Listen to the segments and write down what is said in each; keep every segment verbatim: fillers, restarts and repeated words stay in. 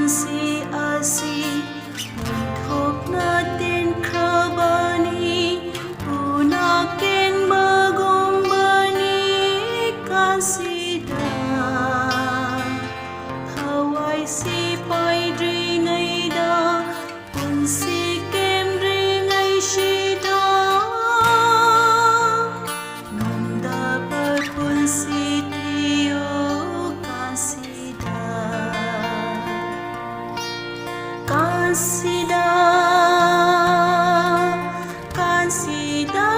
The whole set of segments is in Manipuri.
ꯁꯤ ꯑꯁꯤ ꯂꯣꯏꯊꯣꯛꯅ ꯇꯦꯟꯈ꯭ꯔꯕꯅꯤ, ꯄꯨꯅ ꯀꯦꯟꯕꯒꯨꯝꯕꯅꯤ ꯀꯥꯟꯁꯤꯗ꯫ ꯊꯋꯥꯏꯁꯤ ꯄꯥꯏꯗ꯭ꯔꯤꯉꯩꯗ, ꯄꯨꯟꯁꯤ ꯀꯦꯝꯗ꯭ꯔꯤꯉꯩꯁꯤꯗ, ꯉꯝꯗꯕ ꯄꯨꯟꯁꯤ ꯊꯤꯌꯣ ꯀꯥꯟꯁꯤꯗ꯫ ꯀꯥꯟꯁꯤꯗ, ꯀꯥꯟꯁꯤꯗ,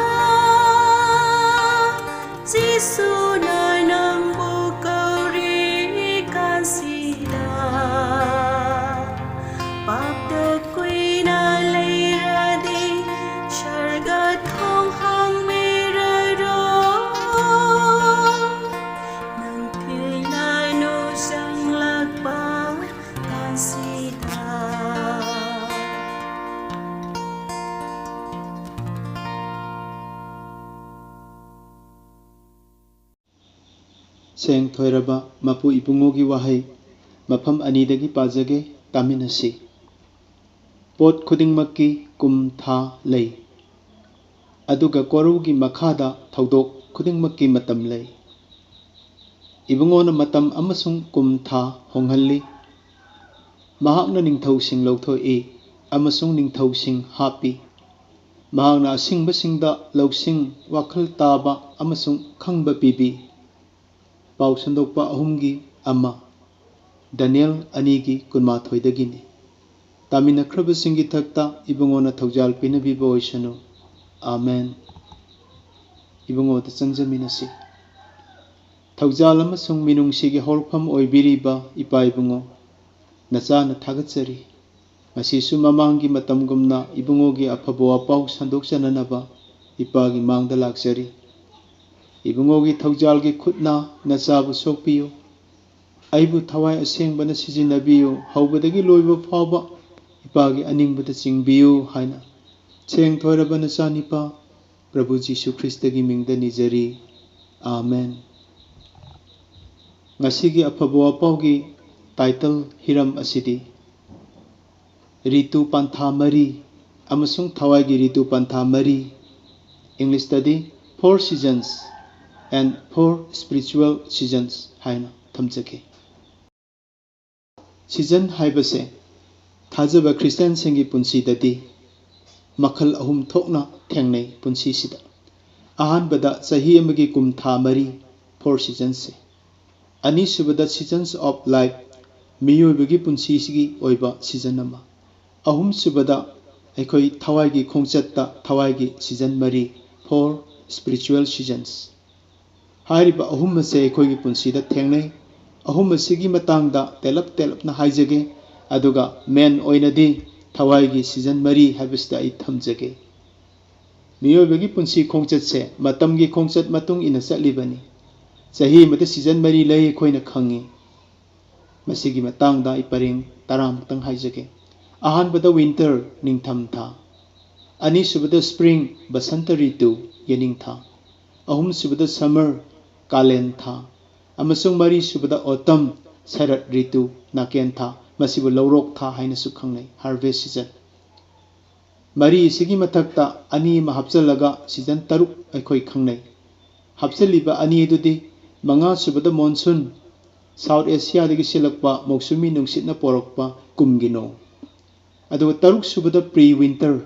ꯖꯤꯁꯨꯅ ꯅꯪꯕꯨ ꯀꯧꯔꯤ ꯀꯥꯟꯁꯤꯗ꯫ ꯄꯥꯞꯇ ꯀꯨꯏꯅ ꯂꯩꯔꯗꯤ, ꯁꯔꯒ ꯊꯣꯡ ꯍꯥꯡꯕꯤꯔꯔꯣ꯫ ꯅꯪ ꯊꯤꯂꯥꯏꯅꯨ ꯆꯪꯂꯛꯄ ꯀꯥꯟꯁꯤꯗ꯫ ꯁꯦꯡꯊꯣꯏꯔꯕ ꯃꯄꯨ ꯏꯕꯨꯡꯉꯣꯒꯤ ꯋꯥꯍꯩ ꯃꯐꯝ ꯑꯅꯤꯗꯒꯤ ꯄꯥꯖꯒꯦ, ꯇꯥꯃꯤꯟꯅꯁꯤ꯫ ꯄꯣꯠ ꯈꯨꯗꯤꯡꯃꯛꯀꯤ ꯀꯨꯝ ꯊꯥ ꯂꯩ, ꯑꯗꯨꯒ ꯀꯣꯔꯧꯒꯤ ꯃꯈꯥꯗ ꯊꯧꯗꯣꯛ ꯈꯨꯗꯤꯡꯃꯛꯀꯤ ꯃꯇꯝ ꯂꯩ꯫ ꯏꯕꯨꯡꯉꯣꯅ ꯃꯇꯝ ꯑꯃꯁꯨꯡ ꯀꯨꯝ ꯊꯥ ꯍꯣꯡꯍꯜꯂꯤ꯫ ꯃꯍꯥꯛꯅ ꯅꯤꯡꯊꯧꯁꯤꯡ ꯂꯧꯊꯣꯛꯏ ꯑꯃꯁꯨꯡ ꯅꯤꯡꯊꯧꯁꯤꯡ ꯍꯥꯞꯄꯤ꯫ ꯃꯍꯥꯛꯅ ꯑꯁꯤꯡꯕꯁꯤꯡꯗ ꯂꯧꯁꯤꯡ, ꯋꯥꯈꯜ ꯇꯥꯕ ꯑꯃꯁꯨꯡ ꯈꯪꯕ ꯄꯤꯕꯤ꯫ ꯄꯥꯎ ꯁꯟꯗꯣꯛꯄ ꯑꯍꯨꯝꯒꯤ ꯑꯃ, ꯗꯥꯅꯤꯌꯦꯜ ꯑꯅꯤꯒꯤ ꯀꯨꯟꯃꯥꯊꯣꯏꯗꯒꯤꯅꯤ꯫ ꯇꯥꯃꯤꯟꯅꯈ꯭ꯔꯕꯁꯤꯡꯒꯤ ꯊꯛꯇ ꯏꯕꯨꯡꯉꯣꯅ ꯊꯧꯖꯥꯜ ꯄꯤꯅꯕꯤꯕ ꯑꯣꯏꯁꯅꯨ꯫ ꯑꯥꯃꯦꯟ꯫ ꯏꯕꯨꯡꯉꯣꯗ ꯆꯪꯖꯃꯤꯟꯅꯁꯤ꯫ ꯊꯧꯖꯥꯜ ꯑꯃꯁꯨꯡ ꯃꯤꯅꯨꯡꯁꯤꯒꯤ ꯍꯧꯔꯛꯐꯝ ꯑꯣꯏꯕꯤꯔꯤꯕ ꯏꯄꯥ ꯏꯕꯨꯡꯉꯣ, ꯅꯆꯥꯅ ꯊꯥꯒꯠꯆꯔꯤ꯫ ꯉꯁꯤꯁꯨ ꯃꯃꯥꯡꯒꯤ ꯃꯇꯝꯒꯨꯝꯅ ꯏꯕꯨꯡꯉꯣꯒꯤ ꯑꯐꯕ ꯋꯥꯄꯥꯎ ꯁꯟꯗꯣꯛꯆꯅꯅꯕ ꯏꯄꯥꯒꯤ ꯃꯥꯡꯗ ꯂꯥꯛꯆꯔꯤ꯫ ꯏꯕꯨꯡꯉꯣꯒꯤ ꯊꯧꯖꯥꯜꯒꯤ ꯈꯨꯠꯅ ꯅꯆꯥꯕꯨ ꯁꯣꯛꯄꯤꯌꯨ꯫ ꯑꯩꯕꯨ ꯊꯋꯥꯏ ꯑꯁꯦꯡꯕꯅ ꯁꯤꯖꯤꯟꯅꯕꯤꯌꯨ, ꯍꯧꯕꯗꯒꯤ ꯂꯣꯏꯕ ꯐꯥꯎꯕ ꯏꯄꯥꯒꯤ ꯑꯅꯤꯡꯕꯗ ꯆꯤꯡꯕꯤꯌꯨ ꯍꯥꯏꯅ ꯁꯦꯡꯊꯣꯏꯔꯕ ꯅꯆꯥꯅꯤꯄꯥ ꯄ꯭ꯔꯚꯨ ꯖꯤꯁꯨ ꯈ꯭ꯔꯤꯁꯇꯒꯤ ꯃꯤꯡꯗ ꯅꯤꯖꯔꯤ꯫ ꯑꯥꯃꯦꯟ꯫ ꯉꯁꯤꯒꯤ ꯑꯐꯕ ꯋꯥꯄꯥꯎꯒꯤ title ꯍꯤꯔꯝ ꯑꯁꯤꯗꯤ ꯔꯤꯇꯨ ꯄꯟꯊꯥ ꯃꯔꯤ ꯑꯃꯁꯨꯡ ꯊꯋꯥꯏꯒꯤ ꯔꯤꯇꯨ ꯄꯟꯊꯥ ꯃꯔꯤ, English ꯇꯗꯤ Four Seasons and Four Spiritual Seasons ꯍꯥꯏꯅ ꯊꯝꯖꯒꯦ꯫ Season ꯍꯥꯏꯕꯁꯦ ꯊꯥꯖꯕ ꯈ꯭ꯔꯤꯁꯇꯤꯌꯥꯟꯁꯤꯡꯒꯤ ꯄꯨꯟꯁꯤꯗꯗꯤ ꯃꯈꯜ ꯑꯍꯨꯝ ꯊꯣꯛꯅ ꯊꯦꯡꯅꯩ ꯄꯨꯟꯁꯤꯁꯤꯗ꯫ ꯑꯍꯥꯟꯕꯗ ꯆꯍꯤ ꯑꯃꯒꯤ ꯀꯨꯝ ꯊꯥ ꯃꯔꯤ, Four Seasons ꯁꯦ꯫ ꯑꯅꯤꯁꯨꯕꯗ Seasons of Life, ꯃꯤꯑꯣꯏꯕꯒꯤ ꯄꯨꯟꯁꯤꯁꯤꯒꯤ ꯑꯣꯏꯕ season ꯑꯃ꯫ ꯑꯍꯨꯝꯁꯨꯕꯗ ꯑꯩꯈꯣꯏ ꯊꯋꯥꯏꯒꯤ ꯈꯣꯡꯆꯠꯇ ꯊꯋꯥꯏꯒꯤ season ꯃꯔꯤ, Four Spiritual Seasons꯫ ꯍꯥꯏꯔꯤꯕ ꯑꯍꯨꯝ ꯑꯁꯦ ꯑꯩꯈꯣꯏꯒꯤ ꯄꯨꯟꯁꯤꯗ ꯊꯦꯡꯅꯩ꯫ ꯑꯍꯨꯝ ꯑꯁꯤꯒꯤ ꯃꯇꯥꯡꯗ ꯇꯦꯜꯂꯞ ꯇꯦꯜꯂꯞꯅ ꯍꯥꯏꯖꯒꯦ, ꯑꯗꯨꯒ main ꯑꯣꯏꯅꯗꯤ ꯊꯋꯥꯏꯒꯤ season ꯃꯔꯤ ꯍꯥꯏꯕꯁꯤꯗ ꯑꯩ ꯊꯝꯖꯒꯦ꯫ ꯃꯤꯑꯣꯏꯕꯒꯤ ꯄꯨꯟꯁꯤ ꯈꯣꯡꯆꯠꯁꯦ ꯃꯇꯝꯒꯤ ꯈꯣꯡꯆꯠ ꯃꯇꯨꯡ ꯏꯟꯅ ꯆꯠꯂꯤꯕꯅꯤ꯫ ꯆꯍꯤ ꯑꯃꯗ season ꯃꯔꯤ ꯂꯩ ꯑꯩꯈꯣꯏꯅ ꯈꯪꯉꯤ꯫ ꯃꯁꯤꯒꯤ ꯃꯇꯥꯡꯗ ꯑꯩ ꯄꯔꯦꯡ ꯇꯔꯥꯃꯨꯛꯇꯪ ꯍꯥꯏꯖꯒꯦ꯫ ꯑꯍꯥꯟꯕꯗ winter, ꯅꯤꯡꯊꯝꯊꯥ꯫ ꯑꯅꯤꯁꯨꯕꯗ spring, ꯕꯁꯟꯇ ꯔꯤꯇꯨ, ꯌꯦꯅꯤꯡꯊꯥ꯫ ꯑꯍꯨꯝꯁꯨꯕꯗ summer, ꯀꯥꯂꯦꯟ ꯊꯥ꯫ ꯑꯃꯁꯨꯡ ꯃꯔꯤꯁꯨꯕꯗ autumn, ꯁꯔꯠ ꯔꯤꯇꯨ, ꯅꯥꯀꯦꯟ ꯊꯥ꯫ ꯃꯁꯤꯕꯨ ꯂꯧꯔꯣꯛ ꯊꯥ ꯍꯥꯏꯅꯁꯨ ꯈꯪꯅꯩ, harvest season꯫ ꯃꯔꯤ ꯑꯁꯤꯒꯤ ꯃꯊꯛꯇ ꯑꯅꯤ ꯑꯃ ꯍꯥꯞꯆꯤꯜꯂꯒ season ꯇꯔꯨꯛ ꯑꯩꯈꯣꯏ ꯈꯪꯅꯩ꯫ ꯍꯥꯞꯆꯤꯜꯂꯤꯕ ꯑꯅꯤ ꯑꯗꯨꯗꯤ ꯃꯉꯥꯁꯨꯕꯗ monsoon, South Asia ꯗꯒꯤ ꯁꯤꯜꯂꯛꯄ ꯃꯧꯁꯨꯃꯤ ꯅꯨꯡꯁꯤꯠꯅ ꯄꯣꯔꯛꯄ ꯀꯨꯝꯒꯤ ꯅꯣꯡ꯫ ꯑꯗꯨꯒ ꯇꯔꯨꯛꯁꯨꯕꯗ pre winter,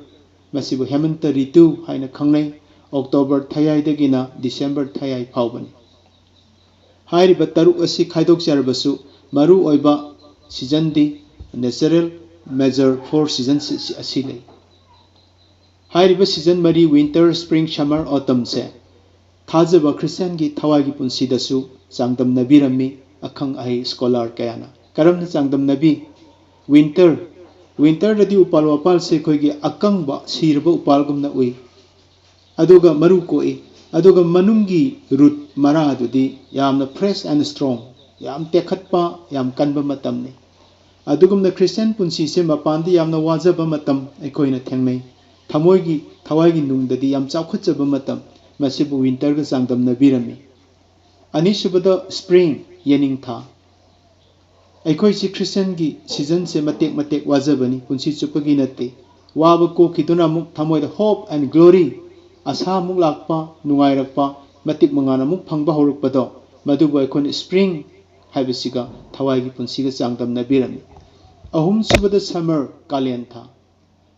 ꯃꯁꯤꯕꯨ ꯍꯦꯃꯟꯇ ꯔꯤꯇꯨ ꯍꯥꯏꯅ ꯈꯪꯅꯩ, October ꯊꯌꯥꯏꯗꯒꯤꯅ December ꯊꯌꯥꯏ ꯐꯥꯎꯕꯅꯤ꯫ ꯍꯥꯏꯔꯤꯕ ꯇꯔꯨꯛ ꯑꯁꯤ ꯈꯥꯏꯗꯣꯛꯆꯔꯕꯁꯨ ꯃꯔꯨ ꯑꯣꯏꯕ season ꯗꯤ natural major four seasons ꯑꯁꯤ ꯂꯩ꯫ ꯍꯥꯏꯔꯤꯕ season ꯃꯔꯤ, winter, spring, summer, autumn ꯁꯦ ꯊꯥꯖꯕ ꯈ꯭ꯔꯤꯁꯇꯤꯌꯥꯟꯒꯤ ꯊꯋꯥꯏꯒꯤ ꯄꯨꯟꯁꯤꯗꯁꯨ ꯆꯥꯡꯗꯝꯅꯕꯤꯔꯝꯃꯤ ꯑꯈꯪ ꯑꯍꯩ scholar ꯀꯌꯥꯅ꯫ ꯀꯔꯝꯅ ꯆꯥꯡꯗꯝꯅꯕꯤ? Winter, winter ꯗꯗꯤ ꯎꯄꯥꯜ ꯋꯥꯄꯥꯜꯁꯦ ꯑꯩꯈꯣꯏꯒꯤ ꯑꯀꯪꯕ, ꯁꯤꯔꯕ ꯎꯄꯥꯜꯒꯨꯝꯅ ꯎꯏ꯫ ꯑꯗꯨꯒ ꯃꯔꯨ ꯀꯣꯛꯏ꯫ ꯑꯗꯨꯒ ꯃꯅꯨꯡꯒꯤ root, ꯃꯔꯥ ꯑꯗꯨꯗꯤ ꯌꯥꯝꯅ fresh and strong, ꯌꯥꯝ ꯇꯦꯛꯈꯠꯄ, ꯌꯥꯝ ꯀꯟꯕ ꯃꯇꯝꯅꯤ꯫ ꯑꯗꯨꯒꯨꯝꯅ ꯈ꯭ꯔꯤꯁꯇꯤꯌꯥꯟ ꯄꯨꯟꯁꯤꯁꯦ ꯃꯄꯥꯟꯗꯤ ꯌꯥꯝꯅ ꯋꯥꯖꯕ ꯃꯇꯝ ꯑꯩꯈꯣꯏꯅ ꯊꯦꯡꯅꯩ꯫ ꯊꯃꯣꯏꯒꯤ, ꯊꯋꯥꯏꯒꯤ ꯅꯨꯡꯗꯗꯤ ꯌꯥꯝ ꯆꯥꯎꯈꯠꯆꯕ ꯃꯇꯝ, ꯃꯁꯤꯕꯨ winter ꯒ ꯆꯥꯡꯗꯝꯅꯕꯤꯔꯝꯃꯤ꯫ ꯑꯅꯤꯁꯨꯕꯗ spring, ꯌꯦꯅꯤꯡꯊꯥ꯫ ꯑꯩꯈꯣꯏꯁꯤ ꯈ꯭ꯔꯤꯁꯇꯤꯌꯟꯒꯤ ꯁꯤꯖꯟꯁꯦ ꯃꯇꯦꯛ ꯃꯇꯦꯛ ꯋꯥꯖꯕꯅꯤ, ꯄꯨꯟꯁꯤ ꯆꯨꯞꯄꯒꯤ ꯅꯠꯇꯦ꯫ ꯋꯥꯕ ꯀꯣꯛꯈꯤꯗꯨꯅ ꯑꯃꯨꯛ ꯊꯃꯣꯏꯗ hope and glory, ꯑꯁꯥ ꯑꯃꯨꯛ ꯂꯥꯛꯄ, ꯅꯨꯡꯉꯥꯏꯔꯛꯄ, ꯃꯇꯤꯛ ꯃꯉꯥꯟ ꯑꯃꯨꯛ ꯐꯪꯕ ꯍꯧꯔꯛꯄꯗꯣ, ꯃꯗꯨꯕꯨ ꯑꯩꯈꯣꯏꯅ spring ꯍꯥꯏꯕꯁꯤꯒ ꯊꯋꯥꯏꯒꯤ ꯄꯨꯟꯁꯤꯒ ꯆꯥꯡꯗꯝꯅꯕꯤꯔꯝꯃꯤ꯫ ꯑꯍꯨꯝꯁꯨꯕꯗ summer, ꯀꯥꯂꯦꯟ ꯊꯥ꯫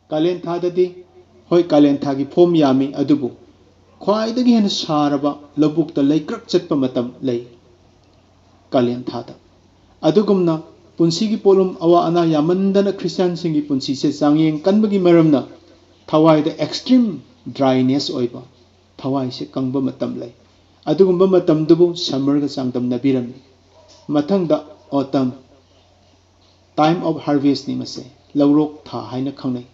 ꯀꯥꯂꯦꯟ ꯊꯥꯗꯗꯤ, ꯍꯣꯏ, ꯀꯥꯂꯦꯟ ꯊꯥꯒꯤ form ꯌꯥꯝꯃꯤ, ꯑꯗꯨꯕꯨ ꯈ꯭ꯋꯥꯏꯗꯒꯤ ꯍꯦꯟꯅ ꯁꯥꯔꯕ ꯂꯧꯕꯨꯛꯇ ꯂꯩꯀ꯭ꯔꯛ ꯆꯠꯄ ꯃꯇꯝ ꯂꯩ ꯀꯥꯂꯦꯟ ꯊꯥꯗ꯫ ꯑꯗꯨꯒꯨꯝꯅ ꯄꯨꯟꯁꯤꯒꯤ ꯄꯣꯠꯂꯨꯝ ꯑꯋꯥ ꯑꯅꯥ ꯌꯥꯝꯃꯟꯗꯅ ꯈ꯭ꯔꯤꯁꯇꯤꯌꯥꯟꯁꯤꯡꯒꯤ ꯄꯨꯟꯁꯤꯁꯦ ꯆꯥꯡꯌꯦꯡ ꯀꯟꯕꯒꯤ ꯃꯔꯝꯅ ꯊꯋꯥꯏꯗ extreme dryness ꯑꯣꯏꯕ, ꯊꯋꯥꯏꯁꯦ ꯀꯪꯕ ꯃꯇꯝ ꯂꯩ꯫ ꯑꯗꯨꯒꯨꯝꯕ ꯃꯇꯝꯗꯨꯕꯨ summerꯒ ꯆꯥꯡꯗꯝꯅꯕꯤꯔꯝꯃꯤ꯫ ꯃꯊꯪꯗ autumn, time of harvestꯅꯤ ꯃꯁꯦ, ꯂꯧꯔꯣꯛ ꯊꯥ ꯍꯥꯏꯅ ꯈꯪꯅꯩ꯫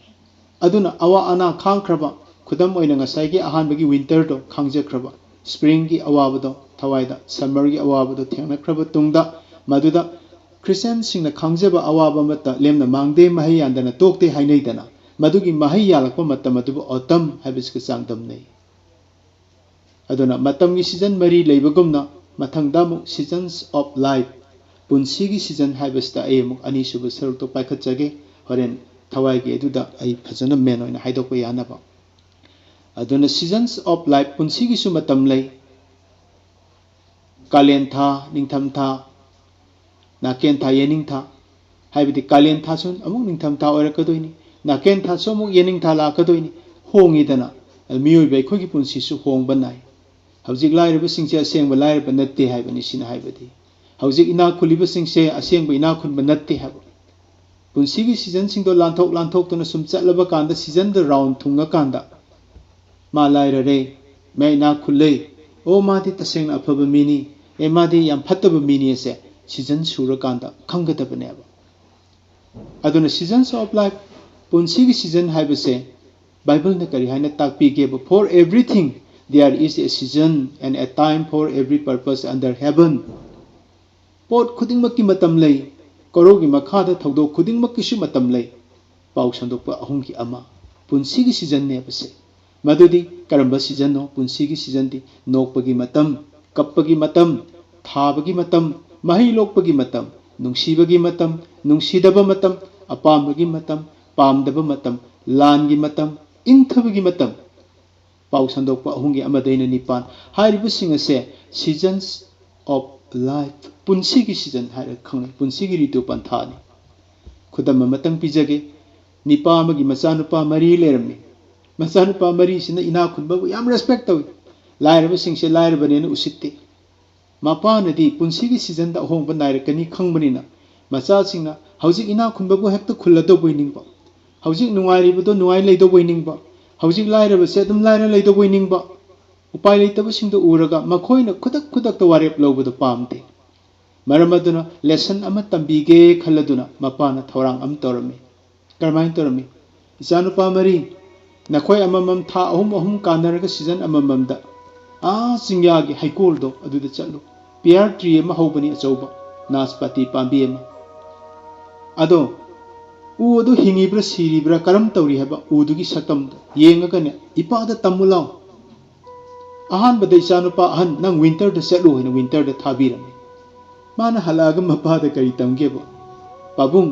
ꯑꯗꯨꯅ ꯑꯋꯥ ꯑꯅꯥ ꯈꯥꯡꯈ꯭ꯔꯕ, ꯈꯨꯗꯝ ꯑꯣꯏꯅ ꯉꯁꯥꯏꯒꯤ ꯑꯍꯥꯟꯕꯒꯤ winterꯗꯣ ꯈꯥꯡꯖꯈ꯭ꯔꯕ, springꯒꯤ ꯑꯋꯥꯕꯗꯣ ꯊꯋꯥꯏꯗ, summerꯒꯤ ꯑꯋꯥꯕꯗꯣ ꯊꯦꯡꯅꯈ꯭ꯔꯕ ꯇꯨꯡꯗ, ꯃꯗꯨꯗ ꯈ꯭ꯔꯤꯁꯇꯤꯌꯥꯟꯁꯤꯡꯅ ꯈꯥꯡꯖꯕ ꯑꯋꯥꯕ ꯑꯃꯠꯇ ꯂꯦꯝꯅ ꯃꯥꯡꯗꯦ, ꯃꯍꯩ ꯌꯥꯟꯗꯅ ꯇꯣꯛꯇꯦ ꯍꯥꯏꯅꯩꯗꯅ, ꯃꯗꯨꯒꯤ ꯃꯍꯩ ꯌꯥꯜꯂꯛꯄ ꯃꯇꯝ ꯑꯗꯨꯕꯨ autumn ꯍꯥꯏꯕꯁꯤꯒ ꯆꯥꯡꯗꯝꯅꯩ꯫ ꯑꯗꯨꯅ ꯃꯇꯝꯒꯤ ꯁꯤꯖꯟ ꯃꯔꯤ ꯂꯩꯕꯒꯨꯝꯅ ꯃꯊꯪꯗ ꯑꯃꯨꯛ seasons of life, ꯄꯨꯟꯁꯤꯒꯤ ꯁꯤꯖꯟ ꯍꯥꯏꯕꯁꯤꯗ ꯑꯩ ꯑꯃꯨꯛ ꯑꯅꯤꯁꯨꯕ ꯁꯔꯨꯛꯇꯣ ꯄꯥꯏꯈꯠꯆꯒꯦ꯫ ꯍꯣꯔꯦꯟ ꯊꯋꯥꯏꯒꯤ ꯑꯗꯨꯗ ꯑꯩ ꯐꯖꯅ main ꯑꯣꯏꯅ ꯍꯥꯏꯗꯣꯛꯄ ꯌꯥꯅꯕ꯫ ꯑꯗꯨꯅ seasons of life, ꯄꯨꯟꯁꯤꯒꯤꯁꯨ ꯃꯇꯝ ꯂꯩ꯫ ꯀꯥꯂꯦꯟ ꯊꯥ, ꯅꯤꯡꯊꯝ ꯊꯥ, ꯅꯥꯀꯦꯟ ꯊꯥ, ꯌꯦꯅꯤꯡ ꯊꯥ, ꯍꯥꯏꯕꯗꯤ ꯀꯥꯂꯦꯟ ꯊꯥꯁꯨ ꯑꯃꯨꯛ ꯅꯤꯡꯊꯝ ꯊꯥ ꯑꯣꯏꯔꯛꯀꯗꯣꯏꯅꯤ, ꯅꯥꯀꯦꯟ ꯊꯥꯁꯨ ꯑꯃꯨꯛ ꯌꯦꯅꯤꯡ ꯊꯥ ꯂꯥꯛꯀꯗꯣꯏꯅꯤ꯫ ꯍꯣꯡꯉꯤꯗꯅ, ꯃꯤꯑꯣꯏꯕ ꯑꯩꯈꯣꯏꯒꯤ ꯄꯨꯟꯁꯤꯁꯨ ꯍꯣꯡꯕ ꯅꯥꯏ꯫ ꯍꯧꯖꯤꯛ ꯂꯥꯏꯔꯕꯁꯤꯡꯁꯦ ꯑꯁꯦꯡꯕ ꯂꯥꯏꯔꯕ ꯅꯠꯇꯦ ꯍꯥꯏꯕꯅꯤ꯫ ꯁꯤꯅ ꯍꯥꯏꯕꯗꯤ ꯍꯧꯖꯤꯛ ꯏꯅꯥꯛ ꯈꯨꯜꯂꯤꯕꯁꯤꯡꯁꯦ ꯑꯁꯦꯡꯕ ꯏꯅꯥꯛ ꯈꯨꯟꯕ ꯅꯠꯇꯦ ꯍꯥꯏꯕ꯫ ꯄꯨꯟꯁꯤꯒꯤ ꯁꯤꯖꯟꯁꯤꯡꯗꯣ ꯂꯥꯟꯊꯣꯛ ꯂꯥꯟꯊꯣꯛꯇꯨꯅ ꯁꯨꯝ ꯆꯠꯂꯕ ꯀꯥꯟꯗ, ꯁꯤꯖꯟꯗ ꯔꯥꯎꯟ ꯊꯨꯡꯉꯀꯥꯟꯗ, ꯃꯥ ꯂꯥꯏꯔꯔꯦ, ꯃꯥ ꯏꯅꯥꯛ ꯈꯨꯜꯂꯦ, ꯑꯣ, ꯃꯥꯗꯤ ꯇꯁꯦꯡꯅ ꯑꯐꯕ ꯃꯤꯅꯤ, ꯑꯦ, ꯃꯥꯗꯤ ꯌꯥꯝ ꯐꯠꯇꯕ ꯃꯤꯅꯤ ꯑꯁꯦ ꯁꯤꯖꯟ ꯁꯨꯔꯀꯥꯟꯗ ꯈꯪꯒꯗꯕꯅꯦꯕ꯫ ꯑꯗꯨꯅ seasons of life, ꯄꯨꯟꯁꯤꯒꯤ ꯁꯤꯖꯟ ꯍꯥꯏꯕꯁꯦ ꯕꯥꯏꯕꯜꯅ ꯀꯔꯤ ꯍꯥꯏꯅ ꯇꯥꯛꯄꯤꯒꯦꯕ? For everything there is a season and a time for every purpose under heaven. ꯄꯣꯠ ꯈꯨꯗꯤꯡꯃꯛꯀꯤ ꯃꯇꯝ ꯂꯩ, ꯀꯣꯔꯧꯒꯤ ꯃꯈꯥꯗ ꯊꯧꯗꯣꯛ ꯈꯨꯗꯤꯡꯃꯛꯀꯤꯁꯨ ꯃꯇꯝ ꯂꯩ꯫ ꯄꯥꯎ ꯁꯟꯗꯣꯛꯄ ꯑꯍꯨꯝꯒꯤ ꯑꯃ, ꯄꯨꯟꯁꯤꯒꯤ ꯁꯤꯖꯟꯅꯦꯕꯁꯦ꯫ ꯃꯗꯨꯗꯤ ꯀꯔꯝꯕ ꯁꯤꯖꯟꯅꯣ? ꯄꯨꯟꯁꯤꯒꯤ ꯁꯤꯖꯟꯗꯤ ꯅꯣꯛꯄꯒꯤ ꯃꯇꯝ, ꯀꯞꯄꯒꯤ ꯃꯇꯝ, ꯊꯥꯕꯒꯤ ꯃꯇꯝ, ꯃꯍꯩ ꯂꯣꯛꯄꯒꯤ ꯃꯇꯝ, ꯅꯨꯡꯁꯤꯕꯒꯤ ꯃꯇꯝ, ꯅꯨꯡꯁꯤꯗꯕ ꯃꯇꯝ, ꯑꯄꯥꯝꯕꯒꯤ ꯃꯇꯝ, ꯄꯥꯝꯗꯕ ꯃꯇꯝ, ꯂꯥꯟꯒꯤ ꯃꯇꯝ, ꯏꯪꯊꯕꯒꯤ ꯃꯇꯝ꯫ ꯄꯥꯎ ꯁꯟꯗꯣꯛꯄ ꯑꯍꯨꯝꯒꯤ ꯑꯃꯗꯩꯅ ꯅꯤꯄꯥꯟ꯫ ꯍꯥꯏꯔꯤꯕꯁꯤꯡ ꯑꯁꯦ seasons of life, ꯄꯨꯟꯁꯤꯒꯤ season ꯍꯥꯏꯔꯒ ꯈꯪꯅꯩ, ꯄꯨꯟꯁꯤꯒꯤ ꯔꯤꯇꯨ ꯄꯟꯊꯥꯅꯤ꯫ ꯈꯨꯗꯝ ꯑꯃꯇꯪ ꯄꯤꯖꯒꯦ꯫ ꯅꯤꯄꯥ ꯑꯃꯒꯤ ꯃꯆꯥꯅꯨꯄꯥ ꯃꯔꯤ ꯂꯩꯔꯝꯃꯤ꯫ ꯃꯆꯥꯅꯨꯄꯥ ꯃꯔꯤꯁꯤꯅ ꯏꯅꯥꯛ ꯈꯨꯟꯕꯕꯨ ꯌꯥꯝ respect ꯇꯧꯏ꯫ ꯂꯥꯏꯔꯕꯁꯤꯡꯁꯦ ꯂꯥꯏꯔꯕꯅꯦꯅ ꯎꯁꯤꯠꯇꯦ꯫ ꯃꯄꯥꯅꯗꯤ ꯄꯨꯟꯁꯤꯒꯤ seasonꯗ ꯑꯍꯣꯡꯕ ꯅꯥꯏꯔꯛꯀꯅꯤ ꯈꯪꯕꯅꯤꯅ, ꯃꯆꯥꯁꯤꯡꯅ ꯍꯧꯖꯤꯛ ꯏꯅꯥꯛ ꯈꯨꯟꯕꯕꯨ ꯍꯦꯛꯇ ꯈꯨꯜꯂꯗꯧꯕꯣꯏ ꯅꯤꯡꯕ, ꯍꯧꯖꯤꯛ ꯅꯨꯡꯉꯥꯏꯔꯤꯕꯗꯣ ꯅꯨꯡꯉꯥꯏ ꯂꯩꯗꯧꯕꯣꯏ ꯅꯤꯡꯕ, ꯍꯧꯖꯤꯛ ꯂꯥꯏꯔꯕꯁꯦ ꯑꯗꯨꯝ ꯂꯥꯏꯔ ꯂꯩꯗꯧꯕꯣꯏ ꯅꯤꯡꯕ, ꯎꯄꯥꯏ ꯂꯩꯇꯕꯁꯤꯡꯗꯣ ꯎꯔꯒ ꯃꯈꯣꯏꯅ ꯈꯨꯗꯛ ꯈꯨꯗꯛꯇ ꯋꯥꯔꯦꯞ ꯂꯧꯕꯗꯣ ꯄꯥꯝꯗꯦ꯫ ꯃꯔꯝ ꯑꯗꯨꯅ lesson ꯑꯃ ꯇꯝꯕꯤꯒꯦ ꯈꯜꯂꯗꯨꯅ ꯃꯄꯥꯅ ꯊꯧꯔꯥꯡ ꯑꯃ ꯇꯧꯔꯝꯃꯤ꯫ ꯀꯔꯝꯍꯥꯏꯅ ꯇꯧꯔꯝꯃꯤ? "ꯏꯆꯥꯅꯨꯄꯥ ꯃꯔꯤ, ꯅꯈꯣꯏ ꯑꯃꯃꯝ ꯊꯥ ꯑꯍꯨꯝ ꯑꯍꯨꯝ ꯀꯥꯟꯅꯔꯒ season ꯑꯃꯃꯝꯗ ꯑꯥ ꯆꯤꯡꯌꯥꯒꯤ ꯍꯩꯀꯣꯜꯗꯣ ꯑꯗꯨꯗ ꯆꯠꯂꯨ꯫ Pear tree ꯑꯃ ꯍꯧꯕꯅꯤ ꯑꯆꯧꯕ, ꯅꯥꯁꯄꯥꯇꯤ ꯄꯥꯝꯕꯤ ꯑꯃ꯫ ꯑꯗꯣ ꯎ ꯑꯗꯨ ꯍꯤꯡꯉꯤꯕ꯭ꯔꯥ ꯁꯤꯔꯤꯕ꯭ꯔꯥ ꯀꯔꯝ ꯇꯧꯔꯤ ꯍꯥꯏꯕ ꯎꯗꯨꯒꯤ ꯁꯛꯇꯝꯗꯣ ꯌꯦꯡꯉꯒꯅꯦ ꯏꯄꯥꯗ ꯇꯝꯃꯨ ꯂꯥꯎ꯫ ꯑꯍꯥꯟꯕꯗ ꯏꯆꯥꯅꯨꯄꯥ ꯑꯍꯟ, ꯅꯪ winterꯗ ꯆꯠꯂꯨ" ꯍꯥꯏꯅ winterꯗ ꯊꯥꯕꯤꯔꯝꯃꯤ꯫ ꯃꯥꯅ ꯍꯜꯂꯛꯑꯒ ꯃꯄꯥꯗ ꯀꯔꯤ ꯇꯝꯒꯦꯕ? "ꯄꯥꯕꯨꯡ,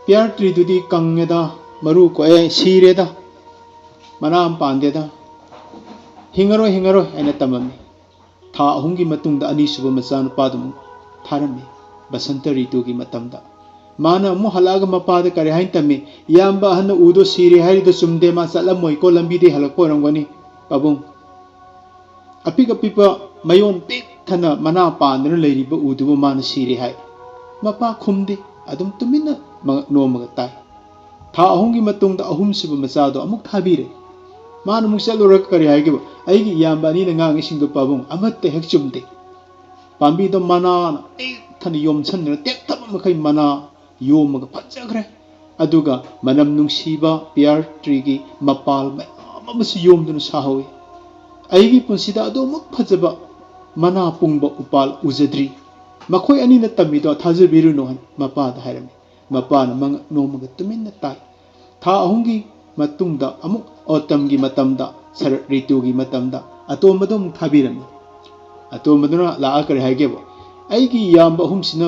pear treeꯗꯨꯗꯤ ꯀꯪꯉꯦꯗ, ꯃꯔꯨ ꯀꯣꯛꯑꯦ, ꯁꯤꯔꯦꯗ, ꯃꯅꯥ ꯑꯃ ꯄꯥꯟꯗꯦꯗ, ꯍꯤꯡꯉꯔꯣꯏ, ꯍꯤꯡꯉꯔꯣꯏ" ꯍꯥꯏꯅ ꯇꯝꯃꯝꯃꯤ꯫ ꯊꯥ ꯑꯍꯨꯝꯒꯤ ꯃꯇꯨꯡꯗ ꯑꯅꯤꯁꯨꯕ ꯃꯆꯥꯅꯨꯄꯥꯗꯨ ꯑꯃꯨꯛ ꯊꯥꯔꯝꯃꯤ꯫ ꯕꯁꯟꯇ ꯔꯤꯇꯨꯒꯤ ꯃꯇꯝꯗ ꯃꯥꯅ ꯑꯃꯨꯛ ꯍꯜꯂꯛꯑꯒ ꯃꯄꯥꯗ ꯀꯔꯤ ꯍꯥꯏꯅ ꯇꯝꯃꯤ? "ꯏꯌꯥꯝꯕ ꯑꯍꯟꯅ ꯎꯗꯣ ꯁꯤꯔꯦ ꯍꯥꯏꯔꯤꯗꯣ ꯆꯨꯝꯗꯦ, ꯃꯥ ꯆꯠꯂꯝꯃꯣꯏꯀꯣ, ꯂꯝꯕꯤꯗꯩ ꯍꯜꯂꯛꯄ ꯑꯣꯏꯔꯝꯒꯅꯤ꯫ ꯄꯥꯕꯨꯡ, ꯑꯄꯤꯛ ꯑꯄꯤꯛꯄ ꯃꯌꯣꯟ ꯄꯤꯛ ꯊꯟꯅ ꯃꯅꯥ ꯄꯥꯟꯗꯨꯅ ꯂꯩꯔꯤꯕ ꯎꯗꯨꯕꯨ ꯃꯥꯅ ꯁꯤꯔꯦ ꯍꯥꯏ"꯫ ꯃꯄꯥ ꯈꯨꯝꯗꯦ, ꯑꯗꯨꯝ ꯇꯨꯃꯤꯟꯅ ꯃꯉꯛ ꯅꯣꯝꯃꯒ ꯇꯥꯏ꯫ ꯊꯥ ꯑꯍꯨꯝꯒꯤ ꯃꯇꯨꯡꯗ ꯑꯍꯨꯝꯁꯨꯕ ꯃꯆꯥꯗꯣ ꯑꯃꯨꯛ ꯊꯥꯕꯤꯔꯦ꯫ ꯃꯥꯅ ꯑꯃꯨꯛ ꯆꯠꯂꯨꯔꯒ ꯀꯔꯤ ꯍꯥꯏꯒꯦꯕ? "ꯑꯩꯒꯤ ꯏꯌꯥꯝꯕ ꯑꯅꯤꯅ ꯉꯥꯡꯉꯤꯁꯤꯡꯗꯣ ꯄꯥꯕꯨꯡ ꯑꯃꯠꯇ ꯍꯦꯛ ꯆꯨꯝꯗꯦ꯫ ꯄꯥꯝꯕꯤꯗꯣ ꯃꯅꯥꯅ ꯄꯤꯛ ꯊꯟꯅ ꯌꯣꯝꯁꯟꯗꯨꯅ ꯇꯦꯛꯊꯕ ꯃꯈꯩ ꯃꯅꯥ ꯌꯣꯝꯃꯒ ꯐꯖꯈ꯭ꯔꯦ꯫ ꯑꯗꯨꯒ ꯃꯅꯝ ꯅꯨꯡꯁꯤꯕ pear treeꯒꯤ ꯃꯄꯥꯜ ꯃꯌꯥꯝ ꯑꯃꯁꯨ ꯌꯣꯝꯗꯨꯅ ꯁꯥꯍꯧꯋꯤ꯫ ꯑꯩꯒꯤ ꯄꯨꯟꯁꯤꯗ ꯑꯗꯨꯃꯨꯛ ꯐꯖꯕ ꯃꯅꯥ ꯄꯨꯡꯕ ꯎꯄꯥꯜ ꯎꯖꯗ꯭ꯔꯤ꯫ ꯃꯈꯣꯏ ꯑꯅꯤꯅ ꯇꯝꯃꯤꯗꯣ ꯊꯥꯖꯕꯤꯔꯨꯅꯨ" ꯍꯥꯏꯅ ꯃꯄꯥꯗ ꯍꯥꯏꯔꯝꯃꯤ꯫ ꯃꯄꯥꯅ ꯃꯉꯛ ꯅꯣꯝꯃꯒ ꯇꯨꯃꯤꯟꯅ ꯇꯥꯏ꯫ ꯊꯥ ꯑꯍꯨꯝꯒꯤ ꯃꯇꯨꯡꯗ ꯑꯃꯨꯛ autumnꯒꯤ ꯃꯇꯝꯗ, ꯁꯔꯠ ꯔꯤꯇꯨꯒꯤ ꯃꯇꯝꯗ ꯑꯇꯣꯝꯕꯗꯣ ꯑꯃꯨꯛ ꯊꯥꯕꯤꯔꯝꯃꯤ꯫ ꯑꯇꯣꯝꯕꯗꯨꯅ ꯂꯥꯛꯑ ꯀꯔꯤ ꯍꯥꯏꯒꯦꯕ? "ꯑꯩꯒꯤ ꯏꯌꯥꯝꯕ ꯑꯍꯨꯝꯁꯤꯅ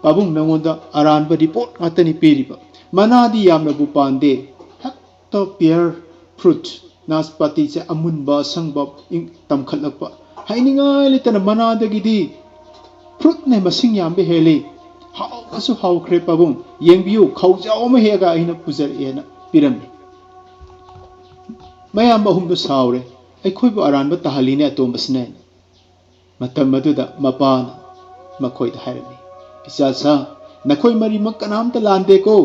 ꯄꯥꯕꯨꯡ, ꯅꯉꯣꯟꯗ ꯑꯔꯥꯟꯕ ꯔꯤꯄꯣꯔꯠ ꯉꯥꯛꯇꯅꯤ ꯄꯤꯔꯤꯕ꯫ ꯃꯅꯥꯗꯤ ꯌꯥꯝꯅꯕꯨ ꯄꯥꯟꯗꯦ, ꯍꯦꯛꯇ ꯄꯤꯌꯔ ꯐ꯭ꯔꯨꯠ, ꯅꯥꯁꯄꯥꯇꯤꯁꯦ ꯑꯃꯨꯟꯕ ꯑꯁꯪꯕ ꯏꯪ-, ꯇꯝꯈꯠꯂꯛꯄ꯫ ꯍꯥꯏꯅꯤꯡꯉꯥꯏ ꯂꯩꯇꯅ ꯃꯅꯥꯗꯒꯤꯗꯤ ꯐ꯭ꯔꯨꯠꯅ ꯃꯁꯤꯡ ꯌꯥꯝꯕ ꯍꯦꯜꯂꯤ꯫ ꯍꯥꯎꯕꯁꯨ ꯍꯥꯎꯈ꯭ꯔꯦ ꯄꯥꯕꯨꯡ, ꯌꯦꯡꯕꯤꯌꯨ, ꯈꯧꯖꯥꯎ ꯑꯃ ꯍꯦꯛꯑꯒ ꯑꯩꯅ ꯄꯨꯖꯔꯛꯑꯦꯅ ꯄꯤꯔꯝꯃꯤ꯫ ꯃꯌꯥꯝ ꯑꯍꯨꯝꯗꯨ ꯁꯥꯎꯔꯦ꯫ ꯑꯩꯈꯣꯏꯕꯨ ꯑꯔꯥꯟꯕ ꯇꯥꯍꯜꯂꯤꯅꯦ ꯑꯇꯣꯝꯕꯁꯤꯅ꯫ ꯃꯇꯝ ꯑꯗꯨꯗ ꯃꯄꯥꯅ ꯃꯈꯣꯏꯗ ꯍꯥꯏꯔꯝꯃꯤ, "ꯏꯆꯥꯁꯥ, ꯅꯈꯣꯏ ꯃꯔꯤꯃꯛ ꯀꯅꯥꯝꯇ ꯂꯥꯟꯗꯦꯀꯣ꯫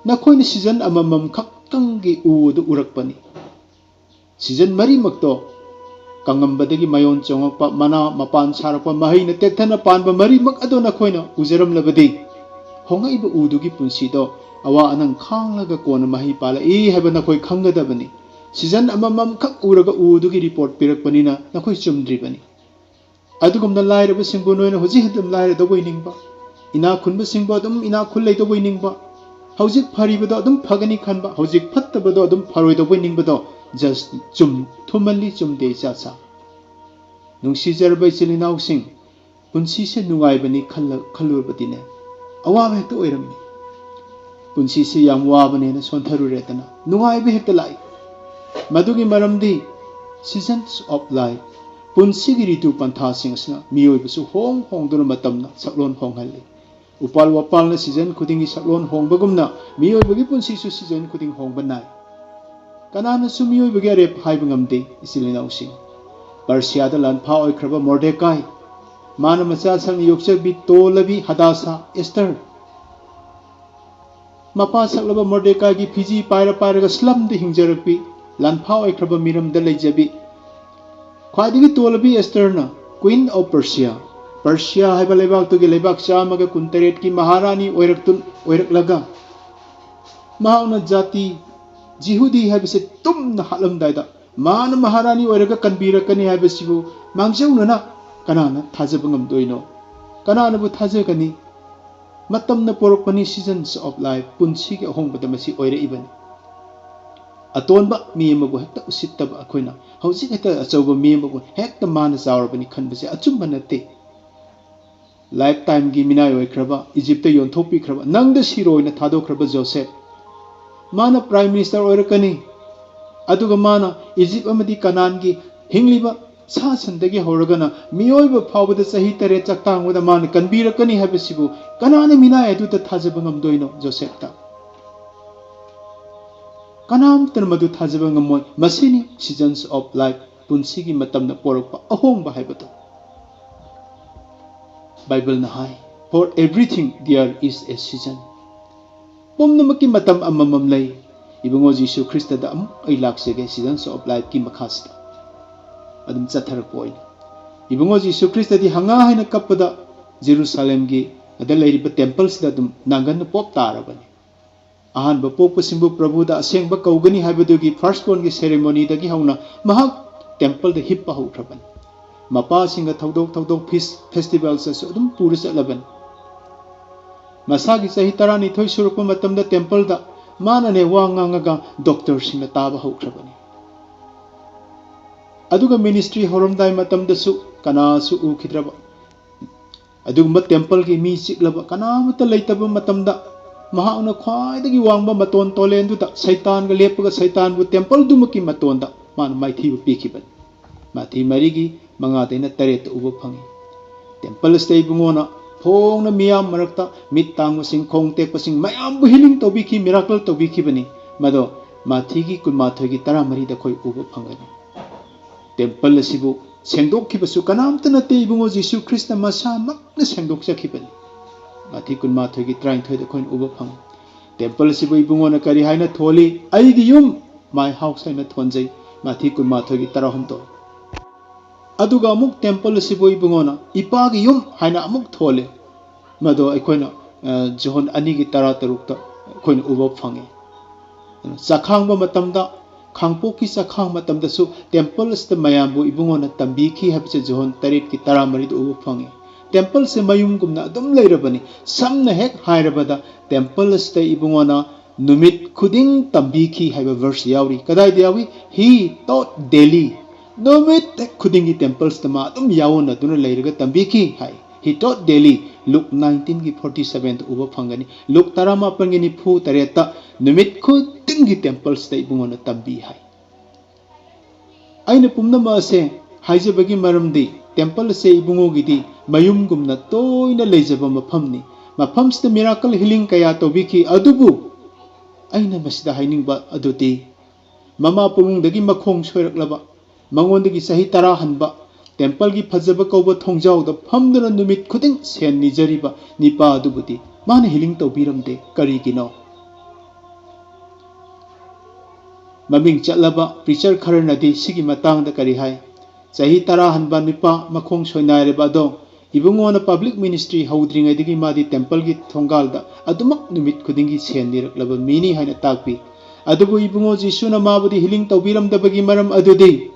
ꯅꯈꯣꯏꯅ ꯁꯤꯖꯟ ꯑꯃꯃꯝ ꯈꯛꯇꯪꯒꯤ ꯎ ꯑꯗꯨ ꯎꯔꯛꯄꯅꯤ꯫ ꯁꯤꯖꯟ ꯃꯔꯤꯃꯛꯇꯣ ꯀꯪꯉꯝꯕꯗꯒꯤ ꯃꯌꯣꯟ ꯆꯣꯡꯉꯛꯄ, ꯃꯅꯥ ꯃꯄꯥꯟ ꯁꯥꯔꯛꯄ, ꯃꯍꯩꯅ ꯇꯦꯛꯊꯅ ꯄꯥꯟꯕ ꯃꯔꯤꯃꯛ ꯑꯗꯣ ꯅꯈꯣꯏꯅ ꯎꯖꯔꯝꯂꯕꯗꯤ, ꯍꯣꯡꯉꯛꯏꯕ ꯎꯗꯨꯒꯤ ꯄꯨꯟꯁꯤꯗꯣ ꯑꯋꯥ ꯑꯅꯪ ꯈꯥꯡꯂꯒ ꯀꯣꯟꯅ ꯃꯍꯩ ꯄꯥꯜꯂꯛꯏ ꯍꯥꯏꯕ ꯅꯈꯣꯏ ꯈꯪꯒꯗꯕꯅꯤ꯫ ꯁꯤꯖꯟ ꯑꯃꯃꯝꯈꯛ ꯎꯔꯒ ꯎ ꯑꯗꯨꯒꯤ ꯔꯤꯄꯣꯔꯠ ꯄꯤꯔꯛꯄꯅꯤꯅ ꯅꯈꯣꯏ ꯆꯨꯝꯗ꯭ꯔꯤꯕꯅꯤ꯫ ꯑꯗꯨꯒꯨꯝꯅ ꯂꯥꯏꯔꯕꯁꯤꯡꯕꯨ ꯅꯣꯏꯅ ꯍꯧꯖꯤꯛ ꯑꯗꯨꯝ ꯂꯥꯏꯔꯗꯧꯕꯩ ꯅꯤꯡꯕ, ꯏꯅꯥꯛ ꯈꯨꯟꯕꯁꯤꯡꯕꯨ ꯑꯗꯨꯝ ꯏꯅꯥꯛ ꯈꯨꯜꯂꯩꯗꯧꯕꯩ ꯅꯤꯡꯕ, ꯍꯧꯖꯤꯛ ꯐꯔꯤꯕꯗꯣ ꯑꯗꯨꯝ ꯐꯒꯅꯤ ꯈꯟꯕ, ꯍꯧꯖꯤꯛ ꯐꯠꯇꯕꯗꯣ ꯑꯗꯨꯝ ꯐꯔꯣꯏꯗꯧꯕꯩ ꯅꯤꯡꯕꯗꯣ just ꯆꯨꯝ-, ꯊꯨꯃꯜꯂꯤ, ꯆꯨꯝꯗꯦ ꯏꯆꯥꯁꯥ꯫ ꯅꯨꯡꯁꯤꯖꯔꯕ ꯏꯆꯤꯜ ꯏꯅꯥꯎꯁꯤꯡ, ꯄꯨꯟꯁꯤꯁꯦ ꯅꯨꯡꯉꯥꯏꯕꯅꯤ ꯈꯜꯂ-, ꯈꯜꯂꯨꯔꯕꯗꯤꯅꯦ, ꯑꯋꯥꯕ ꯍꯦꯛꯇ ꯑꯣꯏꯔꯝꯃꯤ꯫ ꯄꯨꯟꯁꯤꯁꯦ ꯌꯥꯝ ꯋꯥꯕꯅꯦꯅ ꯁꯣꯟꯊꯔꯨꯔꯦꯗꯅ, ꯅꯨꯡꯉꯥꯏꯕ ꯍꯦꯛꯇ ꯂꯥꯛꯏ꯫ ꯃꯗꯨꯒꯤ ꯃꯔꯝꯗꯤ seasons of life, ꯄꯨꯟꯁꯤꯒꯤ ꯔꯤꯇꯨ ꯄꯟꯊꯥꯁꯤꯡ ꯑꯁꯤꯅ ꯃꯤꯑꯣꯏꯕꯁꯨ ꯍꯣꯡ ꯍꯣꯡꯗꯨꯅ ꯃꯇꯝꯅ ꯁꯛꯂꯣꯟ ꯍꯣꯡꯍꯜꯂꯤ꯫ ꯎꯄꯥꯜ ꯋꯥꯄꯥꯜꯅ ꯁꯤꯖꯟ ꯈꯨꯗꯤꯡꯒꯤ ꯁꯛꯂꯣꯟ ꯍꯣꯡꯕꯒꯨꯝꯅ ꯃꯤꯑꯣꯏꯕꯒꯤ ꯄꯨꯟꯁꯤꯁꯨ ꯁꯤꯖꯟ ꯈꯨꯗꯤꯡ ꯍꯣꯡꯕ ꯅꯥꯏ꯫ ꯀꯅꯥꯅꯁꯨ ꯃꯤꯑꯣꯏꯕꯒꯤ ꯑꯔꯦꯞ ꯍꯥꯏꯕ ꯉꯝꯗꯦ, ꯏꯆꯤꯜ ꯏꯅꯥꯎꯁꯤꯡ꯫ ꯄꯔꯁꯤꯌꯥꯗ ꯂꯥꯟꯐꯥ ꯑꯣꯏꯈ꯭ꯔꯕ ꯃꯣꯔꯗꯦꯀꯥꯏ, ꯃꯥꯅ ꯃꯆꯥ ꯁꯛꯅ ꯌꯣꯛꯆꯕꯤ ꯇꯣꯜꯂꯕꯤ ꯍꯗꯥꯁꯥ ꯑꯦꯁꯇꯔ, ꯃꯄꯥ ꯁꯛꯂꯕ ꯃꯣꯔꯗꯦꯀꯥꯏꯒꯤ ꯐꯤꯖꯤ ꯄꯥꯏꯔ ꯄꯥꯏꯔꯒ ꯁ꯭ꯂꯝꯗ ꯍꯤꯡꯖꯔꯛꯄꯤ, ꯂꯥꯟꯐꯥ ꯑꯣꯏꯈ꯭ꯔꯕ ꯃꯤꯔꯝꯗ ꯂꯩꯖꯕꯤ, ꯈ꯭ꯋꯥꯏꯗꯒꯤ ꯇꯣꯜꯂꯕꯤ ꯑꯦꯁꯇꯔꯅ, Queen of Persia, ꯄꯔꯁꯤꯌꯥ ꯍꯥꯏꯕ ꯂꯩꯕꯥꯛꯇꯨꯒꯤ ꯂꯩꯕꯥꯛ ꯆꯥꯝꯃꯒ ꯀꯨꯟꯇꯔꯦꯠꯀꯤ ꯃꯍꯥꯔꯥꯅꯤ ꯑꯣꯏꯔꯛꯇꯨ-, ꯑꯣꯏꯔꯛꯂꯒ, ꯃꯍꯥꯛꯅ ꯖꯥꯇꯤ ꯖꯤꯍꯨꯗꯤ ꯍꯥꯏꯕꯁꯦ ꯇꯨꯝꯅ ꯍꯥꯠꯂꯝꯗꯥꯏꯗ, ꯃꯥꯅ ꯃꯍꯥꯔꯥꯅꯤ ꯑꯣꯏꯔꯒ ꯀꯟꯕꯤꯔꯛꯀꯅꯤ ꯍꯥꯏꯕꯁꯤꯕꯨ ꯃꯥꯡꯖꯧꯅꯅ ꯀꯅꯥꯅ ꯊꯥꯖꯕ ꯉꯝꯗꯣꯏꯅꯣ? ꯀꯅꯥꯅꯕꯨ ꯊꯥꯖꯒꯅꯤ? ꯃꯇꯝꯅ ꯄꯣꯔꯛꯄꯅꯤ, seasons of life, ꯄꯨꯟꯁꯤꯒꯤ ꯑꯍꯣꯡꯕꯗ ꯃꯁꯤ ꯑꯣꯏꯔꯛꯏꯕꯅꯤ꯫ ꯑꯇꯣꯟꯕ ꯃꯤ ꯑꯃꯕꯨ ꯍꯦꯛꯇ ꯎꯁꯤꯠꯇꯕ ꯑꯩꯈꯣꯏꯅ ꯍꯧꯖꯤꯛ ꯍꯦꯛꯇ ꯑꯆꯧꯕ ꯃꯤ ꯑꯃꯕꯨ ꯍꯦꯛꯇ ꯃꯥꯅ ꯆꯥꯎꯔꯕꯅꯤ ꯈꯟꯕꯁꯦ ꯑꯆꯨꯝꯕ ꯅꯠꯇꯦ꯫ ꯂꯥꯏꯐ ꯇꯥꯏꯝꯒꯤ ꯃꯤꯅꯥꯏ ꯑꯣꯏꯈ꯭ꯔꯕ, ꯏꯖꯤꯞꯇ ꯌꯣꯟꯊꯣꯛꯄꯤꯈ꯭ꯔꯕ, ꯅꯪꯗ ꯁꯤꯔꯣ ꯑꯣꯏꯅ ꯊꯥꯗꯣꯛꯈ꯭ꯔꯕ ꯖꯣꯁꯦꯐ, ꯃꯥꯅ ꯄ꯭ꯔꯥꯏꯝ ꯃꯤꯅꯤꯁꯇꯔ ꯑꯣꯏꯔꯛꯀꯅꯤ꯫ ꯑꯗꯨꯒ ꯃꯥꯅ ꯏꯖꯤꯞ ꯑꯃꯗꯤ ꯀꯅꯥꯟꯒꯤ ꯍꯤꯡꯂꯤꯕ ꯁꯥ ꯁꯟꯗꯒꯤ ꯍꯧꯔꯒꯅ ꯃꯤꯑꯣꯏꯕ ꯐꯥꯎꯕꯗ ꯆꯍꯤ ꯇꯔꯦꯠ ꯆꯥꯛꯇꯥꯡꯕꯗ ꯃꯥꯅ ꯀꯟꯕꯤꯔꯛꯀꯅꯤ ꯍꯥꯏꯕꯁꯤꯕꯨ ꯀꯅꯥꯅ ꯃꯤꯅꯥꯏ ꯑꯗꯨꯗ ꯊꯥꯖꯕ ꯉꯝꯗꯣꯏꯅꯣ? ꯖꯣꯁꯦꯐꯇ꯫ ꯀꯅꯥꯝꯇꯅ ꯃꯗꯨ ꯊꯥꯖꯕ ꯉꯝꯃꯣꯏ꯫ ꯃꯁꯤꯅꯤ seasons of life, ꯄꯨꯟꯁꯤꯒꯤ ꯃꯇꯝꯅ ꯄꯣꯔꯛꯄ ꯑꯍꯣꯡꯕ ꯍꯥꯏꯕꯗꯨ꯫ ꯕꯥꯏꯕꯜꯅ ꯍꯥꯏ, "For everything there is a season." ꯄꯨꯝꯅꯃꯛꯀꯤ ꯃꯇꯝ ꯑꯃꯃꯝ ꯂꯩ꯫ ꯏꯕꯨꯡꯉꯣ ꯖꯤꯁꯨ ꯈ꯭ꯔꯤꯁꯇꯗ ꯑꯃꯨꯛ ꯑꯩ ꯂꯥꯛꯆꯒꯦ, seasons of lifeꯀꯤ ꯃꯈꯥꯁꯤꯗ ꯑꯗꯨꯝ ꯆꯠꯊꯔꯛꯄ ꯑꯣꯏꯅ꯫ ꯏꯕꯨꯡꯉꯣ ꯖꯤꯁꯨ ꯈ꯭ꯔꯤꯁꯇꯗꯤ ꯍꯪꯉꯥ ꯍꯥꯏꯅ ꯀꯞꯄꯗ ꯖꯦꯔꯨꯁꯥꯂꯦꯝꯒꯤ ꯑꯗ ꯂꯩꯔꯤꯕ ꯇꯦꯝꯄꯜꯁꯤꯗ ꯑꯗꯨꯝ ꯅꯥꯡꯒꯟꯅ ꯄꯣꯞ ꯇꯥꯔꯕꯅꯤ꯫ ꯑꯍꯥꯟꯕ ꯄꯣꯛꯄꯁꯤꯡꯕꯨ ꯄ꯭ꯔꯚꯨꯗ ꯑꯁꯦꯡꯕ ꯀꯧꯒꯅꯤ ꯍꯥꯏꯕꯗꯨꯒꯤ first bornꯒꯤ ceremonyꯗꯒꯤ ꯍꯧꯅ ꯃꯍꯥꯛ ꯇꯦꯝꯄꯜꯗ ꯍꯤꯞꯄ ꯍꯧꯈ꯭ꯔꯕꯅꯤ꯫ ꯃꯄꯥꯁꯤꯡꯒ ꯊꯧꯗꯣꯛ ꯊꯧꯗꯣꯛ feast festivalsꯇꯁꯨ ꯑꯗꯨꯝ ꯄꯨꯔ ꯆꯠꯂꯕꯅꯤ꯫ ꯃꯁꯥꯒꯤ ꯆꯍꯤ ꯇꯔꯥꯅꯤꯊꯣꯏ ꯁꯨꯔꯛꯄ ꯃꯇꯝꯗ ꯇꯦꯝꯄꯜꯗ ꯃꯥꯅꯅꯦ ꯋꯥ ꯉꯥꯡꯉꯒ ꯗꯣꯛꯇꯔꯁꯤꯡꯅ ꯇꯥꯕ ꯍꯧꯈ꯭ꯔꯕꯅꯤ꯫ ꯑꯗꯨꯒ ministry ꯍꯧꯔꯝꯗꯥꯏ ꯃꯇꯝꯗꯁꯨ ꯀꯅꯥꯁꯨ ꯎꯈꯤꯗ꯭ꯔꯕ, ꯑꯗꯨꯒꯨꯝꯕ ꯇꯦꯝꯄꯜꯒꯤ ꯃꯤ ꯆꯤꯛꯂꯕ ꯀꯅꯥꯃꯠꯇ ꯂꯩꯇꯕ ꯃꯇꯝꯗ, ꯃꯍꯥꯛꯅ ꯈ꯭ꯋꯥꯏꯗꯒꯤ ꯋꯥꯡꯕ ꯃꯇꯣꯟ ꯇꯣꯂꯦꯟꯗꯨꯗ ꯁꯩꯇꯥꯟꯒ ꯂꯦꯞꯄꯒ ꯁꯩꯇꯥꯟꯕꯨ ꯇꯦꯝꯄꯜꯗꯨꯃꯛꯀꯤ ꯃꯇꯣꯟꯗ ꯃꯥꯅ ꯃꯥꯏꯊꯤꯕ ꯄꯤꯈꯤꯕꯅꯤ꯫ ꯃꯥꯊꯤ ꯃꯔꯤꯒꯤ ꯃꯉꯥꯗꯩꯅ ꯇꯔꯦꯠꯇ ꯎꯕ ꯐꯪꯉꯤ꯫ ꯇꯦꯝꯄꯜ ꯑꯁꯤꯗ ꯏꯕꯨꯡꯉꯣꯅ ꯐꯣꯡꯅ ꯃꯤꯌꯥꯝ ꯃꯔꯛꯇ ꯃꯤꯠ ꯇꯥꯡꯕꯁꯤꯡ, ꯈꯣꯡ ꯇꯦꯛꯄꯁꯤꯡ ꯃꯌꯥꯝꯕꯨ healing ꯇꯧꯕꯤꯈꯤ, miracle ꯇꯧꯕꯤꯈꯤꯕꯅꯤ꯫ ꯃꯗꯣ ꯃꯥꯊꯤꯒꯤ ꯀꯨꯟꯃꯥꯊꯣꯏꯒꯤ ꯇꯔꯥꯃꯔꯤꯗ ꯑꯩꯈꯣꯏ ꯎꯕ ꯐꯪꯒꯅꯤ꯫ ꯇꯦꯝꯄꯜ ꯑꯁꯤꯕꯨ ꯁꯦꯡꯗꯣꯛꯈꯤꯕꯁꯨ ꯀꯅꯥꯝꯇ ꯅꯠꯇꯦ, ꯏꯕꯨꯡꯉꯣ ꯖꯤꯁꯨ ꯈ꯭ꯔꯤꯁꯇ ꯃꯁꯥꯃꯛꯅ ꯁꯦꯡꯗꯣꯛꯆꯈꯤꯕꯅꯤ꯫ ꯃꯥꯊꯤ ꯀꯨꯟꯃꯥꯊꯣꯏꯒꯤ ꯇꯔꯥꯅꯤꯊꯣꯏꯗ ꯑꯩꯈꯣꯏꯅ ꯎꯕ ꯐꯪꯉꯤ꯫ ꯇꯦꯝꯄꯜ ꯑꯁꯤꯕꯨ ꯏꯕꯨꯡꯉꯣꯅ ꯀꯔꯤ ꯍꯥꯏꯅ ꯊꯣꯜꯂꯤ? "ꯑꯩꯒꯤ ꯌꯨꯝ, my house" ꯍꯥꯏꯅ ꯊꯣꯟꯖꯩ, ꯃꯥꯊꯤ ꯀꯨꯟꯃꯥꯊꯣꯏꯒꯤ ꯇꯔꯥꯍꯨꯝꯗꯣꯏ꯫ ꯑꯗꯨꯒ ꯑꯃꯨꯛ ꯇꯦꯝꯄꯜ ꯑꯁꯤꯕꯨ ꯏꯕꯨꯡꯉꯣꯅ "ꯏꯄꯥꯒꯤ ꯌꯨꯝ" ꯍꯥꯏꯅ ꯑꯃꯨꯛ ꯊꯣꯜꯂꯤ꯫ ꯃꯗꯣ ꯑꯩꯈꯣꯏꯅ, ꯑ, ꯖꯣꯍꯟ ꯑꯅꯤꯒꯤ ꯇꯔꯥꯇꯔꯨꯛꯇ ꯑꯩꯈꯣꯏꯅ ꯎꯕ ꯐꯪꯉꯤ꯫ ꯆꯥꯛꯈꯥꯡꯕ ꯃꯇꯝꯗ, ꯈꯥꯡꯄꯣꯛꯀꯤ ꯆꯥꯛꯈꯥꯡ ꯃꯇꯝꯗꯁꯨ ꯇꯦꯝꯄꯜ ꯑꯁꯤꯗ ꯃꯌꯥꯝꯕꯨ ꯏꯕꯨꯡꯉꯣꯅ ꯇꯝꯕꯤꯈꯤ ꯍꯥꯏꯕꯁꯦ ꯖꯣꯍꯟ ꯇꯔꯦꯠꯀꯤ ꯇꯔꯥꯃꯔꯤꯗ ꯎꯕ ꯐꯪꯉꯤ꯫ ꯇꯦꯝꯄꯜꯁꯦ ꯃꯌꯨꯝꯒꯨꯝꯅ ꯑꯗꯨꯝ ꯂꯩꯔꯕꯅꯤ꯫ ꯁꯝꯅ ꯍꯦꯛ ꯍꯥꯏꯔꯕꯗ, ꯇꯦꯝꯄꯜ ꯑꯁꯤꯗ ꯏꯕꯨꯡꯉꯣꯅ ꯅꯨꯃꯤꯠ ꯈꯨꯗꯤꯡ ꯇꯝꯕꯤꯈꯤ ꯍꯥꯏꯕ verse ꯌꯥꯎꯔꯤ꯫ ꯀꯗꯥꯏꯗ ꯌꯥꯎꯏ? "He taught daily." ꯅꯨꯃꯤꯠ ꯈꯨꯗꯤꯡꯒꯤ ꯇꯦꯝꯄꯜꯁꯇ ꯃꯥ ꯑꯗꯨꯝ ꯌꯥꯎꯅꯗꯨꯅ ꯂꯩꯔꯒ ꯇꯝꯕꯤꯈꯤ ꯍꯥꯏ꯫ He taught daily, ꯂꯨꯛ ꯅꯥꯏꯟꯇꯤꯟꯒꯤ ꯐꯣꯔꯇꯤ ꯁꯚꯦꯟꯗ ꯎꯕ ꯐꯪꯒꯅꯤ꯫ ꯂꯨꯛ ꯇꯔꯥꯃꯥꯄꯟꯒꯤ ꯅꯤꯐꯨ ꯇꯔꯦꯠꯇ ꯅꯨꯃꯤꯠ ꯈꯨꯗꯤꯡꯒꯤ ꯇꯦꯝꯄꯜꯁꯤꯗ ꯏꯕꯨꯡꯉꯣꯅ ꯇꯝꯕꯤ ꯍꯥꯏ꯫ ꯑꯩꯅ ꯄꯨꯝꯅꯃꯛ ꯑꯁꯦ ꯍꯥꯏꯖꯕꯒꯤ ꯃꯔꯝꯗꯤ, ꯇꯦꯝꯄꯜ ꯑꯁꯦ ꯏꯕꯨꯡꯉꯣꯒꯤꯗꯤ ꯃꯌꯨꯝꯒꯨꯝꯅ ꯇꯣꯏꯅ ꯂꯩꯖꯕ ꯃꯐꯝꯅꯤ꯫ ꯃꯐꯝꯁꯤꯗ ꯃꯤꯔꯥꯀꯜ ꯍꯤꯂꯤꯡ ꯀꯌꯥ ꯇꯧꯕꯤꯈꯤ, ꯑꯗꯨꯕꯨ ꯑꯩꯅ ꯃꯁꯤꯗ ꯍꯥꯏꯅꯤꯡꯕ ꯑꯗꯨꯗꯤ, ꯃꯃꯥ ꯄꯨꯛꯅꯨꯡꯗꯒꯤ ꯃꯈꯣꯡ ꯁꯣꯏꯔꯛꯂꯕ, ꯃꯉꯣꯟꯗꯒꯤ ꯆꯍꯤ ꯇꯔꯥ ꯍꯟꯕ, ꯇꯦꯝꯄꯜꯒꯤ ꯐꯖꯕ ꯀꯧꯕ ꯊꯣꯡꯖꯥꯎꯗ ꯐꯝꯗꯨꯅ ꯅꯨꯃꯤꯠ ꯈꯨꯗꯤꯡ ꯁꯦꯟ ꯅꯤꯖꯔꯤꯕ ꯅꯤꯄꯥ ꯑꯗꯨꯕꯨꯗꯤ ꯃꯥꯅ ꯍꯤꯂꯤꯡ ꯇꯧꯕꯤꯔꯝꯗꯦ꯫ ꯀꯔꯤꯒꯤꯅꯣ? ꯃꯃꯤꯡ ꯆꯠꯂꯕ ꯄ꯭ꯔꯤꯆꯔ ꯈꯔꯅꯗꯤ ꯁꯤꯒꯤ ꯃꯇꯥꯡꯗ ꯀꯔꯤ ꯍꯥꯏ? ꯆꯍꯤ ꯇꯔꯥ ꯍꯟꯕ ꯅꯨꯄꯥ ꯃꯈꯣꯡ ꯁꯣꯏꯅꯥꯏꯔꯕ ꯑꯗꯣ, ꯏꯕꯨꯡꯉꯣꯅ ꯄꯕ꯭ꯂꯤꯛ ꯃꯤꯅꯤꯁꯇ꯭ꯔꯤ ꯍꯧꯗ꯭ꯔꯤꯉꯩꯗꯒꯤ ꯃꯥꯗꯤ ꯇꯦꯝꯄꯜꯒꯤ ꯊꯣꯡꯒꯥꯜꯗ ꯑꯗꯨꯃꯛ ꯅꯨꯃꯤꯠ ꯈꯨꯗꯤꯡꯒꯤ ꯁꯦꯟ ꯅꯤꯔꯛꯂꯕ ꯃꯤꯅꯤ ꯍꯥꯏꯅ ꯇꯥꯛꯄꯤ꯫ ꯑꯗꯨꯕꯨ ꯏꯕꯨꯡꯉꯣ ꯖꯤꯁꯨꯅ ꯃꯥꯕꯨꯗꯤ ꯍꯤꯂꯤꯡ ꯇꯧꯕꯤꯔꯝꯗꯕꯒꯤ ꯃꯔꯝ ꯑꯗꯨꯗꯤ,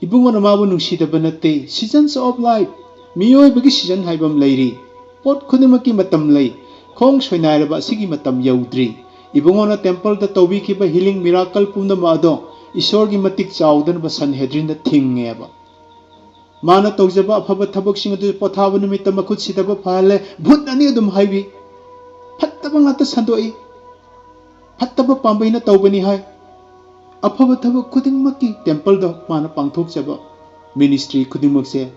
ꯏꯕꯨꯡꯉꯣꯅ ꯃꯥꯕꯨ ꯅꯨꯡꯁꯤꯗꯕ ꯅꯠꯇꯦ꯫ Seasons of life, ꯃꯤꯑꯣꯏꯕꯒꯤ ꯁꯤꯖꯟ ꯍꯥꯏꯕ ꯑꯃ ꯂꯩꯔꯤ꯫ ꯄꯣꯠ ꯈꯨꯗꯤꯡꯃꯛꯀꯤ ꯃꯇꯝ ꯂꯩ꯫ ꯈꯣꯡ ꯁꯣꯏꯅꯥꯏꯔꯕ ꯑꯁꯤꯒꯤ ꯃꯇꯝ ꯌꯧꯗ꯭ꯔꯤ꯫ ꯏꯕꯨꯡꯉꯣꯅ ꯇꯦꯝꯄꯜꯗ ꯇꯧꯕꯤꯈꯤꯕ ꯍꯤꯂꯤꯡ ꯃꯤꯔꯥꯀꯜ ꯄꯨꯝꯅꯃꯛ ꯑꯗꯣ ꯏꯁꯣꯔꯒꯤ ꯃꯇꯤꯛ ꯆꯥꯎꯗꯅꯕ ꯁꯟꯍꯦꯗ꯭ꯔꯤꯟꯗ ꯊꯤꯡꯉꯦꯕ꯫ ꯃꯥꯅ ꯇꯧꯖꯕ ꯑꯐꯕ ꯊꯕꯛꯁꯤꯡ ꯑꯗꯨ ꯄꯣꯊꯥꯕ ꯅꯨꯃꯤꯠꯇ ꯃꯈꯨꯠ ꯁꯤꯗꯕ ꯐꯍꯜꯂꯦ꯫ ꯚꯨꯠꯅꯅꯤ ꯑꯗꯨꯝ ꯍꯥꯏꯕꯤ꯫ ꯐꯠꯇꯕ ꯉꯥꯛꯇ ꯁꯟꯗꯣꯛꯏ꯫ ꯐꯠꯇꯕ ꯄꯥꯝꯕꯩꯅ ꯇꯧꯕꯅꯤ ꯍꯥꯏ꯫ ꯑꯐꯕ ꯊꯕꯛ ꯈꯨꯗꯤꯡꯃꯛꯀꯤ ꯇꯦꯝꯄꯜꯗ ꯃꯥꯅ ꯄꯥꯡꯊꯣꯛꯆꯕ ꯃꯤꯅꯤꯁꯇ꯭ꯔꯤ ꯈꯨꯗꯤꯡꯃꯛꯁꯦ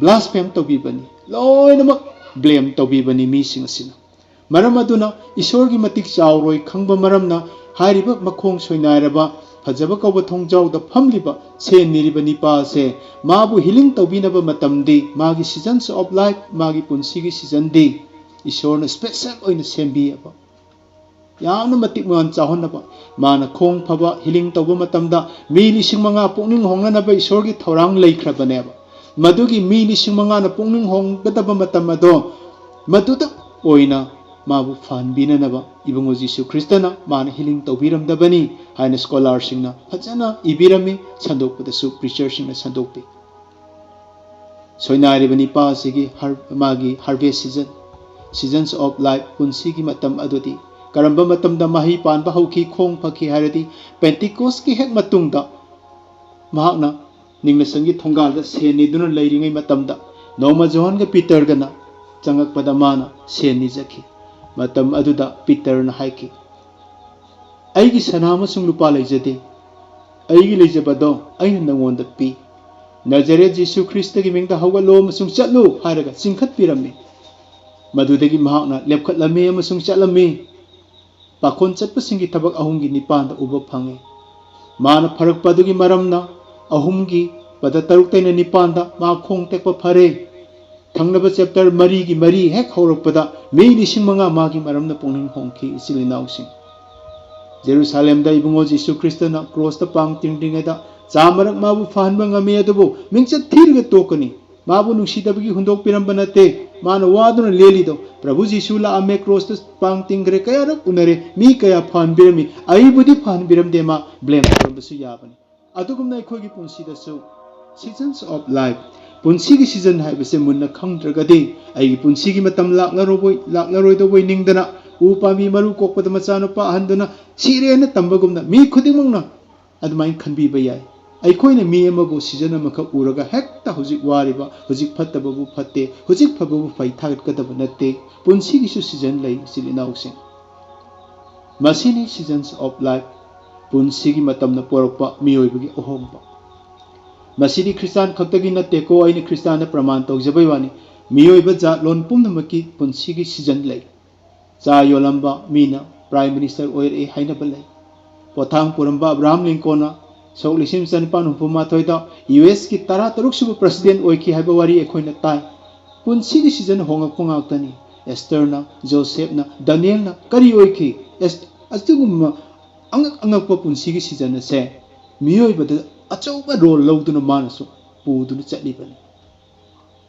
ꯕ꯭ꯂꯥꯁꯐꯦꯝ ꯇꯧꯕꯤꯕꯅꯤ, ꯂꯣꯏꯅꯃꯛ ꯕ꯭ꯂꯦꯝ ꯇꯧꯕꯤꯕꯅꯤ ꯃꯤꯁꯤꯡ ꯑꯁꯤꯅ꯫ ꯃꯔꯝ ꯑꯗꯨꯅ ꯏꯁꯣꯔꯒꯤ ꯃꯇꯤꯛ ꯆꯥꯎꯔꯣꯏ ꯈꯪꯕ ꯃꯔꯝꯅ ꯍꯥꯏꯔꯤꯕ ꯃꯈꯣꯡ ꯁꯣꯏꯅꯥꯏꯔꯕ ꯐꯖꯕ ꯀꯧꯕ ꯊꯣꯡꯖꯥꯎꯗ ꯐꯝꯂꯤꯕ ꯁꯦꯟ ꯅꯤꯔꯤꯕ ꯅꯤꯄꯥ ꯑꯁꯦ ꯃꯥꯕꯨ ꯍꯤꯂꯤꯡ ꯇꯧꯕꯤꯅꯕ ꯃꯇꯝꯗꯤ, ꯃꯥꯒꯤ seasons of life, ꯃꯥꯒꯤ ꯄꯨꯟꯁꯤꯒꯤ ꯁꯤꯖꯟꯗꯤ ꯏꯁꯣꯔꯅ ꯁ꯭ꯄꯦꯁꯦꯜ ꯑꯣꯏꯅ ꯁꯦꯝꯕꯤꯑꯕ꯫ ꯌꯥꯝꯅ ꯃꯇꯤꯛ ꯃꯉꯥꯟ ꯆꯥꯎꯍꯟꯅꯕ꯫ ꯃꯥꯅ ꯈꯣꯡ ꯐꯕ ꯍꯤꯂꯤꯡ ꯇꯧꯕ ꯃꯇꯝꯗ ꯃꯤ ꯂꯤꯁꯤꯡ ꯃꯉꯥ ꯄꯨꯛꯅꯤꯡ ꯍꯣꯡꯅꯅꯕ ꯏꯁꯣꯔꯒꯤ ꯊꯧꯔꯥꯡ ꯂꯩꯈ꯭ꯔꯕꯅꯦꯕ꯫ ꯃꯗꯨꯒꯤ ꯃꯤ ꯂꯤꯁꯤꯡ ꯃꯉꯥꯅ ꯄꯨꯛꯅꯤꯡ ꯍꯣꯡꯒꯗꯕ ꯃꯇꯝ ꯑꯗꯣ ꯃꯗꯨꯗ ꯑꯣꯏꯅ ꯃꯥꯕꯨ ꯐꯍꯟꯕꯤꯅꯅꯕ ꯏꯕꯨꯡꯉꯣ ꯖꯤꯁꯨ ꯈ꯭ꯔꯤꯁꯇꯅ ꯃꯥꯅ ꯍꯤꯂꯤꯡ ꯇꯧꯕꯤꯔꯝꯗꯕꯅꯤ ꯍꯥꯏꯅ ꯁ꯭ꯀꯣꯂꯥꯔꯁꯤꯡꯅ ꯐꯖꯅ ꯏꯕꯤꯔꯝꯃꯤ, ꯁꯟꯗꯣꯛꯄꯗꯁꯨ ꯄ꯭ꯔꯤꯆꯔꯁꯤꯡꯅ ꯁꯟꯗꯣꯛꯄꯤ꯫ ꯁꯣꯏꯅꯥꯏꯔꯤꯕ ꯅꯤꯄꯥ ꯑꯁꯤꯒꯤ ꯍꯔ-, ꯃꯥꯒꯤ harvest season, seasons of life, ꯄꯨꯟꯁꯤꯒꯤ ꯃꯇꯝ ꯑꯗꯨꯗꯤ ꯀꯔꯝꯕ ꯃꯇꯝꯗ ꯃꯍꯩ ꯄꯥꯟꯕ ꯍꯧꯈꯤ, ꯈꯣꯡ ꯐꯈꯤ ꯍꯥꯏꯔꯗꯤ, ꯄꯦꯟꯇꯤꯀꯣꯁꯀꯤ ꯍꯦꯛ ꯃꯇꯨꯡꯗ ꯃꯍꯥꯛꯅ ꯅꯤꯡꯅꯁꯪꯒꯤ ꯊꯣꯡꯒꯥꯜꯗ ꯁꯦꯟ ꯅꯤꯗꯨꯅ ꯂꯩꯔꯤꯉꯩ ꯃꯇꯝꯗ, ꯅꯣꯡꯃ ꯖꯣꯍꯥꯟꯒ ꯄꯤꯇꯔꯒꯅ ꯆꯪꯉꯛꯄꯗ ꯃꯥꯅ ꯁꯦꯟ ꯅꯤꯖꯈꯤ꯫ ꯃꯇꯝ ꯑꯗꯨꯗ ꯄꯤꯇꯔꯅ ꯍꯥꯏꯈꯤ, "ꯑꯩꯒꯤ ꯁꯅꯥ ꯑꯃꯁꯨꯡ ꯂꯨꯄꯥ ꯂꯩꯖꯗꯦ꯫ ꯑꯩꯒꯤ ꯂꯩꯖꯕꯗꯣ ꯑꯩꯅ ꯅꯉꯣꯟꯗ ꯄꯤ꯫ ꯅꯖꯔꯦꯠ ꯖꯤꯁꯨ ꯈ꯭ꯔꯤꯁꯇꯒꯤ ꯃꯤꯡꯗ ꯍꯧꯒꯠꯂꯣ ꯑꯃꯁꯨꯡ ꯆꯠꯂꯨ" ꯍꯥꯏꯔꯒ ꯆꯤꯡꯈꯠꯄꯤꯔꯝꯃꯤ꯫ ꯃꯗꯨꯗꯒꯤ ꯃꯍꯥꯛꯅ ꯂꯦꯞꯈꯠꯂꯝꯃꯤ ꯑꯃꯁꯨꯡ ꯆꯠꯂꯝꯃꯤ꯫ ꯄꯥꯈꯣꯟ ꯆꯠꯄꯁꯤꯡꯒꯤ ꯊꯕꯛ ꯑꯍꯨꯝꯒꯤ ꯅꯤꯄꯥꯟꯗ ꯎꯕ ꯐꯪꯉꯤ꯫ ꯃꯥꯅ ꯐꯔꯛꯄ ꯑꯗꯨꯒꯤ ꯃꯔꯝꯅ ꯑꯍꯨꯝꯒꯤ ꯄꯗ ꯇꯔꯨꯛꯇꯩꯅ ꯅꯤꯄꯥꯟꯗ ꯃꯥ ꯈꯣꯡ ꯇꯦꯛꯄ ꯐꯔꯦ꯫ ꯊꯪꯅꯕ ꯆꯦꯞꯇꯔ ꯃꯔꯤꯒꯤ ꯃꯔꯤ ꯍꯦꯛ ꯍꯧꯔꯛꯄꯗ ꯃꯤ ꯂꯤꯁꯤꯡ ꯃꯉꯥ ꯃꯥꯒꯤ ꯃꯔꯝꯅ ꯄꯨꯛꯅꯤꯡ ꯍꯣꯡꯈꯤ, ꯏꯆꯤꯜ ꯏꯅꯥꯎꯁꯤꯡ꯫ ꯖꯦꯔꯨꯁꯥꯂꯦꯝꯗ ꯏꯕꯨꯡꯉꯣ ꯖꯤꯁꯨ ꯈ꯭ꯔꯤꯁꯇꯅ ꯀ꯭ꯔꯣꯁꯇ ꯄꯥꯡ ꯇꯤꯡꯗ꯭ꯔꯤꯉꯩꯗ ꯆꯥ ꯃꯔꯛ ꯃꯥꯕꯨ ꯐꯍꯟꯕ ꯉꯝꯃꯤ, ꯑꯗꯨꯕꯨ ꯃꯤꯡꯆꯠ ꯊꯤꯔꯒ ꯇꯣꯛꯀꯅꯤ꯫ ꯃꯥꯕꯨ ꯅꯨꯡꯁꯤꯗꯕꯒꯤ ꯍꯨꯟꯗꯣꯛꯄꯤꯔꯝꯕ ꯅꯠꯇꯦ꯫ ꯃꯥꯅ ꯋꯥꯗꯨꯅ ꯂꯦꯜꯂꯤꯗꯣ, "ꯄ꯭ꯔꯚꯨ ꯖꯤꯁꯨ ꯂꯥꯛꯑꯝꯃꯦ, ꯀ꯭ꯔꯣꯁꯇ ꯄꯥꯡ ꯇꯤꯡꯈ꯭ꯔꯦ, ꯀꯌꯥꯔꯛ ꯎꯅꯔꯦ, ꯃꯤ ꯀꯌꯥ ꯐꯍꯟꯕꯤꯔꯝꯃꯤ, ꯑꯩꯕꯨꯗꯤ ꯐꯍꯟꯕꯤꯔꯝꯗꯦ", ꯃꯥ ꯕ꯭ꯂꯦꯝ ꯇꯧꯔꯝꯕꯁꯨ ꯌꯥꯕꯅꯤ꯫ ꯑꯗꯨꯒꯨꯝꯅ ꯑꯩꯈꯣꯏꯒꯤ ꯄꯨꯟꯁꯤꯗꯁꯨ seasons of life, ꯄꯨꯟꯁꯤꯒꯤ ꯁꯤꯖꯟ ꯍꯥꯏꯕꯁꯦ ꯃꯨꯟꯅ ꯈꯪꯗ꯭ꯔꯒꯗꯤ, ꯑꯩꯒꯤ ꯄꯨꯟꯁꯤꯒꯤ ꯃꯇꯝ ꯂꯥꯛꯂꯔꯣꯏ-, ꯂꯥꯛꯂꯔꯣꯏꯗꯧꯕꯩ ꯅꯤꯡꯗꯅ ꯎ ꯄꯥꯝꯕꯤ ꯃꯔꯨ ꯀꯣꯛꯄꯗ ꯃꯆꯥꯅꯨꯄꯥ ꯑꯍꯟꯗꯨꯅ ꯁꯤꯔꯦꯅ ꯇꯝꯕꯒꯨꯝꯅ, ꯃꯤ ꯈꯨꯗꯤꯡꯃꯛꯅ ꯑꯗꯨꯃꯥꯏꯅ ꯈꯟꯕꯤꯕ ꯌꯥꯏ꯫ ꯑꯩꯈꯣꯏꯅ ꯃꯤ ꯑꯃꯕꯨ ꯁꯤꯖꯟ ꯑꯃꯈꯛ ꯎꯔꯒ ꯍꯦꯛꯇ ꯍꯧꯖꯤꯛ ꯋꯥꯔꯤꯕ, ꯍꯧꯖꯤꯛ ꯐꯠꯇꯕꯕꯨ ꯐꯠꯇꯦ, ꯍꯧꯖꯤꯛ ꯐꯕꯕꯨ ꯐꯩ ꯊꯥꯒꯠꯀꯗꯕ ꯅꯠꯇꯦ꯫ ꯄꯨꯟꯁꯤꯒꯤꯁꯨ ꯁꯤꯖꯟ ꯂꯩ, ꯏꯆꯤꯜ ꯏꯅꯥꯎꯁꯤꯡ꯫ ꯃꯁꯤꯅꯤ seasons of life, ꯄꯨꯟꯁꯤꯒꯤ ꯃꯇꯝꯅ ꯄꯨꯔꯛꯄ ꯃꯤꯑꯣꯏꯕꯒꯤ ꯑꯍꯣꯡꯕ꯫ ꯃꯁꯤꯗꯤ ꯈ꯭ꯔꯤꯁꯇꯥꯟ ꯈꯛꯇꯒꯤ ꯅꯠꯇꯦꯀꯣ, ꯑꯩꯅ ꯈ꯭ꯔꯤꯁꯇꯥꯟꯗ ꯄ꯭ꯔꯃꯥꯟ ꯇꯧꯖꯕꯩ ꯋꯥꯅꯤ꯫ ꯃꯤꯑꯣꯏꯕ ꯖꯥꯠꯂꯣꯟ ꯄꯨꯝꯅꯃꯛꯀꯤ ꯄꯨꯟꯁꯤꯒꯤ ꯁꯤꯖꯟ ꯂꯩ꯫ ꯆꯥ ꯌꯣꯜꯂꯝꯕ ꯃꯤꯅ ꯄ꯭ꯔꯥꯏꯝ ꯃꯤꯅꯤꯁꯇꯔ ꯑꯣꯏꯔꯛꯏ ꯍꯥꯏꯅꯕ ꯂꯩ꯫ ꯄꯣꯠꯊꯥꯡ ꯄꯨꯔꯝꯕ ꯑꯕ꯭ꯔꯥꯍꯥꯝ ꯂꯤꯡꯀꯣꯟꯅ ꯁꯣꯛ ꯂꯤꯁꯤꯡ ꯆꯅꯤꯄꯥꯟ ꯍꯨꯝꯐꯨ ꯃꯥꯊꯣꯏꯗ ꯌꯨ ꯑꯦꯁꯀꯤ ꯇꯔꯥ ꯇꯔꯨꯛ ꯁꯨꯕ ꯄ꯭ꯔꯁꯤꯗꯦꯟ ꯑꯣꯏꯈꯤ ꯍꯥꯏꯕ ꯋꯥꯔꯤ ꯑꯩꯈꯣꯏꯅ ꯇꯥꯏ꯫ ꯄꯨꯟꯁꯤꯒꯤ ꯁꯤꯖꯟ ꯍꯣꯡꯂꯛꯄ ꯉꯥꯛꯇꯅꯤ꯫ ꯑꯦꯁꯇꯔꯅ, ꯖꯣꯁꯦꯐꯅ, ꯗꯥꯅꯤꯌꯦꯜꯅ ꯀꯔꯤ ꯑꯣꯏꯈꯤ? ꯑꯦꯁ-, ꯑꯗꯨꯒꯨꯝꯕ ꯑꯉꯛ ꯑꯉꯛꯄ ꯄꯨꯟꯁꯤꯒꯤ ꯁꯤꯖꯟ ꯑꯁꯦ ꯃꯤꯑꯣꯏꯕꯗ ꯑꯆꯧꯕ ꯔꯣꯜ ꯂꯧꯗꯨꯅ ꯃꯥꯅꯁꯨ ꯄꯨꯗꯨꯅ ꯆꯠꯂꯤꯕꯅꯤ꯫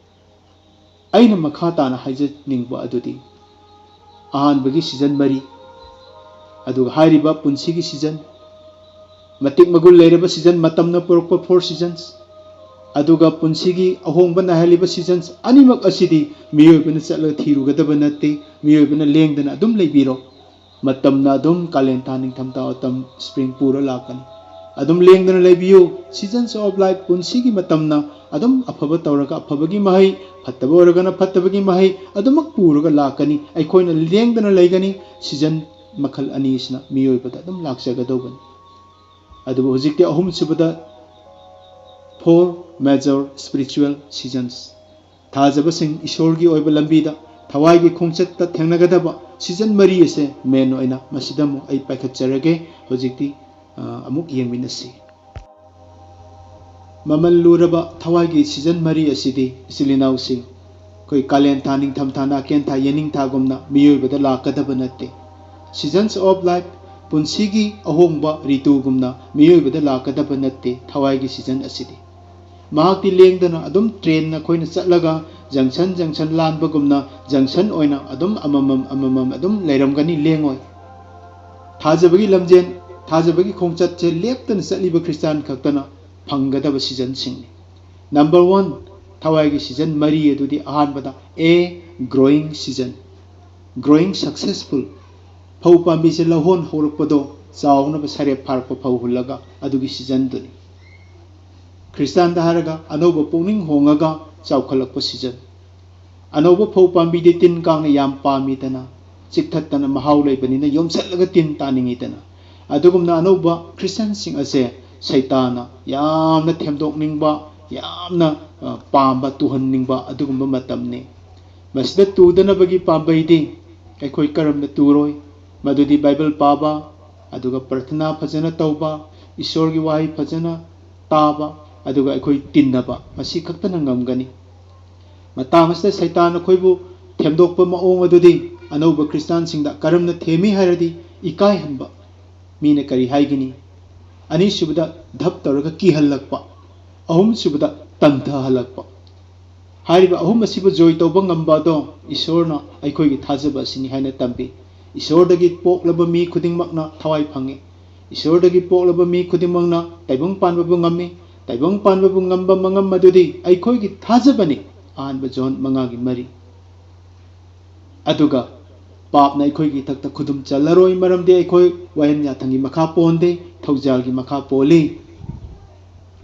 ꯑꯩꯅ ꯃꯈꯥ ꯇꯥꯅ ꯍꯥꯏꯖꯅꯤꯡꯕ ꯑꯗꯨꯗꯤ, ꯑꯍꯥꯟꯕꯒꯤ ꯁꯤꯖꯟ ꯃꯔꯤ, ꯑꯗꯨꯒ ꯍꯥꯏꯔꯤꯕ ꯄꯨꯟꯁꯤꯒꯤ ꯁꯤꯖꯟ, ꯃꯇꯤꯛ ꯃꯒꯨꯟ ꯂꯩꯔꯕ ꯁꯤꯖꯟ, ꯃꯇꯝꯅ ꯄꯨꯔꯛꯄ four seasons, ꯑꯗꯨꯒ ꯄꯨꯟꯁꯤꯒꯤ ꯑꯍꯣꯡꯕ ꯅꯥꯏꯍꯜꯂꯤꯕ seasons ꯑꯅꯤꯃꯛ ꯑꯁꯤꯗꯤ ꯃꯤꯑꯣꯏꯕꯅ ꯆꯠꯂꯒ ꯊꯤꯔꯨꯒꯗꯕ ꯅꯠꯇꯦ꯫ ꯃꯤꯑꯣꯏꯕꯅ ꯂꯦꯡꯗꯅ ꯑꯗꯨꯝ ꯂꯩꯕꯤꯔꯣ꯫ ꯃꯇꯝꯅ ꯑꯗꯨꯝ ꯀꯥꯂꯦꯟ ꯊꯥ, ꯅꯤꯡꯊꯝꯊꯥ, ꯑꯣꯇꯝ, ꯁ꯭ꯄ꯭ꯔꯤꯡ ꯄꯨꯔ ꯂꯥꯛꯀꯅꯤ꯫ ꯑꯗꯨꯝ ꯂꯦꯡꯗꯅ ꯂꯩꯕꯤꯌꯨ꯫ Seasons of life, ꯄꯨꯟꯁꯤꯒꯤ ꯃꯇꯝꯅ ꯑꯗꯨꯝ ꯑꯐꯕ ꯇꯧꯔꯒ ꯑꯐꯕꯒꯤ ꯃꯍꯩ, ꯐꯠꯇꯕ ꯑꯣꯏꯔꯒꯅ ꯐꯠꯇꯕꯒꯤ ꯃꯍꯩ ꯑꯗꯨꯃꯛ ꯄꯨꯔꯒ ꯂꯥꯛꯀꯅꯤ꯫ ꯑꯩꯈꯣꯏꯅ ꯂꯦꯡꯗꯅ ꯂꯩꯒꯅꯤ꯫ Season ꯃꯈꯜ ꯑꯅꯤꯁꯤꯅ ꯃꯤꯑꯣꯏꯕꯗ ꯑꯗꯨꯝ ꯂꯥꯛꯆꯒꯗꯧꯕꯅꯤ꯫ ꯑꯗꯨꯕꯨ ꯍꯧꯖꯤꯛꯇꯤ ꯑꯍꯨꯝꯁꯨꯕꯗ, four major spiritual seasons, ꯊꯥꯖꯕꯁꯤꯡ ꯏꯁꯣꯔꯒꯤ ꯑꯣꯏꯕ ꯂꯝꯕꯤꯗ ꯊꯋꯥꯏꯒꯤ ꯈꯣꯡꯆꯠꯇ ꯊꯦꯡꯅꯒꯗꯕ season ꯃꯔꯤ ꯑꯁꯦ main ꯑꯣꯏꯅ ꯃꯁꯤꯗ ꯑꯃꯨꯛ ꯑꯩ ꯄꯥꯏꯈꯠꯆꯔꯒꯦ꯫ ꯍꯧꯖꯤꯛꯇꯤ, ꯑ, ꯑꯃꯨꯛ ꯌꯦꯡꯃꯤꯟꯅꯁꯤ꯫ ꯃꯃꯜ ꯂꯨꯔꯕ ꯊꯋꯥꯏꯒꯤ season ꯃꯔꯤ ꯑꯁꯤꯗꯤ, ꯏꯆꯤꯜ ꯏꯅꯥꯎꯁꯤꯡ, ꯑꯩꯈꯣꯏ ꯀꯥꯂꯦꯟ ꯊꯥ, ꯅꯤꯡꯊꯝ ꯊꯥ, ꯅꯥꯀꯦꯟ ꯊꯥ, ꯌꯦꯅꯤꯡ ꯊꯥꯒꯨꯝꯅ ꯃꯤꯑꯣꯏꯕꯗ ꯂꯥꯛꯀꯗꯕ ꯅꯠꯇꯦ꯫ Seasons of life, ꯄꯨꯟꯁꯤꯒꯤ ꯑꯍꯣꯡꯕ ꯔꯤꯇꯨꯒꯨꯝꯅ ꯃꯤꯑꯣꯏꯕꯗ ꯂꯥꯛꯀꯗꯕ ꯅꯠꯇꯦ ꯊꯋꯥꯏꯒꯤ season ꯑꯁꯤꯗꯤ꯫ ꯃꯍꯥꯛꯇꯤ ꯂꯦꯡꯗꯅ ꯑꯗꯨꯝ train ꯑꯩꯈꯣꯏꯅ ꯆꯠꯂꯒ junction junction ꯂꯥꯟꯕꯒꯨꯝꯅ junction ꯑꯣꯏꯅ ꯑꯗꯨꯝ ꯑꯃꯃꯝ ꯑꯃꯃꯝ ꯑꯗꯨꯝ ꯂꯩꯔꯝꯒꯅꯤ, ꯂꯦꯡꯉꯣꯏ꯫ ꯊꯥꯖꯕꯒꯤ ꯂꯝꯖꯦꯟ, ꯊꯥꯖꯕꯒꯤ ꯈꯣꯡꯆꯠꯁꯦ ꯂꯦꯞꯇꯅ ꯆꯠꯂꯤꯕ ꯈ꯭ꯔꯤꯁꯇꯥꯟ ꯈꯛꯇꯅ ꯐꯪꯒꯗꯕ seasonꯁꯤꯡꯅꯤ꯫ Number one, ꯊꯋꯥꯏꯒꯤ season ꯃꯔꯤ ꯑꯗꯨꯗꯤ, ꯑꯍꯥꯟꯕꯗ, A, growing season, growing successful, ꯐꯧ ꯄꯥꯝꯕꯤꯁꯦ ꯂꯧꯍꯣꯟ ꯍꯧꯔꯛꯄꯗꯣ ꯆꯥꯎꯅꯕ ꯁꯔꯦꯞ ꯐꯥꯔꯛꯄ ꯐꯧ ꯍꯨꯜꯂꯒ ꯑꯗꯨꯒꯤ seasonꯗꯨꯅꯤ꯫ ꯈ꯭ꯔꯤꯁꯇꯥꯟꯗ ꯍꯥꯏꯔꯒ ꯑꯅꯧꯕ ꯄꯨꯛꯅꯤꯡ ꯍꯣꯡꯉꯒ ꯆꯥꯎꯈꯠꯂꯛꯄ season꯫ ꯑꯅꯧꯕ ꯐꯧ ꯄꯥꯝꯕꯤꯗꯤ ꯇꯤꯟ ꯀꯥꯡꯅ ꯌꯥꯝ ꯄꯥꯝꯃꯤꯗꯅ, ꯆꯤꯛꯊꯠꯇꯅ ꯃꯍꯥꯎ ꯂꯩꯕꯅꯤꯅ ꯌꯣꯝꯁꯠꯂꯒ ꯇꯤꯟ ꯇꯥꯅꯤꯡꯉꯤꯗꯅ꯫ ꯑꯗꯨꯒꯨꯝꯅ ꯑꯅꯧꯕ ꯈ꯭ꯔꯤꯁꯇꯥꯟꯁꯤꯡ ꯑꯁꯦ ꯁꯩꯇꯥꯅ ꯌꯥꯝꯅ ꯊꯦꯝꯗꯣꯛꯅꯤꯡꯕ, ꯌꯥꯝꯅ, ꯑ, ꯄꯥꯝꯕ, ꯇꯨꯍꯟꯅꯤꯡꯕ ꯑꯗꯨꯒꯨꯝꯕ ꯃꯇꯝꯅꯤ꯫ ꯃꯁꯤꯗ ꯇꯨꯗꯅꯕꯒꯤ ꯄꯥꯝꯕꯩꯗꯤ ꯑꯩꯈꯣꯏ ꯀꯔꯝꯅ ꯇꯨꯔꯣꯏ? ꯃꯗꯨꯗꯤ ꯕꯥꯏꯕꯜ ꯄꯥꯕ, ꯑꯗꯨꯒ ꯄ꯭ꯔꯊꯅꯥ ꯐꯖꯅ ꯇꯧꯕ, ꯏꯁꯣꯔꯒꯤ ꯋꯥꯍꯩ ꯐꯖꯅ ꯇꯥꯕ, ꯑꯗꯨꯒ ꯑꯩꯈꯣꯏ ꯇꯤꯟꯅꯕ, ꯃꯁꯤ ꯈꯛꯇꯅ ꯉꯝꯒꯅꯤ꯫ ꯃꯇꯥꯡ ꯑꯁꯤꯗ ꯁꯩꯇꯥꯟ ꯑꯩꯈꯣꯏꯕꯨ ꯊꯦꯝꯗꯣꯛꯄ ꯃꯑꯣꯡ ꯑꯗꯨꯗꯤ ꯑꯅꯧꯕ ꯈ꯭ꯔꯤꯁꯇꯥꯟꯁꯤꯡꯗ ꯀꯔꯝꯅ ꯊꯦꯝꯃꯤ ꯍꯥꯏꯔꯗꯤ, ꯏꯀꯥꯏꯍꯟꯕ꯫ ꯃꯤꯅ ꯀꯔꯤ ꯍꯥꯏꯒꯅꯤ? ꯑꯅꯤꯁꯨꯕꯗ, ꯙꯞ ꯇꯧꯔꯒ ꯀꯤꯍꯜꯂꯛꯄ꯫ ꯑꯍꯨꯝꯁꯨꯕꯗ, ꯇꯟꯊꯍꯜꯂꯛꯄ꯫ ꯍꯥꯏꯔꯤꯕ ꯑꯍꯨꯝ ꯑꯁꯤꯕꯨ ꯖꯣꯏ ꯇꯧꯕ ꯉꯝꯕ ꯑꯗꯣ ꯏꯁꯣꯔꯅ ꯑꯩꯈꯣꯏꯒꯤ ꯊꯥꯖꯕ ꯑꯁꯤꯅꯤ ꯍꯥꯏꯅ ꯇꯝꯕꯤ꯫ ꯏꯁꯣꯔꯗꯒꯤ ꯄꯣꯛꯂꯕ ꯃꯤ ꯈꯨꯗꯤꯡꯃꯛꯅ ꯊꯋꯥꯏ ꯐꯪꯏ꯫ ꯏꯁꯣꯔꯗꯒꯤ ꯄꯣꯛꯂꯕ ꯃꯤ ꯈꯨꯗꯤꯡꯃꯛꯅ ꯇꯥꯏꯕꯪ ꯄꯥꯟꯕꯕꯨ ꯉꯝꯃꯤ꯫ ꯇꯥꯏꯕꯪ ꯄꯥꯟꯕꯕꯨ ꯉꯝꯕ ꯃꯉꯝ ꯑꯗꯨꯗꯤ ꯑꯩꯈꯣꯏꯒꯤ ꯊꯥꯖꯕꯅꯤ꯫ ꯑꯍꯥꯟꯕ ꯖꯣꯟ ꯃꯉꯥꯒꯤ ꯃꯔꯤ꯫ ꯑꯗꯨꯒ ꯄꯥꯞꯅ ꯑꯩꯈꯣꯏꯒꯤ ꯏꯊꯛꯇ ꯈꯨꯗꯨꯝ ꯆꯜꯂꯔꯣꯏ, ꯃꯔꯝꯗꯤ ꯑꯩꯈꯣꯏ ꯋꯥꯌꯦꯜ ꯌꯥꯊꯪꯒꯤ ꯃꯈꯥ ꯄꯣꯟꯗꯦ꯫ ꯊꯧꯖꯥꯜꯒꯤ ꯃꯈꯥ ꯄꯣꯜꯂꯤ꯫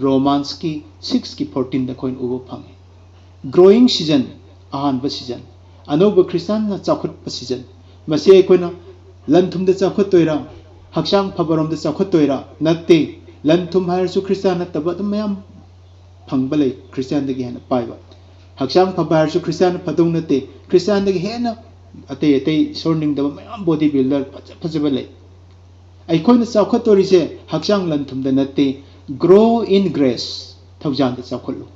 ꯔꯣꯃꯥꯟꯁꯀꯤ ꯁꯤꯛꯁꯀꯤ ꯐꯣꯔꯇꯤꯟꯗ ꯑꯩꯈꯣꯏꯅ ꯎꯕ ꯐꯪꯉꯤ꯫ Growing season, ꯑꯍꯥꯟꯕ ꯁꯤꯖꯟ, ꯑꯅꯧꯕ ꯈ꯭ꯔꯤꯁꯇꯥꯟꯅ ꯆꯥꯎꯈꯠꯄ ꯁꯤꯖꯟ꯫ ꯃꯁꯤ ꯑꯩꯈꯣꯏꯅ ꯂꯟ ꯊꯨꯝꯗ ꯆꯥꯎꯈꯠꯇꯣꯏꯔꯥ, ꯍꯛꯆꯥꯡ ꯐꯕꯔꯣꯝꯗ ꯆꯥꯎꯈꯠꯇꯣꯏꯔꯥ? ꯅꯠꯇꯦ꯫ ꯂꯟ ꯊꯨꯝ ꯍꯥꯏꯔꯁꯨ ꯈ꯭ꯔꯤꯁꯇꯥꯟ ꯅꯠꯇꯕ ꯑꯗꯨꯝ ꯃꯌꯥꯝ ꯐꯪꯕ ꯂꯩ ꯈ꯭ꯔꯤꯁꯇꯥꯟꯗꯒꯤ ꯍꯦꯟꯅ ꯄꯥꯏꯕ꯫ ꯍꯛꯆꯥꯡ ꯐꯕ ꯍꯥꯏꯔꯁꯨ ꯈ꯭ꯔꯤꯁꯇꯥꯟꯅ ꯐꯗꯧ ꯅꯠꯇꯦ꯫ ꯈ꯭ꯔꯤꯁꯇꯥꯟꯗꯒꯤ ꯍꯦꯟꯅ ꯑꯇꯩ ꯑꯇꯩ ꯏꯁꯣꯔ ꯅꯤꯡꯗꯕ ꯃꯌꯥꯝ ꯕꯣꯗꯤ ꯕꯤꯜꯗꯔ ꯐꯖ ꯐꯖꯕ ꯂꯩ꯫ ꯑꯩꯈꯣꯏꯅ ꯆꯥꯎꯈꯠꯇꯣꯔꯤꯁꯦ ꯍꯛꯆꯥꯡ ꯂꯟ ꯊꯨꯝꯗ ꯅꯠꯇꯦ꯫ Grow in grace, ꯊꯧꯖꯥꯜꯗ ꯆꯥꯎꯈꯠꯂꯨ꯫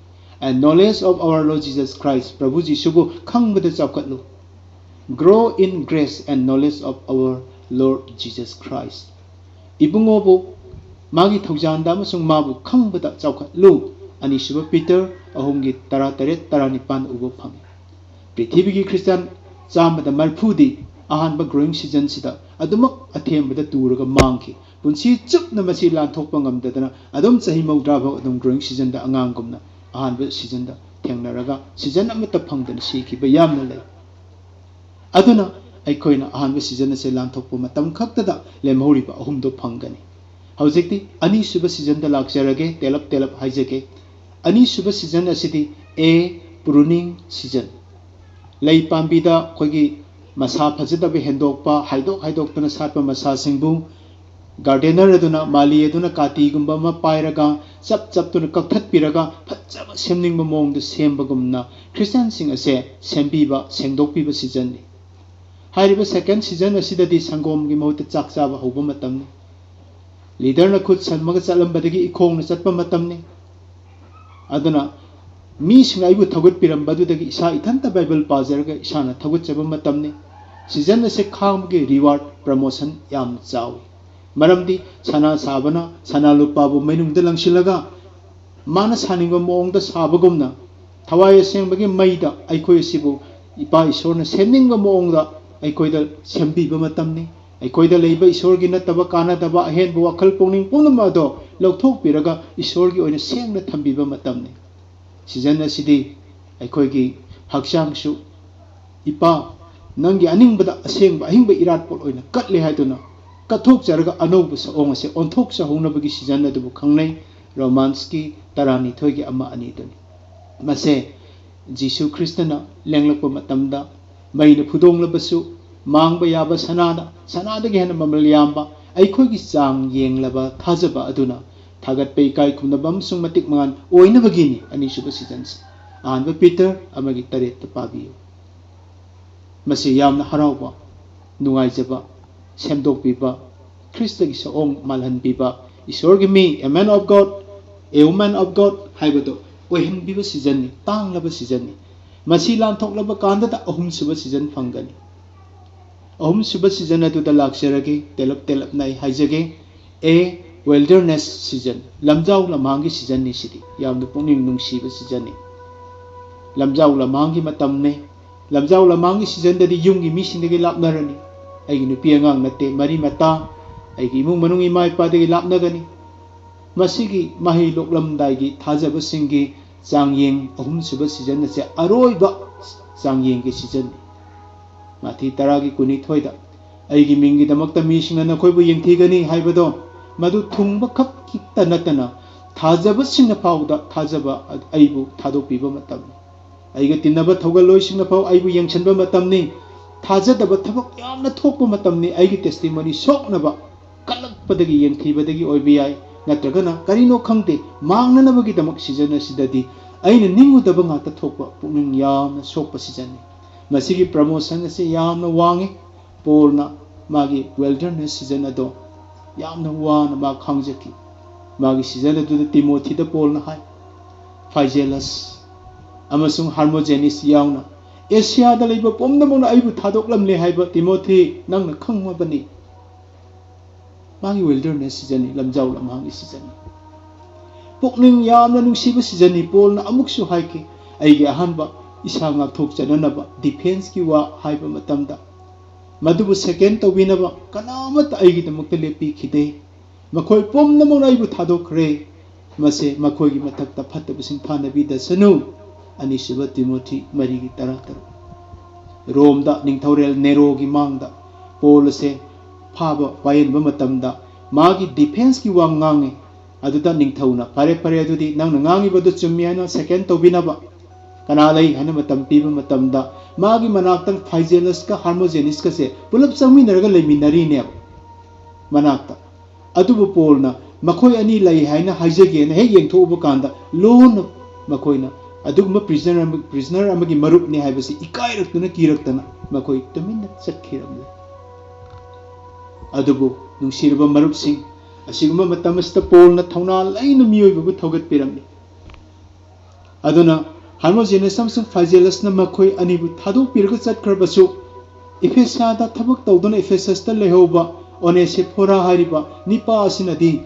And knowledge of our Lord Jesus Christ, ꯄ꯭ꯔꯚꯨ ꯖꯤꯁꯨꯕꯨ ꯈꯪꯕꯗ ꯆꯥꯎꯈꯠꯂꯨ꯫ Grow in grace and knowledge of our Lord Jesus Christ. ꯏꯕꯨꯡꯉꯣꯕꯨ ꯃꯥꯒꯤ ꯊꯧꯖꯥꯜꯗ ꯑꯃꯁꯨꯡ ꯃꯥꯕꯨ ꯈꯪꯕꯗ ꯆꯥꯎꯈꯠꯂꯨ꯫ ꯑꯅꯤꯁꯨꯕ ꯄꯤꯇꯔ ꯑꯍꯨꯝꯒꯤ ꯇꯔꯥꯇꯔꯦꯠ ꯇꯔꯥꯅꯤꯄꯥꯟ ꯎꯕ ꯐꯪꯉꯤ꯫ ꯄ꯭ꯔꯤꯊꯤꯕꯤꯒꯤ ꯈ꯭ꯔꯤꯁꯇꯥꯟ ꯆꯥꯝꯃꯗ ꯃꯔꯤꯐꯨꯗꯤ ꯑꯍꯥꯟꯕ growing ꯁꯤꯖꯟꯁꯤꯗ ꯑꯗꯨꯃꯛ ꯑꯊꯦꯝꯕꯗ ꯇꯨꯔꯒ ꯃꯥꯡꯈꯤ꯫ ꯄꯨꯟꯁꯤ ꯆꯨꯞꯅ ꯃꯁꯤ ꯂꯥꯟꯊꯣꯛꯄ ꯉꯝꯗꯗꯅ ꯑꯗꯨꯝ ꯆꯍꯤ ꯃꯧꯗ꯭ꯔꯥ ꯐꯥꯎ ꯑꯗꯨꯝ growing ꯁꯤꯖꯟꯗ ꯑꯉꯥꯡꯒꯨꯝꯅ ꯑꯍꯥꯟꯕ ꯁꯤꯖꯟꯗ ꯊꯦꯡꯅꯔꯒ ꯁꯤꯖꯟ ꯑꯃꯠꯇ ꯐꯪꯗꯅ ꯁꯤꯈꯤꯕ ꯌꯥꯝꯅ ꯂꯩ꯫ ꯑꯗꯨꯅ ꯑꯩꯈꯣꯏꯅ ꯑꯍꯥꯟꯕ ꯁꯤꯖꯟ ꯑꯁꯦ ꯂꯥꯟꯊꯣꯛꯄ ꯃꯇꯝ ꯈꯛꯇꯗ ꯂꯦꯝꯍꯧꯔꯤꯕ ꯑꯍꯨꯝꯗꯣ ꯐꯪꯒꯅꯤ꯫ ꯍꯧꯖꯤꯛꯇꯤ ꯑꯅꯤꯁꯨꯕ ꯁꯤꯖꯟꯗ ꯂꯥꯛꯆꯔꯒꯦ, ꯇꯦꯂꯞ ꯇꯦꯂꯞ ꯍꯥꯏꯖꯒꯦ꯫ ꯑꯅꯤꯁꯨꯕ ꯁꯤꯖꯟ ꯑꯁꯤꯗꯤ A, pruning season꯫ ꯂꯩ ꯄꯥꯝꯕꯤꯗ ꯑꯩꯈꯣꯏꯒꯤ ꯃꯁꯥ ꯐꯖꯗꯕ ꯍꯦꯟꯗꯣꯛꯄ, ꯍꯥꯏꯗꯣꯛ ꯍꯥꯏꯗꯣꯛꯇꯅ ꯁꯥꯠꯄ ꯃꯁꯥꯁꯤꯡꯕꯨ ꯒꯥꯔꯗꯦꯅꯔ ꯑꯗꯨꯅ, ꯃꯥꯂꯤ ꯑꯗꯨꯅ ꯀꯥꯇꯤꯒꯨꯝꯕ ꯑꯃ ꯄꯥꯏꯔꯒ ꯆꯞ ꯆꯞꯇꯨꯅ ꯀꯛꯊꯠꯄꯤꯔꯒ ꯐꯖꯕ ꯁꯦꯝꯅꯤꯡꯕ ꯃꯑꯣꯡꯗ ꯁꯦꯝꯕꯒꯨꯝꯅ ꯈ꯭ꯔꯤꯁꯇꯤꯌꯥꯟꯁꯤꯡ ꯑꯁꯦ ꯁꯦꯝꯕꯤꯕ, ꯁꯦꯡꯗꯣꯛꯄꯤꯕ ꯁꯤꯖꯟꯅꯤ꯫ ꯍꯥꯏꯔꯤꯕ ꯁꯦꯀꯦꯟ ꯁꯤꯖꯟ ꯑꯁꯤꯗꯗꯤ ꯁꯪꯒꯣꯝꯒꯤ ꯃꯍꯨꯠꯇ ꯆꯥꯛ ꯆꯥꯕ ꯍꯧꯕ ꯃꯇꯝꯅꯤ꯫ ꯂꯤꯗꯔꯅ ꯈꯨꯠ ꯁꯝꯃꯒ ꯆꯠꯂꯝꯕꯗꯒꯤ ꯏꯈꯣꯡꯅ ꯆꯠꯄ ꯃꯇꯝꯅꯤ꯫ ꯑꯗꯨꯅ ꯃꯤꯁꯤꯡꯅ ꯑꯩꯕꯨ ꯊꯧꯒꯠꯄꯤꯔꯝꯕ ꯑꯗꯨꯗꯒꯤ ꯏꯁꯥ ꯏꯊꯟꯇ ꯕꯥꯏꯕꯜ ꯄꯥꯖꯔꯒ ꯏꯁꯥꯅ ꯊꯧꯒꯠꯆꯕ ꯃꯇꯝꯅꯤ꯫ ꯁꯤꯖꯟ ꯑꯁꯦ ꯈꯥꯡꯕꯒꯤ ꯔꯤꯋꯥꯔꯗ, ꯄ꯭ꯔꯃꯣꯁꯟ ꯌꯥꯝꯅ ꯆꯥꯎꯏ꯫ ꯃꯔꯝꯗꯤ ꯁꯅꯥ ꯁꯥꯕꯅ ꯁꯅꯥ ꯂꯨꯄꯥꯕꯨ ꯃꯩꯅꯨꯡꯗ ꯂꯪꯁꯤꯜꯂꯒ ꯃꯥꯅ ꯁꯥꯅꯤꯡꯕ ꯃꯑꯣꯡꯗ ꯁꯥꯕꯒꯨꯝꯅ ꯊꯋꯥꯏ ꯑꯁꯦꯡꯕꯒꯤ ꯃꯩꯗ ꯑꯩꯈꯣꯏ ꯑꯁꯤꯕꯨ ꯏꯄꯥ ꯏꯁꯣꯔꯅ ꯁꯦꯝꯅꯤꯡꯕ ꯃꯑꯣꯡꯗ ꯑꯩꯈꯣꯏꯗ ꯁꯦꯝꯕꯤꯕ ꯃꯇꯝꯅꯤ꯫ ꯑꯩꯈꯣꯏꯗ ꯂꯩꯕ ꯏꯁꯣꯔꯒꯤ ꯅꯠꯇꯕ ꯀꯥꯟꯅꯗꯕ ꯑꯍꯦꯟꯕ ꯋꯥꯈꯜ ꯄꯨꯛꯅꯤꯡ ꯄꯨꯝꯅꯃꯛ ꯑꯗꯣ ꯂꯧꯊꯣꯛꯄꯤꯔꯒ ꯏꯁꯣꯔꯒꯤ ꯑꯣꯏꯅ ꯁꯦꯡꯅ ꯊꯝꯕꯤꯕ ꯃꯇꯝꯅꯤ꯫ ꯁꯤꯖꯟ ꯑꯁꯤꯗꯤ ꯑꯩꯈꯣꯏꯒꯤ ꯍꯛꯆꯥꯡꯁꯨ, "ꯏꯄꯥ, ꯅꯪꯒꯤ ꯑꯅꯤꯡꯕꯗ ꯑꯁꯦꯡꯕ ꯑꯍꯤꯡꯕ ꯏꯔꯥꯠꯄꯣꯠ ꯑꯣꯏꯅ ꯀꯠꯂꯦ" ꯍꯥꯏꯗꯨꯅ ꯀꯠꯊꯣꯛꯆꯔꯒ ꯑꯅꯧꯕ ꯁꯛꯑꯣꯡ ꯑꯁꯦ ꯑꯣꯟꯊꯣꯛꯆꯍꯧꯅꯕꯒꯤ ꯁꯤꯖꯟ ꯑꯗꯨꯕꯨ ꯈꯪꯅꯩ꯫ ꯔꯣꯃꯥꯟꯁꯀꯤ ꯇꯔꯥꯅꯤꯊꯣꯏꯒꯤ ꯑꯃ ꯑꯅꯤꯗꯨꯅꯤ꯫ ꯃꯁꯦ ꯖꯤꯁꯨ ꯈ꯭ꯔꯤꯁꯇꯅ ꯂꯦꯡꯂꯛꯄ ꯃꯇꯝꯗ ꯃꯩꯅ ꯐꯨꯗꯣꯡꯂꯕꯁꯨ, ꯃꯥꯡꯕ ꯌꯥꯕ ꯁꯅꯥꯅ, ꯁꯅꯥꯗꯒꯤ ꯍꯦꯟꯅ ꯃꯃꯜ ꯌꯥꯝꯕ ꯑꯩꯈꯣꯏꯒꯤ ꯆꯥꯡ ꯌꯦꯡꯂꯕ ꯊꯥꯖꯕ ꯑꯗꯨꯅ ꯊꯥꯒꯠꯄ, ꯏꯀꯥꯏ ꯈꯨꯝꯅꯕ ꯑꯃꯁꯨꯡ ꯃꯇꯤꯛ ꯃꯉꯥꯟ ꯑꯣꯏꯅꯕꯒꯤꯅꯤ꯫ ꯑꯅꯤꯁꯨꯕ ꯁꯤꯖꯟꯁꯦ꯫ ꯑꯍꯥꯟꯕ ꯄꯤꯇꯔ ꯑꯃꯒꯤ ꯇꯔꯦꯠꯇ ꯄꯥꯕꯤꯌꯨ꯫ ꯃꯁꯤ ꯌꯥꯝꯅ ꯍꯔꯥꯎꯕ, ꯅꯨꯡꯉꯥꯏꯖꯕ, ꯁꯦꯝꯗꯣꯛꯄꯤꯕ, ꯈ꯭ꯔꯤꯁꯇꯒꯤ ꯁꯛꯑꯣꯡ ꯃꯥꯜꯍꯟꯕꯤꯕ, ꯏꯁꯣꯔꯒꯤ ꯃꯤ, a man of God, a woman of God ꯍꯥꯏꯕꯗꯨ ꯑꯣꯏꯍꯟꯕꯤꯕ ꯁꯤꯖꯟꯅꯤ, ꯇꯥꯡꯂꯕ ꯁꯤꯖꯟꯅꯤ꯫ ꯃꯁꯤ ꯂꯥꯟꯊꯣꯛꯂꯕ ꯀꯥꯟꯗꯗ ꯑꯍꯨꯝꯁꯨꯕ ꯁꯤꯖꯟ ꯐꯪꯒꯅꯤ꯫ ꯑꯍꯨꯝꯁꯨꯕ ꯁꯤꯖꯟ ꯑꯗꯨꯗ ꯂꯥꯛꯆꯔꯒꯦ, ꯇꯦꯜꯂꯞ ꯇꯦꯜꯂꯞꯅ ꯑꯩ ꯍꯥꯏꯖꯒꯦ꯫ A, wilderness season, ꯂꯝꯖꯥꯎ ꯂꯝꯍꯥꯡꯒꯤ ꯁꯤꯖꯟꯅꯤ ꯁꯤꯗꯤ꯫ ꯌꯥꯝꯅ ꯄꯨꯛꯅꯤꯡ ꯅꯨꯡꯁꯤꯕ ꯁꯤꯖꯟꯅꯤ꯫ ꯂꯝꯖꯥꯎ ꯂꯝꯍꯥꯡꯒꯤ ꯃꯇꯝꯅꯤ꯫ ꯂꯝꯖꯥꯎ ꯂꯝꯍꯥꯡꯒꯤ ꯁꯤꯖꯟꯗꯗꯤ ꯌꯨꯝꯒꯤ ꯃꯤꯁꯤꯡꯗꯒꯤ ꯂꯥꯞꯅꯔꯅꯤ꯫ ꯑꯩꯒꯤ ꯅꯨꯄꯤ ꯑꯉꯥꯡ ꯅꯠꯇꯦ, ꯃꯔꯤ ꯃꯇꯥ, ꯑꯩꯒꯤ ꯏꯃꯨꯡ ꯃꯅꯨꯡ ꯏꯃꯥ ꯏꯄꯥꯗꯒꯤ ꯂꯥꯞꯅꯒꯅꯤ꯫ ꯃꯁꯤꯒꯤ ꯃꯍꯩ ꯂꯣꯛꯂꯝꯗꯥꯏꯒꯤ ꯊꯥꯖꯕꯁꯤꯡꯒꯤ ꯆꯥꯡꯌꯦꯡ ꯑꯍꯨꯝꯁꯨꯕ ꯁꯤꯖꯟ ꯑꯁꯦ ꯑꯔꯣꯏꯕ ꯆꯥꯡꯌꯦꯡꯒꯤ ꯁꯤꯖꯟꯅꯤ꯫ ꯃꯥꯊꯤ ꯇꯔꯥꯒꯤ ꯀꯨꯟꯅꯤꯊꯣꯏꯗ, "ꯑꯩꯒꯤ ꯃꯤꯡꯒꯤꯗꯃꯛꯇ ꯃꯤꯁꯤꯡꯅ ꯅꯈꯣꯏꯕꯨ ꯌꯦꯡꯊꯤꯒꯅꯤ" ꯍꯥꯏꯕꯗꯣ, ꯃꯗꯨ ꯊꯨꯡꯕ ꯈꯛꯇ ꯅꯠꯇꯅ ꯊꯥꯖꯕꯁꯤꯡꯅ ꯐꯥꯎꯗ ꯊꯥꯖꯕ ꯑꯩꯕꯨ ꯊꯥꯗꯣꯛꯄꯤꯕ ꯃꯇꯝꯅꯤ꯫ ꯑꯩꯒ ꯇꯤꯟꯅꯕ ꯊꯧꯒꯜꯂꯣꯏꯁꯤꯡꯅ ꯐꯥꯎ ꯑꯩꯕꯨ ꯌꯦꯡꯁꯤꯟꯕ ꯃꯇꯝꯅꯤ꯫ ꯊꯥꯖꯗꯕ ꯊꯕꯛ ꯌꯥꯝꯅ ꯊꯣꯛꯄ ꯃꯇꯝꯅꯤ꯫ ꯑꯩꯒꯤ testimony ꯁꯣꯛꯅꯕ ꯀꯜꯂꯛꯄꯗꯒꯤ, ꯌꯦꯡꯊꯤꯕꯗꯒꯤ ꯑꯣꯏꯕ ꯌꯥꯏ, ꯅꯠꯇ꯭ꯔꯒꯅ ꯀꯔꯤꯅꯣ ꯈꯪꯗꯦ, ꯃꯥꯡꯅꯅꯕꯒꯤꯗꯃꯛ ꯁꯤꯖꯟ ꯑꯁꯤꯗꯗꯤ ꯑꯩꯅ ꯅꯤꯡꯉꯨꯗꯕ ꯉꯥꯛꯇ ꯊꯣꯛꯄ, ꯄꯨꯛꯅꯤꯡ ꯌꯥꯝꯅ ꯁꯣꯛꯄ ꯁꯤꯖꯟꯅꯤ꯫ ꯃꯁꯤꯒꯤ promotion ꯑꯁꯤ ꯌꯥꯝꯅ ꯋꯥꯡꯉꯤ꯫ ꯄꯣꯜꯅ ꯃꯥꯒꯤ wilderness ꯁꯤꯖꯟ ꯑꯗꯣ ꯌꯥꯝꯅ ꯋꯥꯅ ꯃꯥ ꯈꯥꯡꯖꯈꯤ꯫ ꯃꯥꯒꯤ ꯁꯤꯖꯟ ꯑꯗꯨꯗ ꯇꯤꯃꯣꯊꯤꯗ ꯄꯣꯜꯅ ꯍꯥꯏ, ꯐꯥꯏꯖꯦꯂꯁ ꯑꯃꯁꯨꯡ ꯍꯥꯔꯃꯣꯖꯦꯅꯤꯁ ꯌꯥꯎꯅ, "ꯑꯦꯁꯤꯌꯥꯗ ꯂꯩꯕ ꯄꯨꯝꯅꯃꯛꯅ ꯑꯩꯕꯨ ꯊꯥꯗꯣꯛꯂꯝꯂꯦ ꯍꯥꯏꯕ, ꯇꯤꯃꯣꯊꯤ, ꯅꯪꯅ ꯈꯪꯉꯕꯅꯤ"꯫ ꯃꯥꯒꯤ wilderness ꯁꯤꯖꯟꯅꯤ, ꯂꯝꯖꯥꯎ ꯂꯝꯍꯥꯡꯒꯤ ꯁꯤꯖꯟꯅꯤ꯫ ꯄꯨꯛꯅꯤꯡ ꯌꯥꯝꯅ ꯅꯨꯡꯁꯤꯕ ꯁꯤꯖꯟꯅꯤ꯫ ꯄꯣꯜꯅ ꯑꯃꯨꯛꯁꯨ ꯍꯥꯏꯈꯤ, "ꯑꯩꯒꯤ ꯑꯍꯥꯟꯕ ꯏꯁꯥ ꯉꯥꯛꯊꯣꯛꯆꯅꯅꯕ defenceꯀꯤ ꯋꯥ ꯍꯥꯏꯕ ꯃꯇꯝꯗ, ꯃꯗꯨꯕꯨ second ꯇꯧꯕꯤꯅꯕ ꯀꯅꯥꯃꯠꯇ ꯑꯩꯒꯤꯗꯃꯛꯇ ꯂꯦꯞꯄꯤꯈꯤꯗꯦ꯫ ꯃꯈꯣꯏ ꯄꯨꯝꯅꯃꯛꯅ ꯑꯩꯕꯨ ꯊꯥꯗꯣꯛꯈ꯭ꯔꯦ꯫ ꯃꯁꯦ ꯃꯈꯣꯏꯒꯤ ꯃꯊꯛꯇ ꯐꯠꯇꯕꯁꯤꯡ ꯐꯥꯅꯕꯤꯗꯁꯅꯨ"꯫ ꯑꯅꯤꯁꯨꯕ ꯇꯤꯃꯣꯊꯤ ꯃꯔꯤꯒꯤ ꯇꯔꯥꯇꯔꯨꯛ꯫ ꯔꯣꯝꯗ ꯅꯤꯡꯊꯧꯔꯦꯜ ꯅꯦꯔꯣꯒꯤ ꯃꯥꯡꯗ ꯄꯣꯜ ꯑꯁꯦ ꯐꯥꯕ ꯋꯥꯌꯦꯟꯕ ꯃꯇꯝꯗ ꯃꯥꯒꯤ ꯗꯤꯐꯦꯟꯁꯀꯤ ꯋꯥ ꯉꯥꯡꯉꯤ꯫ ꯑꯗꯨꯗ ꯅꯤꯡꯊꯧꯅ, "ꯐꯔꯦ, ꯐꯔꯦ, ꯑꯗꯨꯗꯤ ꯅꯪꯅ ꯉꯥꯡꯉꯤꯕꯗꯨ ꯆꯨꯝꯃꯤ" ꯍꯥꯏꯅ ꯁꯦꯀꯦꯟ ꯇꯧꯕꯤꯅꯕ ꯀꯅꯥ ꯂꯩ ꯍꯥꯏꯅ ꯃꯇꯝ ꯄꯤꯕ ꯃꯇꯝꯗ, ꯃꯥꯒꯤ ꯃꯅꯥꯛꯇ ꯐꯥꯏꯖꯦꯂꯁꯀ ꯍꯥꯔꯃꯣꯖꯦꯅꯤꯁꯀꯁꯦ ꯄꯨꯂꯞ ꯆꯪꯃꯤꯟꯅꯔꯒ ꯂꯩꯃꯤꯟꯅꯔꯤꯅꯦꯕ ꯃꯅꯥꯛꯇ꯫ ꯑꯗꯨꯕꯨ ꯄꯣꯜꯅ ꯃꯈꯣꯏ ꯑꯅꯤ ꯂꯩ ꯍꯥꯏꯅ ꯍꯥꯏꯖꯒꯦꯅ ꯍꯦꯛ ꯌꯦꯡꯊꯣꯛꯎꯕ ꯀꯥꯟꯗ, ꯂꯣꯟꯅ ꯃꯈꯣꯏꯅ ꯑꯗꯨꯒꯨꯝꯕ ꯄ꯭ꯔꯤꯖꯅꯔ ꯑꯃ, ꯄ꯭ꯔꯤꯖꯅꯔ ꯑꯃꯒꯤ ꯃꯔꯨꯞꯅꯤ ꯍꯥꯏꯕꯁꯤ ꯏꯀꯥꯏꯔꯛꯇꯨꯅ, ꯀꯤꯔꯛꯇꯅ ꯃꯈꯣꯏ ꯇꯨꯃꯤꯟꯅ ꯆꯠꯈꯤꯔꯝꯂꯦ꯫ ꯑꯗꯨꯕꯨ ꯅꯨꯡꯁꯤꯔꯕ ꯃꯔꯨꯞꯁꯤꯡ, ꯑꯁꯤꯒꯨꯝꯕ ꯃꯇꯝ ꯑꯁꯤꯗ ꯄꯣꯜꯅ ꯊꯧꯅꯥ ꯂꯩꯅ ꯃꯤꯑꯣꯏꯕꯕꯨ ꯊꯧꯒꯠꯄꯤꯔꯝꯃꯤ꯫ ꯑꯗꯨꯅ ꯍꯥꯔꯃꯣꯖꯦꯅꯁ ꯑꯃꯁꯨꯡ ꯐꯥꯏꯖꯦꯂꯁꯅ ꯃꯈꯣꯏ ꯑꯅꯤꯕꯨ ꯊꯥꯗꯣꯛꯄꯤꯔꯒ ꯆꯠꯈ꯭ꯔꯕꯁꯨ, ꯏꯐꯦꯁꯥꯗ ꯊꯕꯛ ꯇꯧꯗꯨꯅ ꯏꯐꯦꯁꯁꯇ ꯂꯩꯍꯧꯕ ꯑꯣꯅꯦꯁꯤꯐꯣꯔꯥ ꯍꯥꯏꯔꯤꯕ ꯅꯤꯄꯥ ꯑꯁꯤꯅꯗꯤ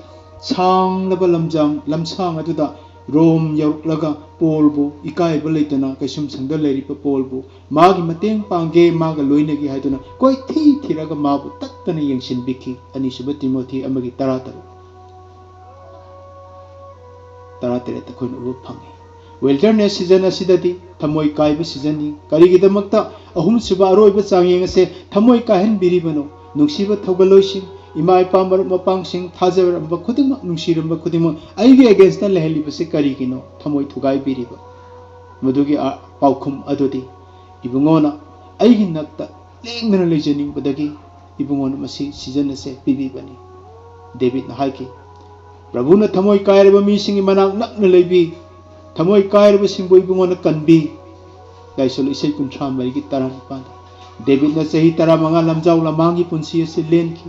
ꯁꯥꯡꯂꯕ ꯂꯝꯖꯥꯡ ꯂꯝꯁꯥꯡ ꯑꯗꯨꯗ ꯔꯣꯝ ꯌꯧꯔꯛꯂꯒ ꯄꯣꯜꯕꯨ, ꯏꯀꯥꯏꯕ ꯂꯩꯇꯅ ꯀꯩꯁꯨꯝꯁꯪꯗ ꯂꯩꯔꯤꯕ ꯄꯣꯜꯕꯨ ꯃꯥꯒꯤ ꯃꯇꯦꯡ ꯄꯥꯡꯒꯦ, ꯃꯥꯒ ꯂꯣꯏꯅꯒꯦ ꯍꯥꯏꯗꯨꯅ ꯀꯣꯏꯊꯤ ꯊꯤꯔꯒ ꯃꯥꯕꯨ ꯇꯠꯇꯅ ꯌꯦꯡꯁꯤꯟꯕꯤꯈꯤ꯫ ꯑꯅꯤꯁꯨꯕ ꯇꯤꯃꯣꯊꯤ ꯑꯃꯒꯤ ꯇꯔꯥ ꯇꯔꯨꯛ, ꯇꯔꯥ ꯇꯔꯦꯠꯇ ꯑꯩꯈꯣꯏꯅ ꯎꯕ ꯐꯪꯉꯤ꯫ ꯋꯤꯜꯗꯔꯅꯦꯁ ꯁꯤꯖꯟ ꯑꯁꯤꯗꯗꯤ ꯊꯃꯣꯏ ꯀꯥꯏꯕ ꯁꯤꯖꯟꯅꯤ꯫ ꯀꯔꯤꯒꯤꯗꯃꯛꯇ ꯑꯍꯨꯝꯁꯨꯕ ꯑꯔꯣꯏꯕ ꯆꯥꯡꯌꯦꯡ ꯑꯁꯦ ꯊꯃꯣꯏ ꯀꯥꯏꯍꯟꯕꯤꯔꯤꯕꯅꯣ? ꯅꯨꯡꯁꯤꯕ ꯊꯧꯒꯜꯂꯣꯏꯁꯤꯡ, ꯏꯃꯥ ꯏꯄꯥ ꯃꯔꯨꯞ ꯃꯄꯥꯡꯁꯤꯡ, ꯊꯥꯖꯔꯝꯕ ꯈꯨꯗꯤꯡꯃꯛ, ꯅꯨꯡꯁꯤꯔꯝꯕ ꯈꯨꯗꯤꯡꯃꯛ ꯑꯩꯒꯤ ꯑꯦꯒꯦꯟꯁꯇ ꯂꯩꯍꯜꯂꯤꯕꯁꯤ ꯀꯔꯤꯒꯤꯅꯣ? ꯊꯃꯣꯏ ꯊꯨꯒꯥꯏꯕꯤꯔꯤꯕ ꯃꯗꯨꯒꯤ ꯑ-, ꯄꯥꯎꯈꯨꯝ ꯑꯗꯨꯗꯤ, ꯏꯕꯨꯡꯉꯣꯅ ꯑꯩꯒꯤ ꯅꯛꯇ ꯂꯦꯡꯗꯅ ꯂꯩꯖꯅꯤꯡꯕꯗꯒꯤ ꯏꯕꯨꯡꯉꯣꯅ ꯃꯁꯤ ꯁꯤꯖꯟ ꯑꯁꯦ ꯄꯤꯕꯤꯕꯅꯤ꯫ ꯗꯦꯕꯤꯠꯅ ꯍꯥꯏꯈꯤ, "ꯄ꯭ꯔꯚꯨꯅ ꯊꯃꯣꯏ ꯀꯥꯏꯔꯕ ꯃꯤꯁꯤꯡꯒꯤ ꯃꯅꯥꯛ ꯅꯛꯅ ꯂꯩꯕꯤ, ꯊꯃꯣꯏ ꯀꯥꯏꯔꯕꯁꯤꯡꯕꯨ ꯏꯕꯨꯡꯉꯣꯅ ꯀꯟꯕꯤ"꯫ ꯂꯥꯏꯁꯣꯜ ꯏꯁꯩ ꯀꯨꯟꯊ꯭ꯔꯥ ꯃꯔꯤꯒꯤ ꯇꯔꯥꯅꯤꯄꯥꯟꯗ꯫ ꯗꯦꯕꯤꯠꯅ ꯆꯍꯤ ꯇꯔꯥꯃꯉꯥ ꯂꯝꯖꯥꯎ ꯂꯃꯥꯡꯒꯤ ꯄꯨꯟꯁꯤ ꯑꯁꯤ ꯂꯦꯟꯈꯤ꯫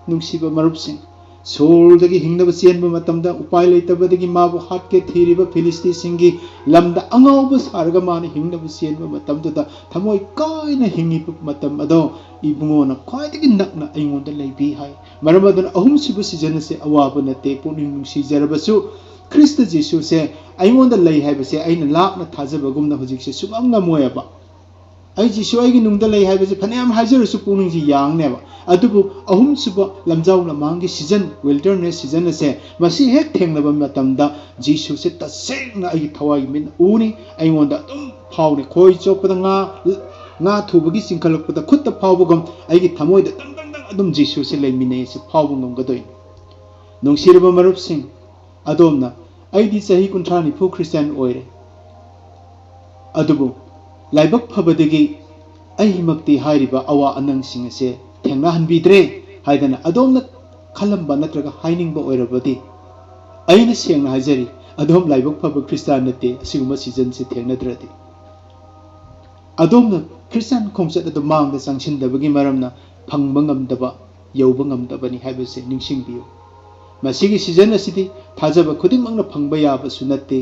ꯅꯨꯡꯁꯤꯕ ꯃꯔꯨꯞꯁꯤꯡ, ꯁꯣꯜꯗꯒꯤ ꯍꯤꯡꯅꯕ ꯆꯦꯟꯕ ꯃꯇꯝꯗ ꯎꯄꯥꯏ ꯂꯩꯇꯕꯗꯒꯤ ꯃꯥꯕꯨ ꯍꯥꯠꯀꯦ ꯊꯤꯔꯤꯕ ꯐꯤꯂꯤꯁꯇꯤꯁꯤꯡꯒꯤ ꯂꯝꯗ ꯑꯉꯥꯎꯕ ꯁꯥꯔꯒ ꯃꯥꯅ ꯍꯤꯡꯅꯕ ꯆꯦꯟꯕ ꯃꯇꯝꯗꯨꯗ ꯊꯃꯣꯏ ꯀꯥꯏꯅ ꯍꯤꯡꯉꯤꯕ ꯃꯇꯝ ꯑꯗꯣ ꯏꯕꯨꯡꯉꯣꯅ ꯈ꯭ꯋꯥꯏꯗꯒꯤ ꯅꯛꯅ ꯑꯩꯉꯣꯟꯗ ꯂꯩꯕꯤ ꯍꯥꯏ꯫ ꯃꯔꯝ ꯑꯗꯨꯅ ꯑꯍꯨꯝꯁꯨꯕ ꯁꯤꯖꯟ ꯑꯁꯦ ꯑꯋꯥꯕ ꯅꯠꯇꯦ꯫ ꯄꯨꯛꯅꯤꯡ ꯅꯨꯡꯁꯤꯖꯔꯕꯁꯨ ꯈ꯭ꯔꯤꯁꯇ ꯖꯤꯁꯨꯁꯦ ꯑꯩꯉꯣꯟꯗ ꯂꯩ ꯍꯥꯏꯕꯁꯦ ꯑꯩꯅ ꯂꯥꯞꯅ ꯊꯥꯖꯕꯒꯨꯝꯅ ꯍꯧꯖꯤꯛꯁꯦ ꯁꯨꯡꯉꯝ ꯉꯝꯃꯣꯏꯕ꯫ ꯑꯩ ꯖꯤꯁꯨ ꯑꯩꯒꯤ ꯅꯨꯡꯗ ꯂꯩ ꯍꯥꯏꯕꯁꯦ ꯐꯅꯌꯥꯝ ꯍꯥꯏꯖꯔꯁꯨ ꯄꯨꯛꯅꯤꯡꯁꯤ ꯌꯥꯡꯅꯦꯕ꯫ ꯑꯗꯨꯕꯨ ꯑꯍꯨꯝꯁꯨꯕ ꯂꯝꯖꯥꯎ ꯂꯃꯥꯡꯒꯤ ꯁꯤꯖꯟ, ꯋꯤꯜꯗꯔꯅꯦꯁ ꯁꯤꯖꯟ ꯑꯁꯦ, ꯃꯁꯤ ꯍꯦꯛ ꯊꯦꯡꯅꯕ ꯃꯇꯝꯗ ꯖꯤꯁꯨꯁꯦ ꯇꯁꯦꯡꯅ ꯑꯩꯒꯤ ꯊꯋꯥꯏꯒꯤ ꯃꯤꯠꯅ ꯎꯅꯤ꯫ ꯑꯩꯉꯣꯟꯗ ꯑꯗꯨꯝ ꯐꯥꯎꯅꯤ꯫ ꯈꯣꯏ ꯆꯣꯞꯄꯗ ꯉꯥ, ꯉꯥ ꯊꯨꯕꯒꯤ ꯆꯤꯡꯈꯠꯂꯛꯄꯗ ꯈꯨꯠꯇ ꯐꯥꯎꯕꯒꯨꯝ ꯑꯩꯒꯤ ꯊꯃꯣꯏꯗ ꯗꯪ ꯗꯪ ꯑꯗꯨꯝ ꯖꯤꯁꯨꯁꯦ ꯂꯩꯃꯤꯟꯅꯩ ꯑꯁꯤ ꯐꯥꯎꯕ ꯉꯝꯒꯗꯣꯏꯅꯤ꯫ ꯅꯨꯡꯁꯤꯔꯕ ꯃꯔꯨꯞꯁꯤꯡ, ꯑꯗꯣꯝꯅ "ꯑꯩꯗꯤ ꯆꯍꯤ ꯀꯨꯟꯊ꯭ꯔꯥ ꯅꯤꯐꯨ ꯈ꯭ꯔꯤꯁꯇꯤꯌꯥꯟ ꯑꯣꯏꯔꯦ, ꯑꯗꯨꯕꯨ ꯂꯥꯏꯕꯛ ꯐꯕꯗꯒꯤ ꯑꯩꯃꯛꯇꯤ ꯍꯥꯏꯔꯤꯕ ꯑꯋꯥ ꯑꯅꯪꯁꯤꯡ ꯑꯁꯦ ꯊꯦꯡꯅꯍꯟꯕꯤꯗ꯭ꯔꯦ" ꯍꯥꯏꯗꯅ ꯑꯗꯣꯝꯅ ꯈꯜꯂꯝꯕ ꯅꯠꯇ꯭ꯔꯒ ꯍꯥꯏꯅꯤꯡꯕ ꯑꯣꯏꯔꯕꯗꯤ, ꯑꯩꯅ ꯁꯦꯡꯅ ꯍꯥꯏꯖꯔꯤ, ꯑꯗꯣꯝ ꯂꯥꯏꯕꯛ ꯐꯕ ꯈ꯭ꯔꯤꯁꯇꯤꯌꯥꯟ ꯅꯠꯇꯦ꯫ ꯑꯁꯤꯒꯨꯝꯕ ꯁꯤꯖꯟꯁꯦ ꯊꯦꯡꯅꯗ꯭ꯔꯗꯤ, ꯑꯗꯣꯝꯅ ꯈ꯭ꯔꯤꯁꯇꯤꯌꯥꯟ ꯈꯣꯡꯆꯠ ꯑꯗꯨ ꯃꯥꯡꯗ ꯆꯪꯁꯤꯟꯗꯕꯒꯤ ꯃꯔꯝꯅ ꯐꯪꯕ ꯉꯝꯗꯕ, ꯌꯧꯕ ꯉꯝꯗꯕꯅꯤ ꯍꯥꯏꯕꯁꯦ ꯅꯤꯡꯁꯤꯡꯕꯤꯌꯨ꯫ ꯃꯁꯤꯒꯤ ꯁꯤꯖꯟ ꯑꯁꯤꯗꯤ ꯊꯥꯖꯕ ꯈꯨꯗꯤꯡꯃꯛꯅ ꯐꯪꯕ ꯌꯥꯕꯁꯨ ꯅꯠꯇꯦ꯫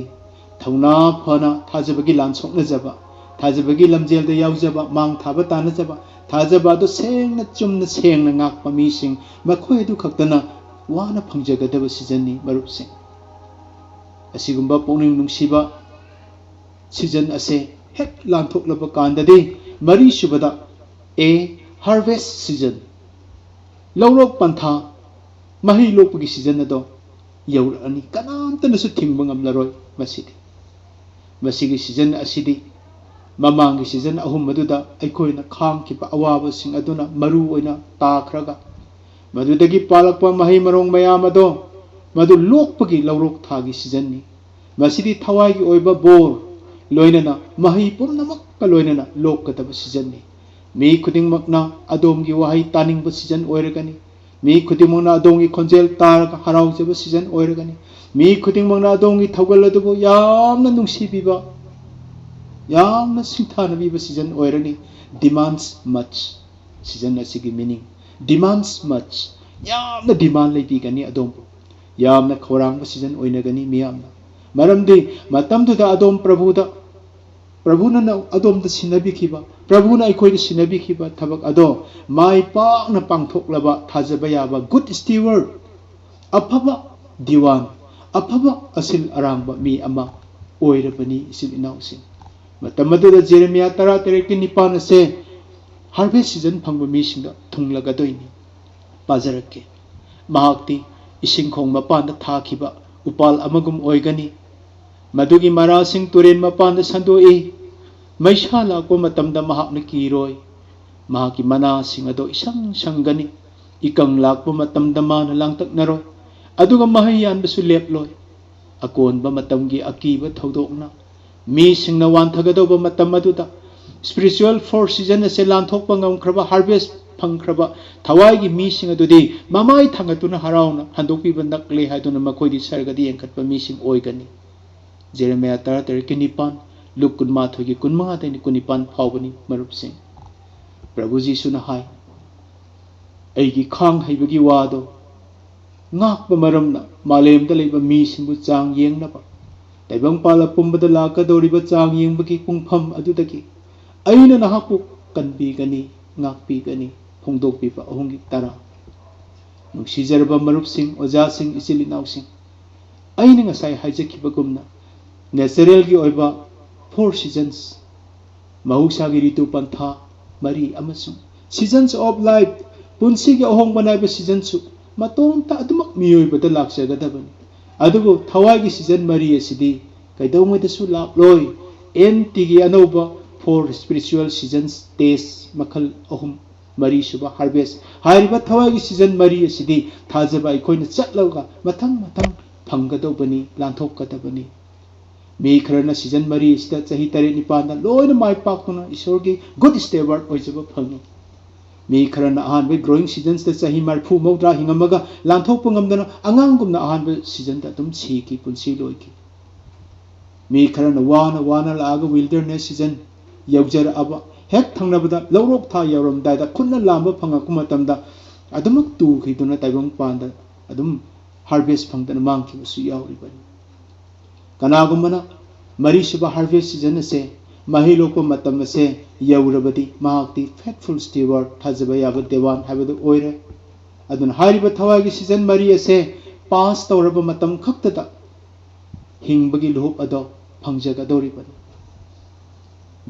ꯊꯧꯅꯥ ꯐꯅ ꯊꯥꯖꯕꯒꯤ ꯂꯥꯟ ꯁꯣꯛꯅꯖꯕ, ꯊꯥꯖꯕꯒꯤ ꯂꯝꯖꯦꯜꯗ ꯌꯥꯎꯖꯕ, ꯃꯥꯡ ꯊꯥꯕ ꯇꯥꯅꯖꯕ, ꯊꯥꯖꯕ ꯑꯗꯨ ꯁꯦꯡꯅ ꯆꯨꯝꯅ ꯁꯦꯡꯅ ꯉꯥꯛꯄ ꯃꯤꯁꯤꯡ, ꯃꯈꯣꯏ ꯑꯗꯨ ꯈꯛꯇꯅ ꯋꯥꯅ ꯐꯪꯖꯒꯗꯕ ꯁꯤꯖꯟꯅꯤ, ꯃꯔꯨꯞꯁꯤꯡ꯫ ꯑꯁꯤꯒꯨꯝꯕ ꯄꯨꯛꯅꯤꯡ ꯅꯨꯡꯁꯤꯕ ꯁꯤꯖꯟ ꯑꯁꯦ ꯍꯦꯛ ꯂꯥꯟꯊꯣꯛꯂꯕ ꯀꯥꯟꯗꯗꯤ, ꯃꯔꯤꯁꯨꯕꯗ, ꯑꯦ, harvest season, ꯂꯧꯔꯣꯛ ꯄꯟꯊꯥ, ꯃꯍꯩ ꯂꯣꯛꯄꯒꯤ ꯁꯤꯖꯟ ꯑꯗꯣ ꯌꯧꯔꯛꯑꯅꯤ꯫ ꯀꯅꯥꯝꯇꯅꯁꯨ ꯊꯤꯡꯕ ꯉꯝꯂꯔꯣꯏ ꯃꯁꯤꯗꯤ꯫ ꯃꯁꯤꯒꯤ ꯁꯤꯖꯟ ꯑꯁꯤꯗꯤ ꯃꯃꯥꯡꯒꯤ ꯁꯤꯖꯟ ꯑꯍꯨꯝ ꯑꯗꯨꯗ ꯑꯩꯈꯣꯏꯅ ꯈꯥꯡꯈꯤꯕ ꯑꯋꯥꯕꯁꯤꯡ ꯑꯗꯨꯅ ꯃꯔꯨ ꯑꯣꯏꯅ ꯇꯥꯈ꯭ꯔꯒ, ꯃꯗꯨꯗꯒꯤ ꯄꯥꯜꯂꯛꯄ ꯃꯍꯩ ꯃꯔꯣꯡ ꯃꯌꯥꯝ ꯑꯗꯣ ꯃꯗꯨ ꯂꯣꯛꯄꯒꯤ ꯂꯧꯔꯣꯛ ꯊꯥꯒꯤ ꯁꯤꯖꯟꯅꯤ꯫ ꯃꯁꯤꯗꯤ ꯊꯋꯥꯏꯒꯤ ꯑꯣꯏꯕ ꯕꯣꯔ, ꯂꯣꯏꯅꯅ ꯃꯍꯩ ꯄꯨꯝꯅꯃꯛꯀ ꯂꯣꯏꯅꯅ ꯂꯣꯛꯀꯗꯕ ꯁꯤꯖꯟꯅꯤ꯫ ꯃꯤ ꯈꯨꯗꯤꯡꯃꯛꯅ ꯑꯗꯣꯝꯒꯤ ꯋꯥꯍꯩ ꯇꯥꯅꯤꯡꯕ ꯁꯤꯖꯟ ꯑꯣꯏꯔꯒꯅꯤ꯫ ꯃꯤ ꯈꯨꯗꯤꯡꯃꯛꯅ ꯑꯗꯣꯝꯒꯤ ꯈꯣꯟꯖꯦꯜ ꯇꯥꯔꯒ ꯍꯔꯥꯎꯖꯕ ꯁꯤꯖꯟ ꯑꯣꯏꯔꯒꯅꯤ꯫ ꯃꯤ ꯈꯨꯗꯤꯡꯃꯛꯅ ꯑꯗꯣꯝꯒꯤ ꯊꯧꯒꯜ ꯑꯗꯨꯕꯨ ꯌꯥꯝꯅ ꯅꯨꯡꯁꯤꯕꯤꯕ, ꯌꯥꯝꯅ ꯁꯤꯡꯊꯥꯅꯕꯤꯕ ꯁꯤꯖꯟ ꯑꯣꯏꯔꯅꯤ꯫ Demands much, ꯁꯤꯖꯟ ꯑꯁꯤꯒꯤ meaning, demands much, ꯌꯥꯝꯅ demand ꯂꯩꯕꯤꯒꯅꯤ ꯑꯗꯣꯝꯕꯨ꯫ ꯌꯥꯝꯅ ꯈꯧꯔꯥꯡꯕ ꯁꯤꯖꯟ ꯑꯣꯏꯅꯒꯅꯤ ꯃꯤꯌꯥꯝꯅ꯫ ꯃꯔꯝꯗꯤ ꯃꯇꯝꯗꯨꯗ ꯑꯗꯣꯝ ꯄ꯭ꯔꯚꯨꯗ, ꯄ꯭ꯔꯚꯨꯅ ꯅ-, ꯑꯗꯣꯝꯗ ꯁꯤꯟꯅꯕꯤꯈꯤꯕ, ꯄ꯭ꯔꯚꯨꯅ ꯑꯩꯈꯣꯏꯗ ꯁꯤꯟꯅꯕꯤꯈꯤꯕ ꯊꯕꯛ ꯑꯗꯣ ꯃꯥꯏ ꯄꯥꯛꯅ ꯄꯥꯡꯊꯣꯛꯂꯕ ꯊꯥꯖꯕ ꯌꯥꯕ good steward, ꯑꯐꯕ ꯗꯤꯋꯥꯟ, ꯑꯐꯕ ꯑꯁꯤꯜ ꯑꯔꯥꯡꯕ ꯃꯤ ꯑꯃ ꯑꯣꯏꯔꯕꯅꯤ, ꯏꯆꯤꯜ ꯏꯅꯥꯎꯁꯤꯡ꯫ ꯃꯇꯝ ꯑꯗꯨꯗ ꯖꯦꯔꯦꯃꯤꯌꯥ ꯇꯔꯥ ꯇꯔꯦꯠꯀꯤ ꯅꯤꯄꯥꯟ ꯑꯁꯦ harvest season ꯐꯪꯕ ꯃꯤꯁꯤꯡꯗ ꯊꯨꯡꯂꯒꯗꯣꯏꯅꯤ꯫ ꯄꯥꯖꯔꯛꯀꯦ꯫ ꯃꯍꯥꯛꯇꯤ ꯏꯁꯤꯡ ꯈꯣꯡ ꯃꯄꯥꯟꯗ ꯊꯥꯈꯤꯕ ꯎꯄꯥꯜ ꯑꯃꯒꯨꯝ ꯑꯣꯏꯒꯅꯤ꯫ ꯃꯗꯨꯒꯤ ꯃꯔꯥꯁꯤꯡ ꯇꯨꯔꯦꯟ ꯃꯄꯥꯟꯗ ꯁꯟꯗꯣꯛꯏ꯫ ꯃꯩꯁꯥ ꯂꯥꯛꯄ ꯃꯇꯝꯗ ꯃꯍꯥꯛꯅ ꯀꯤꯔꯣꯏ꯫ ꯃꯍꯥꯛꯀꯤ ꯃꯅꯥꯁꯤꯡ ꯑꯗꯣ ꯏꯁꯪ ꯁꯪꯒꯅꯤ꯫ ꯏꯀꯪ ꯂꯥꯛꯄ ꯃꯇꯝꯗ ꯃꯥꯅ ꯂꯥꯡꯇꯛꯅꯔꯣꯏ, ꯑꯗꯨꯒ ꯃꯍꯩ ꯌꯥꯟꯕꯁꯨ ꯂꯦꯞꯂꯣꯏ꯫ ꯑꯀꯣꯟꯕ ꯃꯇꯝꯒꯤ ꯑꯀꯤꯕ ꯊꯧꯗꯣꯛꯅ ꯃꯤꯁꯤꯡꯅ ꯋꯥꯟꯊꯒꯗꯧꯕ ꯃꯇꯝ ꯑꯗꯨꯗ, spiritual four season ꯑꯁꯦ ꯂꯥꯟꯊꯣꯛꯄ ꯉꯝꯈ꯭ꯔꯕ, harvest ꯐꯪꯈ꯭ꯔꯕ ꯊꯋꯥꯏꯒꯤ ꯃꯤꯁꯤꯡ ꯑꯗꯨꯗꯤ ꯃꯃꯥꯏ ꯊꯥꯡꯒꯠꯇꯨꯅ ꯍꯔꯥꯎꯅ ꯍꯟꯗꯣꯛꯄꯤꯕ ꯅꯛꯂꯦ ꯍꯥꯏꯗꯨꯅ ꯃꯈꯣꯏꯗꯤ ꯁꯔꯒꯗ ꯌꯦꯡꯈꯠꯄ ꯃꯤꯁꯤꯡ ꯑꯣꯏꯒꯅꯤ꯫ ꯖꯦꯔꯦꯃꯤꯌꯥ ꯇꯔꯥꯇꯔꯦꯠꯀꯤ ꯅꯤꯄꯥꯟ, ꯂꯨꯛ ꯀꯨꯟꯃꯥꯊꯣꯏꯒꯤ ꯀꯨꯟꯃꯉꯥꯗꯒꯤ ꯀꯨꯟꯅꯤꯄꯥꯟ ꯐꯥꯎꯕꯅꯤ, ꯃꯔꯨꯞꯁꯤꯡ꯫ ꯄ꯭ꯔꯚꯨ ꯖꯤꯁꯨꯅ ꯍꯥꯏ, "ꯑꯩꯒꯤ ꯈꯥꯡ ꯍꯩꯕꯒꯤ ꯋꯥꯗꯣ ꯉꯥꯛꯄ ꯃꯔꯝꯅ ꯃꯥꯂꯦꯝꯗ ꯂꯩꯕ ꯃꯤꯁꯤꯡꯕꯨ ꯆꯥꯡ ꯌꯦꯡꯅꯕ, ꯇꯥꯏꯕꯪꯄꯥꯜ ꯑꯄꯨꯝꯕꯗ ꯂꯥꯛꯀꯗꯧꯔꯤꯕ ꯆꯥꯡ ꯌꯦꯡꯕꯒꯤ ꯄꯨꯡꯐꯝ ꯑꯗꯨꯗꯒꯤ ꯑꯩꯅ ꯅꯍꯥꯛꯄꯨ ꯀꯟꯕꯤꯒꯅꯤ, ꯉꯥꯛꯄꯤꯒꯅꯤ"꯫ ꯐꯣꯡꯗꯣꯛꯄꯤꯕ ꯑꯍꯨꯝꯒꯤ ꯇꯔꯥ꯫ ꯅꯨꯡꯁꯤꯖꯔꯕ ꯃꯔꯨꯞꯁꯤꯡ, ꯑꯣꯖꯥꯁꯤꯡ, ꯏꯆꯤꯜ ꯏꯅꯥꯎꯁꯤꯡ, ꯑꯩꯅ ꯉꯁꯥꯏ ꯍꯥꯏꯖꯈꯤꯕꯒꯨꯝꯅ, natural ꯒꯤ ꯑꯣꯏꯕ four seasons, ꯃꯍꯧꯁꯥꯒꯤ ꯔꯤꯇꯨ ꯄꯟꯊꯥ ꯃꯔꯤ, ꯑꯃꯁꯨꯡ seasons of life, ꯄꯨꯟꯁꯤꯒꯤ ꯑꯍꯣꯡꯕ ꯅꯥꯏꯕ season ꯁꯨ ꯃꯇꯣꯝꯇ ꯑꯗꯨꯃꯛ ꯃꯤꯑꯣꯏꯕꯗ ꯂꯥꯛꯆꯒꯗꯕꯅꯤ꯫ ꯑꯗꯨꯕꯨ ꯊꯋꯥꯏꯒꯤ season ꯃꯔꯤ ꯑꯁꯤꯗꯤ ꯀꯩꯗꯧꯉꯩꯗꯁꯨ ꯂꯥꯛꯂꯣꯏ꯫ ꯑꯦꯟ ꯇꯤꯒꯤ ꯑꯅꯧꯕ four spiritual seasons, stage ꯃꯈꯜ ꯑꯍꯨꯝ, ꯃꯔꯤꯁꯨꯕ harvest꯫ ꯍꯥꯏꯔꯤꯕ ꯊꯋꯥꯏꯒꯤ season ꯃꯔꯤ ꯑꯁꯤꯗꯤ ꯊꯥꯖꯕ ꯑꯩꯈꯣꯏꯅ ꯆꯠꯂꯒ ꯃꯊꯪ ꯃꯊꯪ ꯐꯪꯒꯗꯧꯕꯅꯤ, ꯂꯥꯟꯊꯣꯛꯀꯗꯕꯅꯤ꯫ ꯃꯤ ꯈꯔꯅ season ꯃꯔꯤ ꯑꯁꯤꯗ ꯆꯍꯤ ꯇꯔꯦꯠ ꯅꯤꯄꯥꯟꯗ ꯂꯣꯏꯅ ꯃꯥꯏ ꯄꯥꯛꯇꯨꯅ ꯏꯁꯣꯔꯒꯤ good steward ꯑꯣꯏꯖꯕ ꯐꯪꯏ꯫ ꯃꯤ ꯈꯔꯅ ꯑꯍꯥꯟꯕ growing seasons ꯇ ꯆꯍꯤ ꯃꯔꯤꯐꯨ ꯃꯧꯗ꯭ꯔꯥ ꯍꯤꯡꯉꯝꯃꯒ ꯂꯥꯟꯊꯣꯛꯄ ꯉꯝꯗꯅ ꯑꯉꯥꯡꯒꯨꯝꯅ ꯑꯍꯥꯟꯕ season ꯗ ꯑꯗꯨꯝ ꯁꯤꯈꯤ, ꯄꯨꯟꯁꯤ ꯂꯣꯏꯈꯤ꯫ ꯃꯤ ꯈꯔꯅ ꯋꯥꯅ ꯋꯥꯅ ꯂꯥꯛꯑꯒ wilderness season ꯌꯧꯖꯔꯛꯑꯕ, ꯍꯦꯛ ꯊꯪꯅꯕꯗ ꯂꯧꯔꯣꯛ ꯊꯥ ꯌꯧꯔꯝꯗꯥꯏꯗ ꯈꯨꯠꯅ ꯂꯥꯝꯕ ꯐꯪꯉꯛꯄ ꯃꯇꯝꯗ ꯑꯗꯨꯃꯛ ꯇꯨꯈꯤꯗꯨꯅ ꯇꯥꯏꯕꯪꯄꯥꯟꯗ ꯑꯗꯨꯝ harvest ꯐꯪꯗꯅ ꯃꯥꯡꯈꯤꯕꯁꯨ ꯌꯥꯎꯔꯤꯕꯅꯤ꯫ ꯀꯅꯥꯒꯨꯝꯕꯅ ꯃꯔꯤꯁꯨꯕ harvest season ꯑꯁꯦ, ꯃꯍꯩ ꯂꯣꯛꯄ ꯃꯇꯝ ꯑꯁꯦ ꯌꯧꯔꯕꯗꯤ ꯃꯍꯥꯛꯇꯤ faithful steward, ꯊꯥꯖꯕ ꯌꯥꯕ ꯗꯦꯋꯥꯟ ꯍꯥꯏꯕꯗꯨ ꯑꯣꯏꯔꯦ꯫ ꯑꯗꯨꯅ ꯍꯥꯏꯔꯤꯕ ꯊꯋꯥꯏꯒꯤ season ꯃꯔꯤ ꯑꯁꯦ pass ꯇꯧꯔꯕ ꯃꯇꯝ ꯈꯛꯇꯗ ꯍꯤꯡꯕꯒꯤ ꯂꯨꯍꯨꯞ ꯑꯗꯣ ꯐꯪꯖꯒꯗꯧꯔꯤꯕꯅꯤ꯫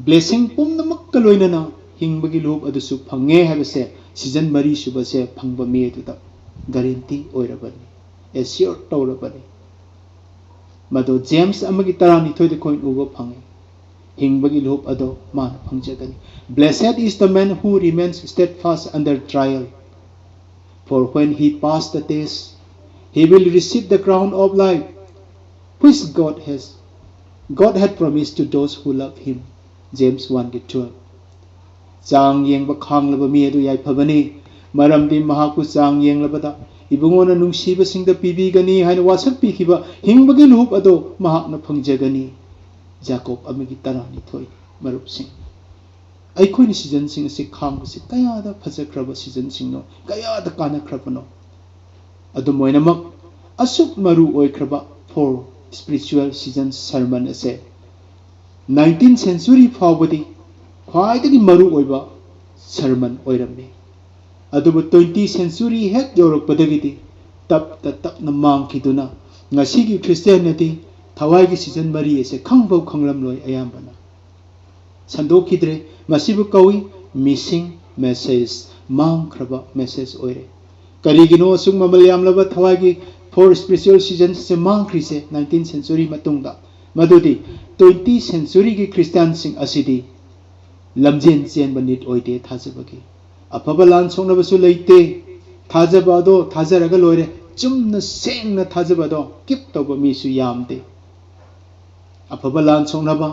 Blessing ꯄꯨꯝꯅꯃꯛꯀ ꯂꯣꯏꯅꯅ ꯍꯤꯡꯕꯒꯤ ꯂꯨꯍꯨꯞ ꯑꯗꯨꯁꯨ ꯐꯪꯉꯦ ꯍꯥꯏꯕꯁꯦ season ꯃꯔꯤ ꯁꯨꯕꯁꯦ ꯐꯪꯕ ꯃꯤ ꯑꯗꯨꯗ guarantee ꯑꯣꯏꯔꯕꯅꯤ, assure ꯇꯧꯔꯕꯅꯤ꯫ ꯃꯗꯨ ꯖꯦꯝꯁ ꯑꯃꯒꯤ ꯇꯔꯥꯅꯤꯊꯣꯏꯗ ꯑꯩꯈꯣꯏꯅ ꯎꯕ ꯐꯪꯉꯤ꯫ ꯍꯤꯡꯕꯒꯤ ꯂꯨꯍꯨꯞ ꯑꯗꯣ ꯃꯥꯅ ꯐꯪꯖꯒꯅꯤ꯫ Blessed is the man who remains steadfast under trial, for when he pass the test, he will receive the crown of life which God has, God had promised to those who love him. James one twelve. ꯆꯥꯡ ꯌꯦꯡꯕ ꯈꯥꯡꯂꯕ ꯃꯤ ꯑꯗꯨ ꯌꯥꯏꯐꯕꯅꯤ, ꯃꯔꯝꯗꯤ ꯃꯍꯥꯛꯄꯨ ꯆꯥꯡ ꯌꯦꯡꯂꯕꯗ ꯏꯕꯨꯡꯉꯣꯅ ꯅꯨꯡꯁꯤꯕꯁꯤꯡꯗ ꯄꯤꯕꯤꯒꯅꯤ ꯍꯥꯏꯅ ꯋꯥꯁꯛꯄꯤꯈꯤꯕ ꯍꯤꯡꯕꯒꯤ ꯂꯨꯍꯨꯞ ꯑꯗꯨ ꯃꯍꯥꯛꯅ ꯐꯪꯖꯒꯅꯤ꯫ ꯖꯥꯀꯣꯕ ꯑꯃꯒꯤ ꯇꯔꯥꯅꯤꯊꯣꯏ꯫ ꯃꯔꯨꯞꯁꯤꯡ, ꯑꯩꯈꯣꯏꯅ ꯁꯤꯖꯟꯁꯤꯡ ꯑꯁꯤ ꯈꯥꯡꯕꯁꯤ ꯀꯌꯥꯗ ꯐꯖꯈ꯭ꯔꯕ ꯁꯤꯖꯟꯁꯤꯡꯅꯣ, ꯀꯌꯥꯗ ꯀꯥꯟꯅꯈ꯭ꯔꯕꯅꯣ꯫ ꯑꯗꯨꯝ ꯑꯣꯏꯅꯃꯛ, ꯑꯁꯨꯛ ꯃꯔꯨ ꯑꯣꯏꯈ꯭ꯔꯕ four spiritual season sermon ꯑꯁꯦ nineteen century ꯐꯥꯎꯕꯗꯤ ꯈ꯭ꯋꯥꯏꯗꯒꯤ ꯃꯔꯨ ꯑꯣꯏꯕ sermon ꯑꯣꯏꯔꯝꯃꯤ꯫ ꯑꯗꯨꯕꯨ twenty century ꯍꯦꯛ ꯌꯧꯔꯛꯄꯗꯒꯤꯗꯤ ꯇꯞꯇ ꯇꯞꯅ ꯃꯥꯡꯈꯤꯗꯨꯅ ꯉꯁꯤꯒꯤ ꯈ꯭ꯔꯤꯁꯇꯤꯌꯥꯟꯅꯗꯤ ꯊꯋꯥꯏꯒꯤ ꯁꯤꯖꯟ ꯃꯔꯤ ꯑꯁꯦ ꯈꯪꯐꯥꯎ ꯈꯪꯂꯝꯂꯣꯏ ꯑꯌꯥꯝꯕꯅ꯫ ꯁꯟꯗꯣꯛꯈꯤꯗ꯭ꯔꯦ꯫ ꯃꯁꯤꯕꯨ ꯀꯧꯏ missing message, ꯃꯥꯡꯈ꯭ꯔꯕ message ꯑꯣꯏꯔꯦ꯫ ꯀꯔꯤꯒꯤꯅꯣ ꯑꯁꯨꯛ ꯃꯃꯜ ꯌꯥꯝꯂꯕ ꯊꯋꯥꯏꯒꯤ four spiritual seasons ꯁꯦ ꯃꯥꯡꯈ꯭ꯔꯤꯁꯦ nineteen century ꯃꯇꯨꯡꯗ? ꯃꯗꯨꯗꯤ twenty century ꯒꯤ ꯈ꯭ꯔꯤꯁꯇꯤꯌꯥꯟꯁꯤꯡ ꯑꯁꯤꯗꯤ ꯂꯝꯖꯦꯟ ꯆꯦꯟꯕ ꯅꯤꯠ ꯑꯣꯏꯗꯦ ꯊꯥꯖꯕꯒꯤ꯫ ꯑꯐꯕ ꯂꯥꯟ ꯁꯣꯛꯅꯕꯁꯨ ꯂꯩꯇꯦ꯫ ꯊꯥꯖꯕ ꯑꯗꯣ ꯊꯥꯖꯔꯒ ꯂꯣꯏꯔꯦ꯫ ꯆꯨꯝꯅ ꯁꯦꯡꯅ ꯊꯥꯖꯕ ꯑꯗꯣ keep ꯇꯧꯕ ꯃꯤꯁꯨ ꯌꯥꯝꯗꯦ꯫ ꯑꯐꯕ ꯂꯥꯟ ꯁꯣꯛꯅꯕ,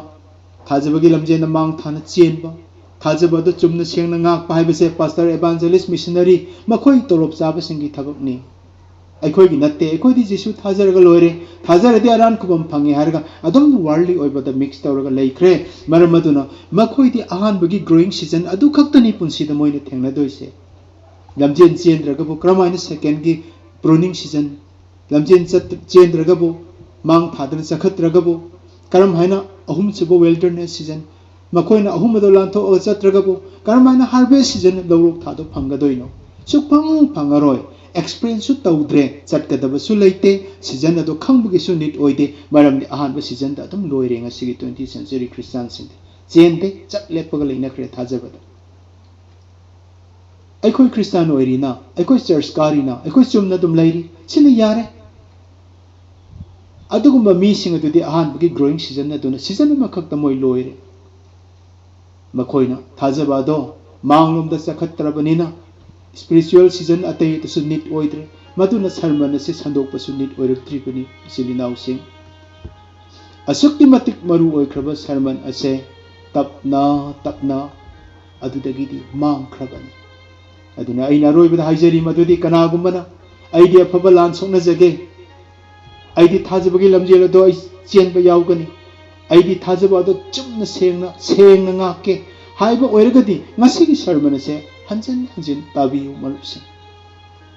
ꯊꯥꯖꯕꯒꯤ ꯂꯝꯖꯦꯟꯗ ꯃꯥꯡ ꯊꯥꯅ ꯆꯦꯟꯕ, ꯊꯥꯖꯕ ꯑꯗꯨ ꯆꯨꯝꯅ ꯁꯦꯡꯅ ꯉꯥꯛꯄ ꯍꯥꯏꯕꯁꯦ pastor, evangelist, missionary, ꯃꯈꯣꯏ ꯇꯣꯂꯣꯞ ꯆꯥꯕꯁꯤꯡꯒꯤ ꯊꯕꯛꯅꯤ꯫ ꯑꯩꯈꯣꯏꯒꯤ ꯅꯠꯇꯦ꯫ ꯑꯩꯈꯣꯏꯗꯤ ꯖꯤꯁꯨ ꯊꯥꯖꯔꯒ ꯂꯣꯏꯔꯦ, ꯊꯥꯖꯔꯗꯤ ꯑꯔꯥꯟ ꯈꯨꯕꯝ ꯐꯪꯉꯦ ꯍꯥꯏꯔꯒ ꯑꯗꯨꯝ worldly ꯑꯣꯏꯕꯗ mix ꯇꯧꯔꯒ ꯂꯩꯈ꯭ꯔꯦ꯫ ꯃꯔꯝ ꯑꯗꯨꯅ ꯃꯈꯣꯏꯗꯤ ꯑꯍꯥꯟꯕꯒꯤ growing season ꯑꯗꯨ ꯈꯛꯇꯅꯤ ꯄꯨꯟꯁꯤꯗ ꯃꯣꯏꯅ ꯊꯦꯡꯅꯗꯣꯏꯁꯦ꯫ ꯂꯝꯖꯦꯟ ꯆꯦꯟꯗ꯭ꯔꯒꯕꯨ ꯀꯔꯝꯍꯥꯏꯅ second ꯒꯤ pruning season, ꯂꯝꯖꯦꯟ ꯆꯠ-, ꯆꯦꯟꯗ꯭ꯔꯒꯕꯨ, ꯃꯥꯡ ꯊꯥꯗꯅ ꯆꯈꯠꯇ꯭ꯔꯒꯕꯨ, ꯀꯔꯝ ꯍꯥꯏꯅ ꯑꯍꯨꯝꯁꯨꯕ wilderness season, ꯃꯈꯣꯏꯅ ꯑꯍꯨꯝ ꯑꯗꯨ ꯂꯥꯟꯊꯣꯛꯑꯒ ꯆꯠꯇ꯭ꯔꯒꯕꯨ, ꯀꯔꯝ ꯍꯥꯏꯅ harvest season, ꯂꯧꯔꯣꯛ ꯊꯥꯗꯣ ꯐꯪꯒꯗꯣꯏꯅꯣ? ꯁꯨꯛꯐꯪ ꯐꯪꯉꯔꯣꯏ꯫ Experience ꯁꯨ ꯇꯧꯗ꯭ꯔꯦ, ꯆꯠꯀꯗꯕꯁꯨ ꯂꯩꯇꯦ꯫ Season ꯑꯗꯨ ꯈꯪꯕꯒꯤꯁꯨ ꯅꯤꯠ ꯑꯣꯏꯗꯦ, ꯃꯔꯝꯗꯤ ꯑꯍꯥꯟꯕ season ꯗ ꯑꯗꯨꯝ ꯂꯣꯏꯔꯦ ꯉꯁꯤꯒꯤ twenty century ꯈ꯭ꯔꯤꯁꯇꯥꯟꯁꯤꯡꯗꯤ꯫ ꯆꯦꯟꯗꯦ, ꯆꯠ ꯂꯦꯞꯄꯒ ꯂꯩꯅꯈ꯭ꯔꯦ ꯊꯥꯖꯕꯗ꯫ ꯑꯩꯈꯣꯏ ꯈ꯭ꯔꯤꯁꯇꯥꯟ ꯑꯣꯏꯔꯤꯅ, ꯑꯩꯈꯣꯏ church ꯀꯥꯔꯤꯅ, ꯑꯩꯈꯣꯏ ꯆꯨꯝꯅ ꯑꯗꯨꯝ ꯂꯩꯔꯤ, ꯁꯤꯅ ꯌꯥꯔꯦ꯫ ꯑꯗꯨꯒꯨꯝꯕ ꯃꯤꯁꯤꯡ ꯑꯗꯨꯗꯤ ꯑꯍꯥꯟꯕꯒꯤ growing season ꯑꯗꯨꯅ season ꯑꯃꯈꯛꯇ ꯃꯣꯏ ꯂꯣꯏꯔꯦ꯫ ꯃꯈꯣꯏꯅ ꯊꯥꯖꯕ ꯑꯗꯣ ꯃꯥꯡꯂꯣꯝꯗ ꯆꯈꯠꯇ꯭ꯔꯕꯅꯤꯅ spiritual season ꯑꯇꯩ ꯑꯗꯨꯁꯨ need ꯑꯣꯏꯗ꯭ꯔꯦ꯫ ꯃꯗꯨꯅ sermon ꯑꯁꯤ ꯁꯟꯗꯣꯛꯄꯁꯨ need ꯑꯣꯏꯔꯛꯇ꯭ꯔꯤꯕꯅꯤ, ꯏꯆꯤꯜ ꯏꯅꯥꯎꯁꯤꯡ꯫ ꯑꯁꯨꯛꯀꯤ ꯃꯇꯤꯛ ꯃꯔꯨ ꯑꯣꯏꯈ꯭ꯔꯕ sermon ꯑꯁꯦ ꯇꯞꯅ ꯇꯞꯅ ꯑꯗꯨꯗꯒꯤꯗꯤ ꯃꯥꯡꯈ꯭ꯔꯕꯅꯤ꯫ ꯑꯗꯨꯅ ꯑꯩꯅ ꯑꯔꯣꯏꯕꯗ ꯍꯥꯏꯖꯔꯤ ꯃꯗꯨꯗꯤ, ꯀꯅꯥꯒꯨꯝꯕꯅ "ꯑꯩꯗꯤ ꯑꯐꯕ ꯂꯥꯟ ꯁꯣꯛꯅꯖꯒꯦ, ꯑꯩꯗꯤ ꯊꯥꯖꯕꯒꯤ ꯂꯝꯖꯦꯜ ꯑꯗꯣ ꯑꯩ ꯆꯦꯟꯕ ꯌꯥꯎꯒꯅꯤ, ꯑꯩꯗꯤ ꯊꯥꯖꯕ ꯑꯗꯣ ꯆꯨꯝꯅ ꯁꯦꯡꯅ, ꯁꯦꯡꯅ ꯉꯥꯛꯀꯦ" ꯍꯥꯏꯕ ꯑꯣꯏꯔꯒꯗꯤ, ꯉꯁꯤꯒꯤ sermon ꯑꯁꯦ ꯍꯟꯖꯤꯟ ꯍꯟꯖꯤꯟ ꯇꯥꯕꯤꯌꯨ, ꯃꯔꯨꯞꯁꯤꯡ꯫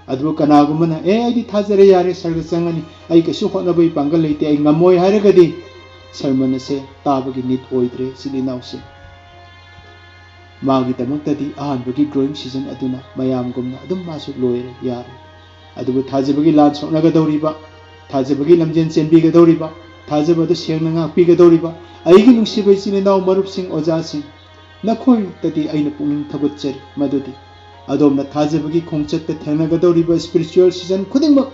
ꯑꯗꯨꯕꯨ ꯀꯅꯥꯒꯨꯝꯕꯅ, "ꯑꯦ, ꯑꯩꯗꯤ ꯊꯥꯖꯔꯦ, ꯌꯥꯔꯦ, ꯁꯔꯒ ꯆꯪꯉꯅꯤ, ꯑꯩ ꯀꯩꯁꯨ ꯍꯣꯠꯅꯕꯒꯤ ꯄꯥꯡꯒꯜ ꯂꯩꯇꯦ, ꯑꯩ ꯉꯝꯃꯣꯏ" ꯍꯥꯏꯔꯒꯗꯤ, sermon ꯑꯁꯦ ꯇꯥꯕꯒꯤ need ꯑꯣꯏꯗ꯭ꯔꯦ, ꯏꯆꯤꯜ ꯏꯅꯥꯎꯁꯤꯡ꯫ ꯃꯥꯒꯤꯗꯃꯛꯇꯗꯤ ꯑꯍꯥꯟꯕꯒꯤ growing season ꯑꯗꯨꯅ ꯃꯌꯥꯝꯒꯨꯝꯅ ꯑꯗꯨꯝ ꯃꯥꯁꯨ ꯂꯣꯏꯔꯦ, ꯌꯥꯔꯦ꯫ ꯑꯗꯨꯕꯨ ꯊꯥꯖꯕꯒꯤ ꯂꯥꯟ ꯁꯣꯛꯅꯒꯗꯧꯔꯤꯕ, ꯊꯥꯖꯕꯒꯤ ꯂꯝꯖꯦꯜ ꯆꯦꯟꯕꯤꯒꯗꯧꯔꯤꯕ, ꯊꯥꯖꯕ ꯑꯗꯨ ꯁꯦꯡꯅ ꯉꯥꯛꯄꯤꯒꯗꯧꯔꯤꯕ ꯑꯩꯒꯤ ꯅꯨꯡꯁꯤꯕ ꯏꯆꯤꯜ ꯏꯅꯥꯎ, ꯃꯔꯨꯞꯁꯤꯡ, ꯑꯣꯖꯥꯁꯤꯡ, ꯅꯈꯣꯏꯗꯗꯤ ꯑꯩꯅ ꯄꯨꯛꯅꯤꯡ ꯊꯧꯒꯠꯆꯔꯤ ꯃꯗꯨꯗꯤ ꯑꯗꯣꯝꯅ ꯊꯥꯖꯕꯒꯤ ꯈꯣꯡꯆꯠꯇ ꯊꯦꯡꯅꯒꯗꯧꯔꯤꯕ spiritual season ꯈꯨꯗꯤꯡꯃꯛ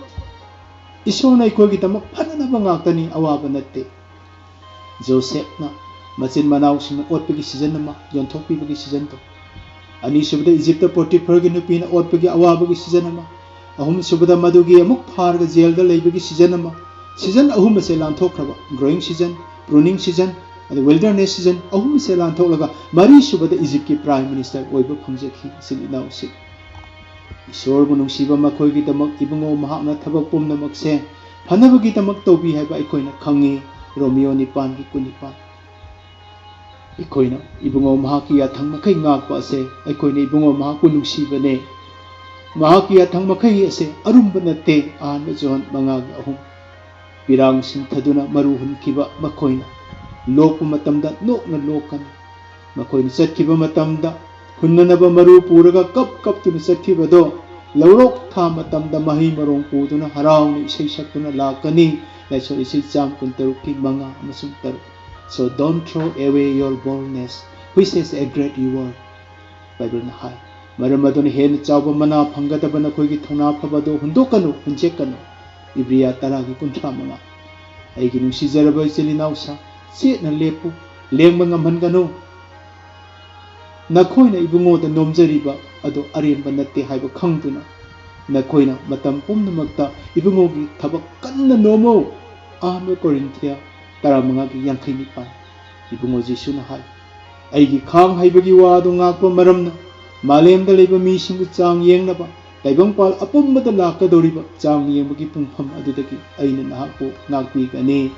ꯏꯁꯣꯔꯅ ꯑꯩꯈꯣꯏꯒꯤꯗꯃꯛ ꯐꯅꯅꯕ ꯉꯥꯛꯇꯅꯤ, ꯑꯋꯥꯕ ꯅꯠꯇꯦ꯫ ꯖꯣꯁꯦꯐꯅ ꯃꯆꯤꯟ ꯃꯅꯥꯎꯁꯤꯡꯅ ꯑꯣꯠꯄꯒꯤ season ꯑꯃ, ꯌꯣꯟꯊꯣꯛꯄꯤꯕꯒꯤ season ꯇꯣ꯫ ꯑꯅꯤꯁꯨꯕꯗ ꯏꯖꯤꯞꯇ ꯄꯣꯇꯤꯐꯔꯒꯤ ꯅꯨꯄꯤꯅ ꯑꯣꯠꯄꯒꯤ ꯑꯋꯥꯕꯒꯤ season ꯑꯃ꯫ ꯑꯍꯨꯝꯁꯨꯕꯗ ꯃꯗꯨꯒꯤ ꯑꯃꯨꯛ ꯐꯥꯔꯒ ꯖꯦꯜꯗ ꯂꯩꯕꯒꯤ season ꯑꯃ꯫ Season ꯑꯍꯨꯝ ꯑꯁꯦ ꯂꯥꯟꯊꯣꯛꯈ꯭ꯔꯕ, growing season, pruning season, ꯑꯗ wilderness season ꯑꯍꯨꯝ ꯑꯁꯦ ꯂꯥꯟꯊꯣꯛꯂꯒ ꯃꯔꯤꯁꯨꯕꯗ ꯏꯖꯤꯞꯀꯤ prime minister ꯑꯣꯏꯕ ꯐꯪꯖꯈꯤ, ꯏꯆꯤꯜ ꯏꯅꯥꯎꯁꯤꯡ꯫ ꯏꯁꯣꯔꯕꯨ ꯅꯨꯡꯁꯤꯕ ꯃꯈꯣꯏꯒꯤꯗꯃꯛ ꯏꯕꯨꯡꯉꯣ ꯃꯍꯥꯛꯅ ꯊꯕꯛ ꯄꯨꯝꯅꯃꯛꯁꯦ ꯐꯅꯕꯒꯤꯗꯃꯛ ꯇꯧꯕꯤ ꯍꯥꯏꯕ ꯑꯩꯈꯣꯏꯅ ꯈꯪꯉꯤ, ꯔꯣꯃꯤꯌꯣ ꯅꯤꯄꯥꯟꯒꯤ ꯀꯨꯟꯅꯤꯄꯥꯟ꯫ ꯑꯩꯈꯣꯏꯅ ꯏꯕꯨꯡꯉꯣ ꯃꯍꯥꯛꯀꯤ ꯌꯥꯊꯪ ꯃꯈꯩ ꯉꯥꯛꯄ ꯑꯁꯦ ꯑꯩꯈꯣꯏꯅ ꯏꯕꯨꯡꯉꯣ ꯃꯍꯥꯛꯄꯨ ꯅꯨꯡꯁꯤꯕꯅꯦ꯫ ꯃꯍꯥꯛꯀꯤ ꯌꯥꯊꯪ ꯃꯈꯩ ꯑꯁꯦ ꯑꯔꯨꯝꯕ ꯅꯠꯇꯦ, ꯑꯍꯥꯟꯕ ꯖꯣꯍꯟ ꯃꯉꯥꯒꯤ ꯑꯍꯨꯝ꯫ ꯄꯤꯔꯥꯡ ꯁꯤꯟꯊꯗꯨꯅ ꯃꯔꯨ ꯍꯨꯟꯈꯤꯕ ꯃꯈꯣꯏꯅ ꯂꯣꯛꯄ ꯃꯇꯝꯗ ꯅꯣꯛꯅ ꯂꯣꯛꯀꯅꯤ꯫ ꯃꯈꯣꯏꯅ ꯆꯠꯈꯤꯕ ꯃꯇꯝꯗ ꯍꯨꯟꯅꯅꯕ ꯃꯔꯨ ꯄꯨꯔꯒ ꯀꯞ ꯀꯞꯇꯨꯅ ꯆꯠꯈꯤꯕꯗꯣ ꯂꯧꯔꯣꯛ ꯊꯥ ꯃꯇꯝꯗ ꯃꯍꯩ ꯃꯔꯣꯡ ꯄꯨꯗꯨꯅ ꯍꯔꯥꯎꯅ ꯏꯁꯩ ꯁꯛꯇꯨꯅ ꯂꯥꯛꯀꯅꯤ꯫ ꯂꯥꯏꯁꯣꯟ ꯏꯁꯩ ꯆꯥꯝ ꯀꯨꯟꯇꯔꯨꯛꯀꯤ ꯃꯉꯥ ꯑꯃꯁꯨꯡ ꯇꯔꯨꯛ꯫ So don't throw away your boldness, which is a great reward, ꯕꯥꯏꯕꯜꯅ ꯍꯥꯏ꯫ ꯃꯔꯝ ꯑꯗꯨꯅ ꯍꯦꯟꯅ ꯆꯥꯎꯕ ꯃꯅꯥ ꯐꯪꯒꯗꯕ ꯅꯈꯣꯏꯒꯤ ꯊꯧꯅꯥ ꯐꯕ ꯑꯗꯨ ꯍꯨꯟꯗꯣꯛꯀꯅꯨ, ꯍꯨꯟꯖꯦꯛꯀꯅꯨ꯫ ꯏꯕ꯭ꯔꯤꯌꯥ ꯇꯔꯥꯒꯤ ꯀꯨꯟꯊ꯭ꯔꯥ ꯃꯉꯥ꯫ ꯑꯩꯒꯤ ꯅꯨꯡꯁꯤꯖꯔꯕ ꯏꯆꯤꯜ ꯏꯅꯥꯎꯁꯥ, ꯆꯦꯠꯅ ꯂꯦꯞꯄꯨ, ꯂꯦꯡꯕ ꯉꯝꯍꯟꯒꯅꯨ꯫ ꯅꯈꯣꯏꯅ ꯏꯕꯨꯡꯉꯣꯗ ꯅꯣꯝꯖꯔꯤꯕ ꯑꯗꯨ ꯑꯔꯦꯝꯕ ꯅꯠꯇꯦ ꯍꯥꯏꯕ ꯈꯪꯗꯨꯅ, ꯅꯈꯣꯏꯅ ꯃꯇꯝ ꯄꯨꯝꯅꯃꯛꯇ ꯏꯕꯨꯡꯉꯣꯒꯤ ꯊꯕꯛ ꯀꯟꯅ ꯅꯣꯝꯃꯨ꯫ ꯑꯍꯥꯟꯕ ꯀꯣꯔꯤꯟꯊꯤꯌꯥ ꯇꯔꯥꯃꯉꯥꯒꯤ ꯌꯥꯡꯈꯩ ꯅꯤꯄꯥꯟ꯫ ꯏꯕꯨꯡꯉꯣ ꯖꯤꯁꯨꯅ ꯍꯥꯏ, "ꯑꯩꯒꯤ ꯈꯥꯡ ꯍꯩꯕꯒꯤ ꯋꯥ ꯑꯗꯨ ꯉꯥꯛꯄ ꯃꯔꯝꯅ, ꯃꯥꯂꯦꯝꯗ ꯂꯩꯕ ꯃꯤꯁꯤꯡꯕꯨ ꯆꯥꯡ ꯌꯦꯡꯅꯕ, ꯇꯥꯏꯕꯪꯄꯥꯜ ꯑꯄꯨꯝꯕꯗ ꯂꯥꯛꯀꯗꯧꯔꯤꯕ ꯆꯥꯡ ꯌꯦꯡꯕꯒꯤ ꯄꯨꯡꯐꯝ ꯑꯗꯨꯗꯒꯤ ꯑꯩꯅ ꯅꯍꯥꯛꯄꯨ ꯉꯥꯛꯄꯤꯒꯅꯤ"꯫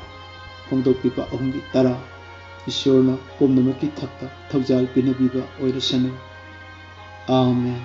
ꯐꯣꯡꯗꯣꯛꯄꯤꯕ ꯑꯍꯨꯝꯒꯤ ꯇꯔꯥ꯫ ꯏꯁꯣꯔꯅ ꯄꯨꯝꯅꯃꯛꯀꯤ ꯊꯛꯇ ꯊꯧꯖꯥꯜ ꯄꯤꯅꯕꯤꯕ ꯑꯣꯏꯔꯁꯅꯨ꯫ ꯑꯥꯃꯦꯟ꯫